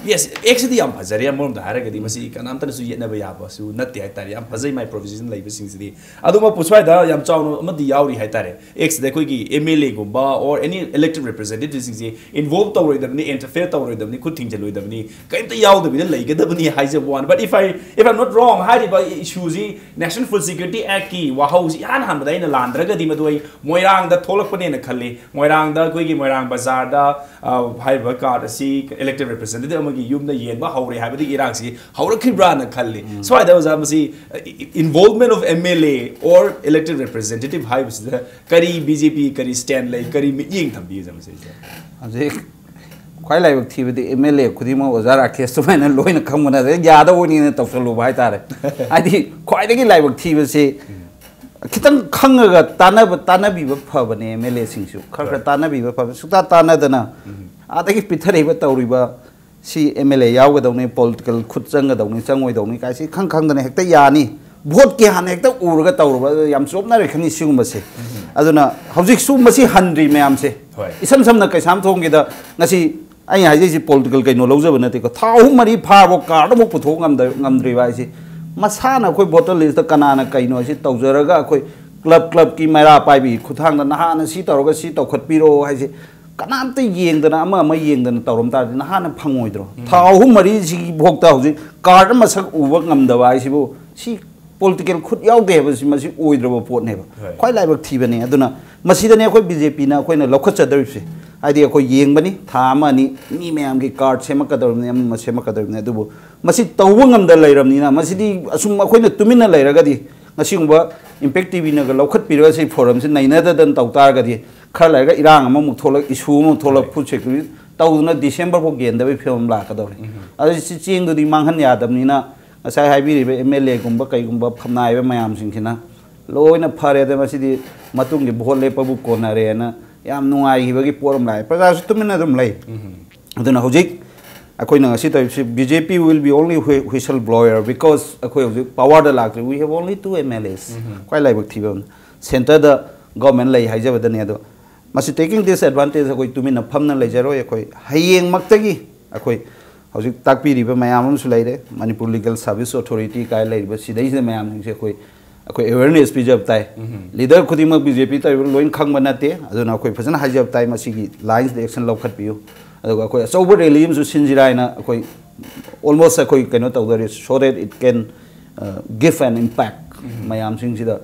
ꯌꯦꯁ, ꯑꯦꯛꯁꯤꯗꯤ ꯌꯥꯝ ꯐꯖꯔꯦ꯫ ꯑꯃꯔꯣꯝꯗ ꯍꯥꯏꯔꯒꯗꯤ ꯃꯁꯤ ꯀꯅꯥꯝꯇꯅꯁꯨ ꯌꯦꯠꯅꯕ ꯌꯥꯕꯁꯨ ꯅꯠꯇꯦ ꯍꯥꯏꯇꯥꯔꯦ꯫ ꯌꯥꯝ ꯐꯖꯩ ꯃꯥꯏ ꯄ꯭ꯔꯣꯚꯤꯖꯟ ꯂꯩꯕꯁꯤꯡꯁꯤꯗꯤ꯫ ꯑꯗꯨꯃꯛꯄꯨ ꯁ꯭ꯋꯥꯏꯗ ꯌꯥꯝ ꯆꯥꯎꯅ ꯑꯃꯗꯤ ꯌꯥꯎꯔꯤ ꯍꯥꯏꯇꯥꯔꯦ꯫ ꯑꯦꯛꯁꯤꯗ ꯑꯩꯈꯣꯏꯒꯤ ꯑꯦꯝ ꯑꯦꯜ ꯑꯦꯒꯨꯝꯕ or any elected representativeꯁꯤꯡꯁꯦ involve ꯇꯧꯔꯣꯏꯗꯕꯅꯤ, interfere ꯇꯧꯔꯣꯏꯗꯕꯅꯤ, ꯈꯨꯠ ꯊꯤꯡꯖꯤꯜꯂꯣꯏꯗꯕꯅꯤ, ꯀꯔꯤꯝꯇ ꯌꯥꯎꯗꯕꯤꯗ ꯂꯩꯒꯗꯕꯅꯤ ꯍꯥꯏꯖꯕ ꯋꯥꯅꯤ꯫ But if I, if I'm not wrong, ꯍꯥꯏꯔꯤꯕ ꯏꯁꯨꯁꯤ National Food Security Actꯀꯤ ꯋꯥꯍꯧꯁꯤ ꯏꯍꯥꯟ ꯍꯥꯟꯕꯗ ꯑꯩꯅ ꯂꯥꯟꯗ꯭ꯔꯒꯗꯤ ꯃꯗꯨ ꯑꯩ ꯃꯣꯏꯔꯥꯡꯗ ꯊꯣꯛꯂꯛꯄꯅꯦꯅ ꯈꯜꯂꯤ꯫ ꯃꯣꯏꯔꯥꯡꯗ ꯑꯩꯈꯣꯏꯒꯤ ꯃꯣꯏꯔꯥꯡ ꯕꯖꯥꯔꯗ, ꯑ, ꯍꯥꯏꯔꯤꯕ ꯀꯥꯔꯗ ꯑꯁꯤ elected representative ꯑꯃꯒꯤ ꯌꯨꯝꯗ ꯌꯦꯟꯕ ꯍꯧꯔꯦ ꯍꯥꯏꯕꯗꯤ ꯏꯔꯥꯡꯁꯤ ꯍꯧꯔꯛꯈꯤꯕ꯭ꯔꯥꯅ ꯈꯜꯂꯤ꯫ ꯁ꯭ꯋꯥꯏꯗ ꯑꯣꯖꯥ ꯃꯁꯤ, ꯑ, involvement of M L A or elected representative ꯍꯥꯏꯕꯁꯤꯗ ꯀꯔꯤ ꯕꯤ ꯖꯦ ꯄꯤ, ꯀꯔꯤ stand ꯂꯩ, ꯀꯔꯤ ꯃꯤꯠꯌꯦꯡ ꯊꯝꯕꯤꯒꯦ ꯃꯁꯤꯁꯦ? ꯍꯧꯖꯤꯛ ꯈ꯭ꯋꯥꯏ ꯂꯥꯏꯕꯛ ꯊꯤꯕꯗꯤ ꯑꯦꯝ ꯑꯦꯜ ꯑꯦ ꯈꯨꯗꯤꯡꯃꯛ ꯑꯣꯖꯥ ꯔꯥꯀꯦꯁ ꯑꯗꯨꯃꯥꯏꯅ ꯂꯣꯏꯅ ꯈꯪꯕ ꯅꯠꯇꯦ, ꯌꯥꯗꯕꯅꯤꯅ ꯇꯧꯁꯜꯂꯨꯕ ꯍꯥꯏꯇꯥꯔꯦ꯫ ꯍꯥꯏꯗꯤ ꯈ꯭ꯋꯥꯏꯗꯒꯤ ꯂꯥꯏꯕꯛ ꯊꯤꯕꯁꯤ ꯈꯤꯇꯪ ꯈꯪꯉꯒ ꯇꯥꯟꯅꯕ ꯇꯥꯟꯅꯕꯤꯕ ꯐꯕꯅꯦ꯫ ꯑꯦꯝ ꯑꯦꯜ ꯑꯦꯁꯤꯡꯁꯨ ꯈꯔ ꯈꯔ ꯇꯥꯟꯅꯕꯤꯕ ꯐꯕꯅꯤ꯫ ꯁꯨꯛꯇꯥ ꯇꯥꯟꯅꯗꯅ ꯑꯥꯗꯒꯤ ꯄꯤꯊꯔꯛꯏꯕ ꯇꯧꯔꯤꯕ ꯁꯤ ꯑꯦꯝ ꯑꯦꯜ ꯑꯦ ꯌꯥꯎꯒꯗꯧꯅꯤ, ꯄꯣꯂꯤꯇꯤꯀꯦꯜ ꯈꯨꯠ ꯆꯪꯒꯗꯧꯅꯤ, ꯆꯪꯉꯣꯏꯗꯧꯅꯤ ꯀꯥꯏꯁꯤ ꯈꯪ ꯈꯪꯗꯅ ꯍꯦꯛꯇ ꯌꯥꯅꯤ꯫ ꯚꯣꯠꯀꯤ ꯍꯥꯟꯅ ꯍꯦꯛꯇ ꯎꯔꯒ ꯇꯧꯔꯕ ꯑꯗꯨ ꯌꯥꯝ ꯆꯣꯞꯅꯔꯛꯀꯅꯤ ꯁꯤꯒꯨꯝꯕꯁꯦ꯫ ꯑꯗꯨꯅ ꯍꯧꯖꯤꯛꯁꯨ ꯃꯁꯤ ꯍꯟꯗ꯭ꯔꯤ ꯃꯌꯥꯝꯁꯦ꯫ ꯏꯁꯝ ꯁꯝꯅ ꯀꯩꯁꯥꯝꯊꯣꯡꯒꯤꯗ ꯉꯁꯤ ꯑꯩꯅ ꯍꯥꯏꯖꯩꯁꯤ ꯄꯣꯂꯤꯇꯤꯀꯦꯜ ꯀꯩꯅꯣ ꯂꯧꯖꯕ ꯅꯠꯇꯦꯀꯣ꯫ ꯊꯥ ꯑꯍꯨꯝ ꯃꯔꯤ ꯐꯥꯔꯕ ꯀꯥꯔꯗ ꯑꯃꯨꯛ ꯄꯨꯊꯣꯛ ꯉꯝꯗ ꯉꯝꯗ꯭ꯔꯤꯕ ꯍꯥꯏꯁꯤ ꯃꯁꯥꯅ ꯑꯩꯈꯣꯏ ꯚꯣꯇꯔ ꯂꯤꯁꯇ ꯀꯅꯥꯅ ꯀꯩꯅꯣ ꯍꯥꯏꯁꯤ ꯇꯧꯖꯔꯒ ꯑꯩꯈꯣꯏ ꯀ꯭ꯂꯕ ꯀ꯭ꯂꯕꯀꯤ ꯃꯩꯔꯥ ꯄꯥꯏꯕꯤꯒꯤ ꯈꯨꯠꯊꯥꯡꯗ ꯅꯍꯥꯟꯅ ꯁꯤ ꯇꯧꯔꯒ ꯁꯤ ꯇꯧꯈꯠꯄꯤꯔꯣ ꯍꯥꯏꯁꯤ ꯀꯅꯥꯝꯇ ꯌꯦꯡꯗꯅ ꯑꯃ ꯑꯃ ꯌꯦꯡꯗꯅ ꯇꯧꯔꯝ ꯇꯥꯔꯗꯤ ꯅꯍꯥꯟꯅ ꯐꯪꯉꯣꯏꯗ꯭ꯔꯣ? ꯊꯥ ꯑꯍꯨꯝ ꯃꯔꯤꯁꯤꯒꯤ ꯐꯥꯎꯗ ꯍꯧꯖꯤꯛ ꯀꯥꯔꯗ ꯃꯁꯛ ꯎꯕ ꯉꯝꯗꯕ ꯍꯥꯏꯁꯤꯕꯨ ꯁꯤ ꯄꯣꯂꯤꯇꯤꯀꯦꯜ ꯈꯨꯠ ꯌꯥꯎꯗꯦ ꯍꯥꯏꯕꯁꯤ ꯃꯁꯤ ꯑꯣꯏꯗ꯭ꯔꯕ ꯄꯣꯠꯅꯦꯕ꯫ ꯈ꯭ꯋꯥꯏ ꯂꯥꯏꯕꯛ ꯊꯤꯕꯅꯤ꯫ ꯑꯗꯨꯅ ꯃꯁꯤꯗꯅꯦ ꯑꯩꯈꯣꯏ ꯕꯤ ꯖꯦ ꯄꯤꯅ ꯑꯩꯈꯣꯏꯅ ꯂꯧꯈꯠꯆꯗꯧꯔꯤꯕꯁꯦ꯫ ꯍꯥꯏꯗꯤ ꯑꯩꯈꯣꯏ ꯌꯦꯡꯕꯅꯤ, ꯊꯥ ꯑꯃ ꯑꯅꯤ ꯃꯤ ꯃꯌꯥꯝꯒꯤ ꯀꯥꯔꯗ ꯁꯦꯝꯃꯛꯀꯗꯧꯔꯤꯕꯅꯤ, ꯑꯃ ꯑꯃ ꯁꯦꯝꯃꯛꯀꯗꯧꯔꯤꯕꯅꯤ꯫ ꯑꯗꯨꯕꯨ ꯃꯁꯤ ꯇꯧꯕ ꯉꯝꯗ ꯂꯩꯔꯕꯅꯤꯅ ꯃꯁꯤꯗꯤ ꯑꯁꯨꯝ ꯑꯩꯈꯣꯏꯅ ꯇꯨꯃꯤꯟꯅ ꯂꯩꯔꯒꯗꯤ ꯉꯁꯤꯒꯨꯝꯕ ꯏꯝꯄꯦꯛ ꯇꯤ ꯚꯤꯅꯒ ꯂꯧꯈꯠꯄꯤꯔꯒ ꯁꯤ ꯐꯣꯔꯝꯁꯤ ꯅꯩꯅꯗꯗꯅ ꯇꯧ ꯇꯥꯔꯒꯗꯤ ꯈꯔ ꯂꯩꯔꯒ ꯏꯔꯥꯡ ꯑꯃꯃꯨꯛ ꯊꯣꯛꯂꯛ, ꯏꯁꯨ ꯑꯃꯃꯨꯛ ꯊꯣꯛꯂꯛ, ꯐꯨꯗ ꯁꯦꯀ꯭ꯌꯨꯔꯤꯇꯤ ꯇꯧꯗꯅ ꯗꯤꯁꯦꯝꯕꯔ ꯐꯥꯎ ꯒꯦꯟꯗꯕꯒꯤ ꯐꯤꯕꯝ ꯂꯥꯛꯀꯗꯧꯔꯦ꯫ ꯑꯗꯨ ꯁꯤ ꯆꯦꯡꯗꯨꯗꯤ ꯃꯥꯡꯍꯟ ꯌꯥꯗꯕꯅꯤꯅ ꯉꯁꯥꯏ ꯍꯥꯏꯕꯤꯔꯤꯕ ꯑꯦꯝ ꯑꯦꯜ ꯑꯦꯒꯨꯝꯕ ꯀꯩꯒꯨꯝꯕ ꯐꯝꯅꯥꯏꯕ ꯃꯌꯥꯝꯁꯤꯡꯁꯤꯅ ꯂꯣꯏꯅ ꯐꯔꯦꯗ, ꯃꯁꯤꯗꯤ ꯃꯇꯨꯡꯒꯤ ꯚꯣꯠ ꯂꯦꯞꯄꯕꯨ ꯀꯣꯟꯅꯔꯦꯅ ꯌꯥꯝ ꯅꯨꯡꯉꯥꯏꯈꯤꯕꯒꯤ ꯄꯣꯠ ꯑꯃ ꯂꯥꯛꯑꯦ꯫ ꯄ꯭ꯔꯖꯥꯁꯨ ꯇꯨꯃꯤꯟꯅ ꯑꯗꯨꯝ ꯂꯩ꯫ ꯑꯗꯨꯅ ꯍꯧꯖꯤꯛ ꯑꯩꯈꯣꯏꯅ ꯉꯁꯤ ꯇꯧꯔꯤꯕꯁꯤ, B J P will be only whi-, whistle blower, because ꯑꯩꯈꯣꯏ ꯍꯧꯖꯤꯛ ꯄꯋꯥꯔꯗ ꯂꯥꯛꯇ꯭ꯔꯤ꯫ We have only two M L As꯫ ꯈ꯭ꯋꯥꯏ ꯂꯥꯏꯕꯛ ꯊꯤꯕ ꯑꯃꯅ ꯁꯦꯟꯇꯔꯗ ꯒꯣꯔꯃꯦꯟ ꯂꯩ ꯍꯥꯏꯖꯕꯗꯅꯤ꯫ ꯑꯗꯣ ꯃꯁꯤ taking disadvantage ꯑꯩꯈꯣꯏ ꯇꯨꯃꯤꯟꯅ ꯐꯝꯅ ꯂꯩꯖꯔꯣꯏ꯫ ꯑꯩꯈꯣꯏ ꯍꯌꯦꯡꯃꯛꯇꯒꯤ ꯑꯩꯈꯣꯏ ꯍꯧꯖꯤꯛ ꯇꯥꯛꯄꯤꯔꯤꯕ ꯃꯌꯥꯝ ꯑꯃꯁꯨ ꯂꯩꯔꯦ, Manipur Legal Service Authority ꯀꯥꯏ ꯂꯩꯔꯤꯕ ꯁꯤꯗꯩꯁꯤꯗ ꯃꯌꯥꯝꯁꯤꯡꯁꯦ ꯑꯩꯈꯣꯏ ꯑꯩꯈꯣꯏ awareness ꯄꯤꯖꯕ ꯇꯥꯏ꯫ ꯂꯤꯗꯔ ꯈꯨꯗꯤꯡꯃꯛ B J P ꯇꯧꯔꯤꯕ ꯂꯣꯏꯅ ꯈꯪꯕ ꯅꯠꯇꯦ꯫ ꯑꯗꯨꯅ ꯑꯩꯈꯣꯏ ꯐꯖꯅ ꯍꯥꯏꯖꯕ ꯇꯥꯏ꯫ ꯃꯁꯤꯒꯤ lines ꯗ action ꯂꯧꯈꯠꯄꯤꯌꯨ꯫ ꯑꯗꯨꯒ ꯑꯩꯈꯣꯏ ꯑꯆꯧꯕ rally ꯑꯃꯁꯨ ꯁꯤꯟꯁꯤꯔꯥ ꯍꯥꯏꯅ ꯑꯩꯈꯣꯏ almost ꯑꯩꯈꯣꯏ ꯀꯩꯅꯣ ꯇꯧꯗꯣꯔꯤ, so that it can, uh, give an impact꯫ ꯃꯌꯥꯝꯁꯤꯡꯁꯤꯗ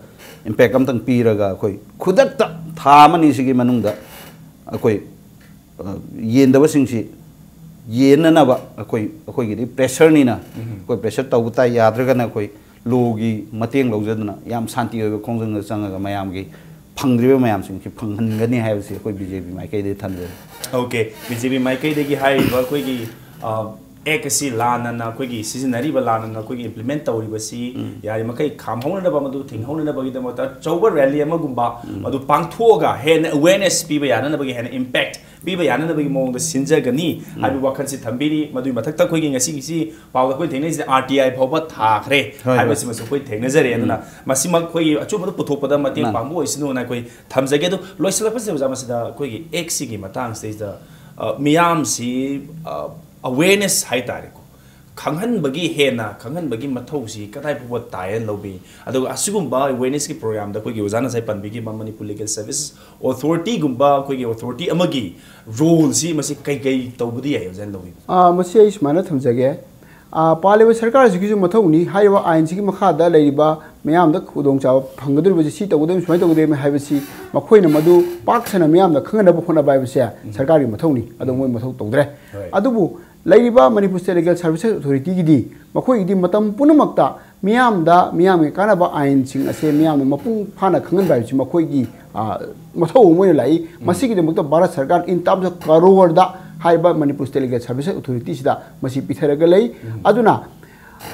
impact ꯑꯝꯇꯪ ꯄꯤꯔꯒ ꯑꯩꯈꯣꯏ ꯈꯨꯗꯛꯇ ꯊꯥ ꯑꯃꯅꯤꯁꯤꯒꯤ ꯃꯅꯨꯡꯗ ꯑꯩꯈꯣꯏ ꯑ, ꯌꯦꯟꯗꯕꯁꯤꯡꯁꯤ ꯌꯦꯟꯅꯅꯕ ꯑꯩꯈꯣꯏ, ꯑꯩꯈꯣꯏꯒꯤꯗꯤ pressure ꯅꯤꯅ ꯑꯩꯈꯣꯏ pressure ꯇꯧꯕ ꯇꯥꯏ꯫ ꯌꯥꯗ꯭ꯔꯒꯅ ꯑꯩꯈꯣꯏ law ꯒꯤ ꯃꯇꯦꯡ ꯂꯧꯖꯗꯨꯅ ꯌꯥꯝ ꯁꯥꯟꯇꯤ ꯑꯣꯏꯕ ꯈꯣꯡꯖꯪꯗ ꯆꯪꯉꯒ ꯃꯌꯥꯝꯒꯤ ꯐꯪꯗ꯭ꯔꯤꯕ ꯃꯌꯥꯝꯁꯤꯡꯁꯤ ꯐꯪꯍꯟꯒꯅꯤ ꯍꯥꯏꯕꯁꯤ ꯑꯩꯈꯣꯏ B J P ꯃꯥꯏꯀꯩꯗꯒꯤ ꯊꯝꯖꯔꯤ꯫ Okay, B J P ꯃꯥꯏꯀꯩꯗꯒꯤ ꯍꯥꯏꯔꯤꯕ ꯑꯩꯈꯣꯏꯒꯤ, ꯑ, ꯑꯦꯛ ꯑꯁꯤ ꯂꯥꯟꯅꯅ ꯑꯩꯈꯣꯏꯒꯤ ꯁꯤꯖꯤꯟꯅꯔꯤꯕ, ꯂꯥꯟꯅꯅ ꯑꯩꯈꯣꯏꯒꯤ ꯏꯝꯄ꯭ꯂꯤꯃꯦꯟ ꯇꯧꯔꯤꯕꯁꯤ ꯌꯥꯔꯤꯃꯈꯩ ꯈꯥꯝꯍꯧꯅꯅꯕ, ꯃꯗꯨ ꯊꯤꯡꯍꯧꯅꯅꯕꯒꯤꯗꯃꯛꯇ ꯑꯆꯧꯕ ꯔꯦꯂꯤ ꯑꯃꯒꯨꯝꯕ ꯃꯗꯨ ꯄꯥꯡꯊꯣꯛꯑꯒ ꯍꯦꯟꯅ ꯑꯦꯋꯦꯔꯅꯦꯁ ꯄꯤꯕ ꯌꯥꯅꯅꯕꯒꯤ, ꯍꯦꯟꯅ ꯏꯝꯄꯦꯛ ꯄꯤꯕ ꯌꯥꯅꯅꯕꯒꯤ ꯃꯑꯣꯡꯗ ꯁꯤꯟꯖꯒꯅꯤ ꯍꯥꯏꯕ ꯋꯥꯈꯜꯁꯤ ꯊꯝꯕꯤꯔꯤ꯫ ꯃꯗꯨꯒꯤ ꯃꯊꯛꯇ ꯑꯩꯈꯣꯏꯒꯤ ꯉꯁꯤꯒꯤꯁꯤ ꯄꯥꯎꯗ ꯑꯩꯈꯣꯏ ꯊꯦꯡꯅꯔꯤꯁꯤꯗ ꯑꯥꯔ ꯇꯤ ꯑꯥꯏ ꯐꯥꯎꯕ ꯊꯥꯈ꯭ꯔꯦ ꯍꯣꯏ, ꯍꯣꯏ꯫ ꯍꯥꯏꯕꯁꯤꯃꯁꯨ ꯑꯩꯈꯣꯏ ꯊꯦꯡꯅꯖꯔꯦ꯫ ꯑꯗꯨꯅ ꯃꯁꯤꯃꯛ ꯑꯩꯈꯣꯏꯒꯤ ꯑꯆꯨꯝꯕꯗ ꯄꯨꯊꯣꯛꯄꯗ ꯃꯇꯦꯡ ꯃꯥꯅꯤ꯫ ꯄꯥꯡꯕ ꯑꯣꯏꯁꯅꯨꯅ ꯑꯩꯈꯣꯏ ꯊꯝꯖꯒꯦ꯫ ꯑꯗꯨ ꯂꯣꯏꯁꯤꯜꯂꯛꯄꯁꯤꯗ ꯑꯣꯖꯥ, ꯃꯁꯤꯗ ꯑꯩꯈꯣꯏꯒꯤ ꯑꯦꯛꯁꯤꯒꯤ ꯃꯇꯥꯡꯁꯤꯗꯩꯁꯤꯗ, ꯑ, ꯃꯤꯌꯥꯝꯁꯤ, ꯑ, ꯑꯋꯦꯔꯅꯦꯁ ꯍꯥꯏꯇꯥꯔꯦꯀꯣ, ꯈꯪꯍꯟꯕꯒꯤ, ꯍꯦꯟꯅ ꯈꯪꯍꯟꯕꯒꯤ ꯃꯊꯧꯁꯤ ꯀꯗꯥꯏ ꯐꯥꯎꯕ ꯇꯥꯏ ꯍꯥꯏꯅ ꯂꯧꯕꯤ? ꯑꯗꯨꯒ ꯑꯁꯤꯒꯨꯝꯕ ꯑꯋꯦꯔꯅꯦꯁꯀꯤ ꯄ꯭ꯔꯣꯒ꯭ꯔꯥꯝꯗ ꯑꯩꯈꯣꯏꯒꯤ ꯑꯣꯖꯥꯅ ꯉꯁꯥꯏ ꯄꯟꯕꯤꯈꯤꯕ ꯃꯅꯤꯄꯨꯔ ꯂꯤꯒꯦꯜ ꯁꯔꯚꯤꯁ ꯑꯣꯊꯣꯔꯤꯇꯤꯒꯨꯝꯕ, ꯑꯩꯈꯣꯏꯒꯤ ꯑꯣꯊꯣꯔꯤꯇꯤ ꯑꯃꯒꯤ ꯔꯣꯜꯁꯤ ꯃꯁꯤ ꯀꯩꯀꯩ ꯇꯧꯕꯗꯤ ꯌꯥꯏ ꯑꯣꯖꯥꯅ ꯂꯧꯕꯤꯕ? ꯑꯥ, ꯃꯁꯤ ꯑꯩ ꯁꯨꯃꯥꯏꯅ ꯊꯝꯖꯒꯦ꯫ ꯑꯥ, ꯄꯥꯜꯂꯤꯕ ꯁꯔꯀꯥꯔꯁꯤꯒꯤꯁꯨ ꯃꯊꯧꯅꯤ, ꯍꯥꯏꯔꯤꯕ ꯑꯥꯏꯟꯁꯤꯒꯤ ꯃꯈꯥꯗ ꯂꯩꯔꯤꯕ ꯃꯤꯌꯥꯝꯗ ꯈꯨꯗꯣꯡꯆꯥꯕ ꯐꯪꯒꯗꯧꯔꯤꯕꯁꯤ ꯁꯤ ꯇꯧꯒꯗꯧꯔꯤꯕꯅꯤ, ꯁꯨꯃꯥꯏꯅ ꯇꯧꯒꯗꯧꯔꯤꯕꯅꯤ ꯍꯥꯏꯕꯁꯤ ꯃꯈꯣꯏꯅ ꯃꯗꯨ ꯄꯥꯛ ꯁꯟꯅ ꯃꯤꯌꯥꯝꯗ ꯈꯪꯍꯟꯅꯕ ꯍꯣꯠꯅꯕ ꯍꯥꯏꯕꯁꯦ ꯁꯔꯀꯥꯔꯒꯤ ꯃꯊꯧꯅꯤ, ꯑꯗꯣ ꯃꯣꯏ ꯃꯊꯧ ꯇꯧꯗ꯭ꯔꯦ꯫ ꯍꯣꯏ꯫ ꯑꯗꯨꯕꯨ ꯂꯩꯔꯤꯕ ꯃꯅꯤꯄꯨꯔ ꯁ꯭ꯇꯦꯠ ꯂꯤꯒꯦꯜ ꯁꯔꯚꯤꯁꯦꯁ ꯑꯣꯊꯣꯔꯤꯇꯤꯒꯤꯗꯤ ꯃꯈꯣꯏꯒꯤꯗꯤ ꯃꯇꯝ ꯄꯨꯝꯅꯃꯛꯇ ꯃꯤꯌꯥꯝꯗ, ꯃꯤꯌꯥꯝꯒꯤ ꯀꯥꯟꯅꯕ ꯑꯥꯏꯟꯁꯤꯡ ꯑꯁꯦ ꯃꯤꯌꯥꯝꯅ ꯃꯄꯨꯡ ꯐꯥꯅ ꯈꯪꯍꯟꯕ ꯍꯥꯏꯕꯁꯤ ꯃꯈꯣꯏꯒꯤ, ꯑ, ꯃꯊꯧ ꯑꯃ ꯑꯣꯏꯅ ꯂꯥꯛꯏ꯫ ꯃꯁꯤꯒꯤꯗꯃꯛꯇ ꯚꯥꯔꯠ ꯁꯔꯀꯥꯔ in terms of ꯀꯔꯣꯔꯗ ꯍꯥꯏꯔꯤꯕ ꯃꯅꯤꯄꯨꯔ ꯁ꯭ꯇꯦꯠ ꯂꯤꯒꯦꯜ ꯁꯔꯚꯤꯁꯦꯁ ꯑꯣꯊꯣꯔꯤꯇꯤꯁꯤꯗ ꯃꯁꯤ ꯄꯤꯊꯔꯒ ꯂꯩ꯫ ꯑꯗꯨꯅ,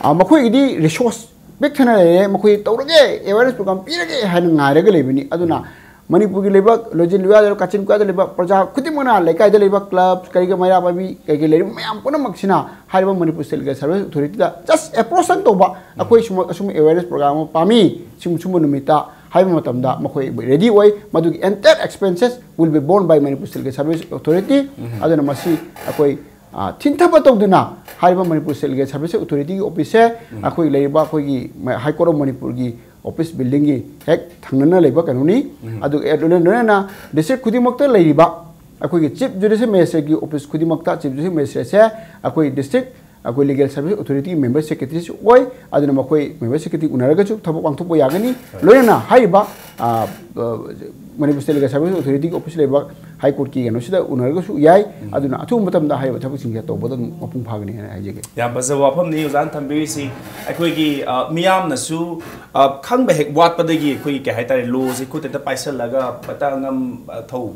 ꯑ, ꯃꯈꯣꯏꯒꯤꯗꯤ ꯔꯤꯁꯣꯔꯁ ꯄꯤꯛ ꯊꯟꯅ ꯂꯩꯔꯦ, ꯃꯈꯣꯏ ꯇꯧꯔꯒꯦ, ꯑꯦꯋꯦꯔꯅꯦꯁ ꯄ꯭ꯔꯣꯒ꯭ꯔꯥꯝ ꯄꯤꯔꯒꯦ ꯍꯥꯏꯅ ꯉꯥꯏꯔꯒ ꯂꯩꯕꯅꯤ꯫ ꯑꯗꯨꯅ ꯃꯅꯤꯄꯨꯔꯒꯤ ꯂꯩꯕ ꯂꯣꯏꯖꯤꯟ ꯂꯣꯏꯌꯥꯗ ꯀꯥꯆꯤꯟ ꯀꯣꯌꯥꯗ ꯂꯩꯕ ꯄ꯭ꯔꯖꯥ ꯈꯨꯗꯤꯡꯃꯛꯅ, ꯂꯩꯀꯥꯏꯗ ꯂꯩꯕ ꯀ꯭ꯂꯕ, ꯀꯔꯤꯒ ꯃꯩꯔꯥ ꯄꯥꯏꯕꯤ ꯀꯩꯀꯩ ꯂꯩꯔꯤꯕ ꯃꯌꯥꯝ ꯄꯨꯝꯅꯃꯛꯁꯤꯅ ꯍꯥꯏꯔꯤꯕ ꯃꯅꯤꯄꯨꯔ ꯁ꯭ꯇꯦꯠ ꯂꯤꯒꯦꯜ ꯁꯔꯚꯤꯁ ꯑꯣꯊꯣꯔꯤꯇꯤꯗ just approach ꯑꯃ ꯇꯧꯕ, "ꯑꯩꯈꯣꯏ ꯁꯨꯝꯕ, ꯑꯁꯨꯝꯕ ꯑꯦꯋꯦꯔꯅꯦꯁ ꯄ꯭ꯔꯣꯒ꯭ꯔꯥꯝ ꯑꯃ ꯄꯥꯝꯃꯤ, ꯁꯨꯝ, ꯁꯨꯝꯕ ꯅꯨꯃꯤꯠꯇ" ꯍꯥꯏꯕ ꯃꯇꯝꯗ ꯃꯈꯣꯏ ꯔꯦꯗꯤ ꯑꯣꯏ꯫ ꯃꯗꯨꯒꯤ entire expenses will be borne by Manipur State Legal Service Authority꯫ ꯑꯗꯨꯅ ꯃꯁꯤ ꯑꯩꯈꯣꯏ, ꯑ, ꯊꯤꯟꯊꯕ ꯇꯧꯗꯅ ꯍꯥꯏꯔꯤꯕ ꯃꯅꯤꯄꯨꯔ ꯁ꯭ꯇꯦꯠ ꯂꯤꯒꯦꯜ ꯁꯔꯚꯤꯁ ꯑꯣꯊꯣꯔꯤꯇꯤꯒꯤ ꯑꯣꯐꯤꯁꯁꯦ ꯑꯩꯈꯣꯏ ꯂꯩꯔꯤꯕ ꯑꯩꯈꯣꯏꯒꯤ ꯍꯥꯏ ꯀꯣꯔꯠ ꯑꯣꯐ ꯃꯅꯤꯄꯨꯔꯒꯤ ꯑꯣꯐꯤꯁ ꯕꯤꯜꯗꯤꯡꯒꯤ ꯍꯦꯛ ꯊꯪꯅꯅ ꯂꯩꯕ ꯀꯩꯅꯣꯅꯤ꯫ ꯑꯗꯨꯒ ꯑꯦ-, ꯂꯣꯏꯅ-, ꯂꯣꯏꯅꯅ ꯗꯤꯁꯇ꯭ꯔꯤꯛ ꯈꯨꯗꯤꯡꯃꯛꯇ ꯂꯩꯔꯤꯕ ꯑꯩꯈꯣꯏꯒꯤ ꯆꯤꯐ ꯖꯨꯗꯤꯁꯤꯌꯦꯜ ꯃꯦꯖꯤꯁꯇ꯭ꯔꯦꯠꯀꯤ ꯑꯣꯐꯤꯁ ꯈꯨꯗꯤꯡꯃꯛꯇ ꯆꯤꯐ ꯖꯨꯗꯤꯁꯤꯌꯦꯜ ꯃꯦꯖꯤꯁꯇ꯭ꯔꯦꯠꯁꯦ ꯑꯩꯈꯣꯏ ꯗꯤꯁꯇ꯭ꯔꯤꯛ, ꯑꯩꯈꯣꯏ ꯂꯤꯒꯦꯜ ꯁꯔꯚꯤꯁ ꯑꯣꯊꯣꯔꯤꯇꯤꯒꯤ ꯃꯦꯝꯕꯔ ꯁꯦꯀ꯭ꯔꯦꯇꯔꯤꯁꯨ ꯑꯣꯏ꯫ ꯑꯗꯨꯅ ꯃꯈꯣꯏ ꯃꯦꯝꯕꯔ ꯁꯦꯀ꯭ꯔꯦꯇꯔꯤ ꯎꯅꯔꯒꯁꯨ ꯊꯕꯛ ꯄꯥꯡꯊꯣꯛꯄ ꯌꯥꯒꯅꯤ꯫ ꯂꯣꯏꯅꯅ ꯍꯥꯏꯔꯤꯕ, ꯑ, ꯑ, ꯃꯅꯤꯄꯨꯔ ꯁ꯭ꯇꯦꯠ ꯂꯤꯒꯦꯜ ꯁꯔꯚꯤꯁ ꯑꯣꯊꯣꯔꯤꯇꯤꯒꯤ ꯑꯣꯐꯤꯁ ꯂꯩꯕ ꯍꯥꯏ ꯀꯣꯔꯠꯀꯤ ꯀꯩꯅꯣꯁꯤꯗ ꯎꯅꯔꯒꯁꯨ ꯌꯥꯏ꯫ ꯑꯗꯨꯅ ꯑꯊꯨꯕ ꯃꯇꯝꯗ ꯍꯥꯏꯔꯤꯕ ꯊꯕꯛꯁꯤꯡꯁꯦ ꯇꯧꯕꯗ ꯑꯗꯨꯝ ꯃꯄꯨꯡ ꯐꯥꯒꯅꯤ ꯍꯥꯏꯅ ꯍꯥꯏꯖꯒꯦ꯫ ꯌꯥꯝ ꯐꯖꯕ ꯋꯥꯐꯝꯅꯤ ꯑꯣꯖꯥꯅ ꯊꯝꯕꯤꯔꯤꯁꯤ꯫ ꯑꯩꯈꯣꯏꯒꯤ, ꯑ, ꯃꯤꯌꯥꯝꯅꯁꯨ, ꯑ, ꯈꯪꯕ ꯍꯦꯛ ꯋꯥꯠꯄꯗꯒꯤ ꯑꯩꯈꯣꯏꯒꯤ ꯀꯩ ꯍꯥꯏꯇꯥꯔꯦ, ꯂꯣꯁꯦ ꯈꯨꯠꯇ ꯄꯥꯏꯁꯜꯂꯒ ꯄꯇꯥ ꯑꯉꯝ, ꯑ, ꯊꯧ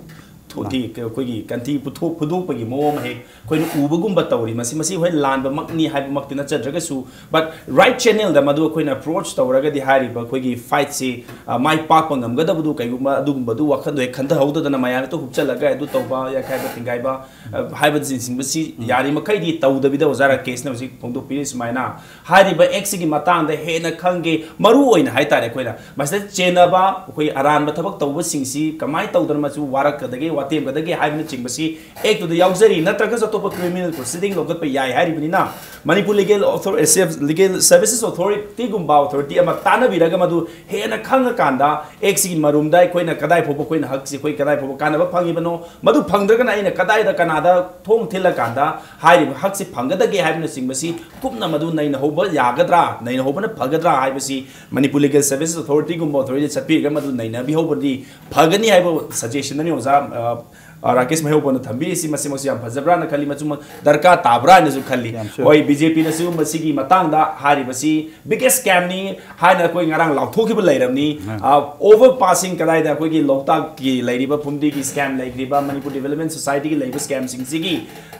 ꯊꯣꯛꯇꯤ ꯑꯩꯈꯣꯏꯒꯤ ꯀꯟꯊꯤ ꯄꯨꯊꯣꯛ ꯐꯨꯗꯣꯛꯄꯒꯤ ꯃꯑꯣꯡ ꯑꯃ ꯍꯦꯛ ꯑꯩꯈꯣꯏꯅ ꯎꯕꯒꯨꯝꯕ ꯇꯧꯔꯤ꯫ ꯃꯁꯤ, ꯃꯁꯤ ꯍꯣꯏ ꯂꯥꯟꯕꯃꯛꯅꯤ ꯍꯥꯏꯕꯃꯛꯇꯤ ꯅꯠꯆꯗ꯭ꯔꯒꯁꯨ, but right channelꯗ ꯃꯗꯨ ꯑꯩꯈꯣꯏꯅ approach ꯇꯧꯔꯒꯗꯤ ꯍꯥꯏꯔꯤꯕ ꯑꯩꯈꯣꯏꯒꯤ fightꯁꯤ, ꯑ, ꯃꯥꯏ ꯄꯥꯛꯄ ꯉꯝꯒꯗꯕꯗꯨ, ꯀꯩꯒꯨꯝꯕ ꯑꯗꯨꯒꯨꯝꯕꯗꯨ ꯋꯥꯈꯜꯗꯣ ꯍꯦꯛ ꯈꯟꯊꯍꯧꯗꯗꯅ ꯃꯌꯥꯝ ꯍꯦꯛꯇ ꯍꯨꯞꯆꯜꯂꯒ ꯑꯗꯨ ꯇꯧꯕ, ꯌꯥꯈꯥꯏꯕ ꯊꯤꯡꯒꯥꯏꯕ, ꯑ, ꯍꯥꯏꯕꯅꯆꯤꯡꯕꯁꯤ ꯌꯥꯔꯤꯃꯈꯩꯗꯤ ꯇꯧꯗꯕꯤꯗ, ꯑꯣꯖꯥ ꯔꯥꯀꯦꯁꯅ ꯍꯧꯖꯤꯛ ꯐꯣꯡꯗꯣꯛꯄꯤꯔꯤ ꯁꯨꯃꯥꯏꯅ, ꯍꯥꯏꯔꯤꯕ actꯁꯤꯒꯤ ꯃꯇꯥꯡꯗ ꯍꯦꯟꯅ ꯈꯪꯒꯦ, ꯃꯔꯨ ꯑꯣꯏꯅ ꯍꯥꯏꯇꯥꯔꯦ, ꯑꯩꯈꯣꯏꯅ ꯃꯁꯤꯗ ꯆꯦꯟꯅꯕ, ꯑꯩꯈꯣꯏ ꯑꯔꯥꯟꯕ ꯊꯕꯛ ꯇꯧꯕꯁꯤꯡꯁꯤ ꯀꯃꯥꯏꯅ ꯇꯧꯗꯅ ꯃꯁꯤ ꯋꯥꯔꯛꯀꯗꯒꯦ, ꯋꯥꯇꯦꯝꯒꯗꯒꯦ ꯍꯥꯏꯕꯅꯆꯤꯡꯕꯁꯤ actꯇꯨꯗ ꯌꯥꯎꯖꯔꯤ, ꯅꯠꯇ꯭ꯔꯒꯁꯨ ꯑꯇꯣꯞꯄ criminal proceeding ꯂꯧꯈꯠꯄ ꯌꯥꯏ ꯍꯥꯏꯔꯤꯕꯅꯤꯅ, ꯃꯅꯤꯄꯨꯔ ꯂꯤꯒꯦꯜ ꯑꯣꯊꯣꯔ-, ꯁꯦꯐ-, ꯂꯤꯒꯦꯜ ꯁꯔꯚꯤꯁꯦꯁ ꯑꯣꯊꯣꯔꯤꯇꯤꯒꯨꯝꯕ ꯑꯣꯊꯣꯔꯤꯇꯤ ꯑꯃ ꯇꯥꯟꯅꯕꯤꯔꯒ ꯃꯗꯨ ꯍꯦꯟꯅ ꯈꯪꯉꯀꯥꯟꯗ actꯁꯤꯒꯤ ꯃꯔꯨꯝꯗ ꯑꯩꯈꯣꯏꯅ ꯀꯗꯥꯏ ꯐꯥꯎꯕ ꯑꯩꯈꯣꯏꯅ ꯍꯛꯁꯤ ꯑꯩꯈꯣꯏ ꯀꯗꯥꯏ ꯐꯥꯎꯕ ꯀꯥꯟꯅꯕ ꯐꯪꯉꯤꯕꯅꯣ, ꯃꯗꯨ ꯐꯪꯗ꯭ꯔꯒꯅ ꯑꯩꯅ ꯀꯗꯥꯏꯗ ꯀꯅꯥꯗ ꯊꯣꯡ ꯊꯤꯜꯂꯀꯥꯟꯗ ꯍꯥꯏꯔꯤꯕ ꯍꯛꯁꯤ ꯐꯪꯒꯗꯒꯦ ꯍꯥꯏꯕꯅꯆꯤꯡꯕꯁꯤ ꯀꯨꯞꯅ ꯃꯗꯨ ꯅꯩꯅꯍꯧꯕ ꯌꯥꯒꯗ꯭ꯔꯥ, ꯅꯩꯅꯍꯧꯕꯅ ꯐꯒꯗ꯭ꯔꯥ ꯍꯥꯏꯕꯁꯤ ꯃꯅꯤꯄꯨꯔ ꯂꯤꯒꯦꯜ ꯁꯔꯚꯤꯁꯦꯁ ꯑꯣꯊꯣꯔꯤꯇꯤꯒꯨꯝꯕ ꯑꯣꯊꯣꯔꯤꯇꯤ ꯆꯠꯄꯤꯔꯒ ꯃꯗꯨ ꯅꯩꯅꯕꯤꯍꯧꯕꯗꯤ ꯐꯒꯅꯤ ꯍꯥꯏꯕ suggestionꯅꯤ ꯑꯣꯖꯥ, ꯑ, ꯑ, ꯔꯥꯀꯦꯁ ꯃꯩꯍꯧꯕꯅ ꯊꯝꯕꯤꯔꯤꯁꯤ꯫ ꯃꯁꯤꯃꯛꯁꯨ ꯌꯥꯝ ꯐꯖꯕ꯭ꯔꯥꯅ ꯈꯜꯂꯤ, ꯃꯁꯤꯃꯛ ꯗꯔꯀꯥꯔ ꯇꯥꯕ꯭ꯔꯥ ꯍꯥꯏꯅꯁꯨ ꯈꯜꯂꯤ꯫ ꯌꯥꯝ ꯁꯨ- ꯍꯣꯏ, BJPꯅꯁꯨ ꯃꯁꯤꯒꯤ ꯃꯇꯥꯡꯗ ꯍꯥꯏꯔꯤꯕꯁꯤ biggest scamꯅꯤ ꯍꯥꯏꯅ ꯑꯩꯈꯣꯏ ꯉꯔꯥꯡ ꯂꯥꯎꯊꯣꯛꯈꯤꯕ ꯂꯩꯔꯕꯅꯤ꯫ ꯎꯝ꯫ ꯑ, overpassing ꯀꯗꯥꯏꯗ ꯑꯩꯈꯣꯏꯒꯤ ꯂꯣꯛꯇꯥꯛꯀꯤ ꯂꯩꯔꯤꯕ ꯐꯨꯝꯗꯤꯒꯤ scam ꯂꯩꯈ꯭ꯔꯤꯕ, ꯃꯅꯤꯄꯨꯔ Development Societyꯒꯤ ꯂꯩꯕ scamꯁꯤꯡꯁꯤꯒꯤ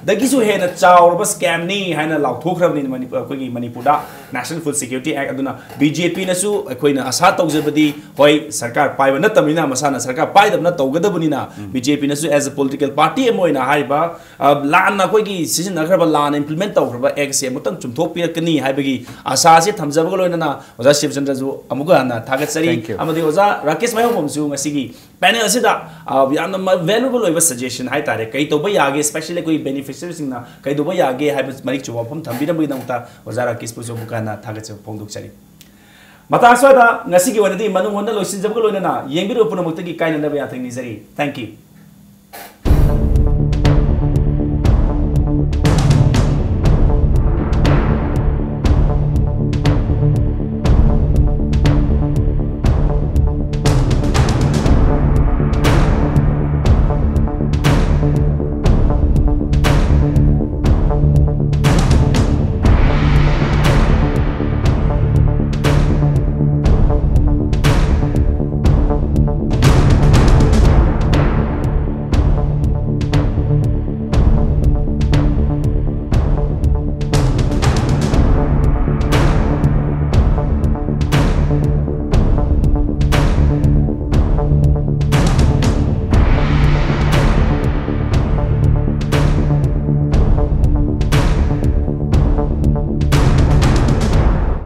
ꯗꯒꯤꯁꯨ ꯍꯦꯟꯅ ꯆꯥꯎꯔꯕ scamꯅꯤ ꯍꯥꯏꯅ ꯂꯥꯎꯊꯣꯛꯈ꯭ꯔꯕꯅꯤ ꯃꯅꯤꯄꯨꯔ, ꯑꯩꯈꯣꯏꯒꯤ ꯃꯅꯤꯄꯨꯔꯗ National Food Security Act꯫ ꯑꯗꯨꯅ BJPꯅꯁꯨ ꯑꯩꯈꯣꯏꯅ ꯑꯁꯥ ꯇꯧꯖꯕꯗꯤ, ꯍꯣꯏ, ꯁꯔꯀꯥꯔ ꯄꯥꯏꯕ ꯅꯠꯇꯕꯅꯤꯅ, ꯃꯁꯥꯅ ꯁꯔꯀꯥꯔ ꯄꯥꯏꯗꯕꯅ ꯇꯧꯒꯗꯕꯅꯤꯅ, BJPꯅꯁꯨ as a political party ꯑꯃ ꯑꯣꯏꯅ ꯍꯥꯏꯔꯤꯕ, ꯑ, ꯂꯥꯟꯅ ꯑꯩꯈꯣꯏꯒꯤ ꯁꯤꯖꯤꯟꯅꯈ꯭ꯔꯕ, ꯂꯥꯟꯅ implement ꯇꯧꯈ꯭ꯔꯕ actꯁꯦ ꯑꯃꯨꯛꯇꯪ ꯆꯨꯝꯊꯣꯛꯄꯤꯔꯛꯀꯅꯤ ꯍꯥꯏꯕꯒꯤ ꯑꯁꯥꯁꯦ ꯊꯝꯖꯕꯒ ꯂꯣꯏꯅꯅ ꯑꯣꯖꯥ ꯁꯤꯕꯆꯟꯗ꯭ꯔꯁꯨ ꯑꯃꯨꯛꯀ ꯍꯟꯅ ꯊꯥꯒꯠꯆꯔꯤ꯫ Thank you꯫ ꯑꯃꯗꯤ ꯑꯣꯖꯥ ꯔꯥꯀꯦꯁ ꯃꯩꯍꯧꯕꯝꯁꯨ ꯉꯁꯤꯒꯤ panel ꯑꯁꯤꯗ, ꯑ, ꯌꯥꯝꯅ ꯃ-, valuable ꯑꯣꯏꯕ suggestion ꯍꯥꯏꯇꯥꯔꯦ, ꯀꯩ ꯇꯧꯕ ꯌꯥꯒꯦ, especially ꯑꯩꯈꯣꯏ beneficiaryꯁꯤꯡꯅ ꯀꯩ ꯇꯧꯕ ꯌꯥꯒꯦ ꯍꯥꯏꯕ ꯃꯔꯤꯛ ꯆꯨꯝꯕ ꯋꯥꯐꯝ ꯊꯝꯕꯤꯔꯝꯕꯒꯤꯗꯃꯛꯇ ꯑꯣꯖꯥ ꯔꯥꯀꯦꯁꯄꯨꯁꯨ ꯑꯃꯨꯛꯀ ꯍꯟꯅ ꯊꯥꯒꯠꯆꯕ ꯐꯣꯡꯗꯣꯛꯆꯔꯤ꯫ ꯃꯇꯥꯡ ꯑꯁ꯭ꯋꯥꯏꯗ ꯉꯁꯤꯒꯤ ꯑꯣꯏꯅꯗꯤ ꯃꯅꯨꯡ ꯍꯟꯅ ꯂꯣꯏꯁꯤꯟꯖꯕꯒ ꯂꯣꯏꯅꯅ ꯌꯦꯡꯕꯤꯔꯤꯕ ꯄꯨꯝꯅꯃꯛꯇꯒꯤ ꯀꯥꯏꯅꯅꯕ ꯌꯥꯊꯪ ꯅꯤꯖꯔꯤ꯫ Thank you꯫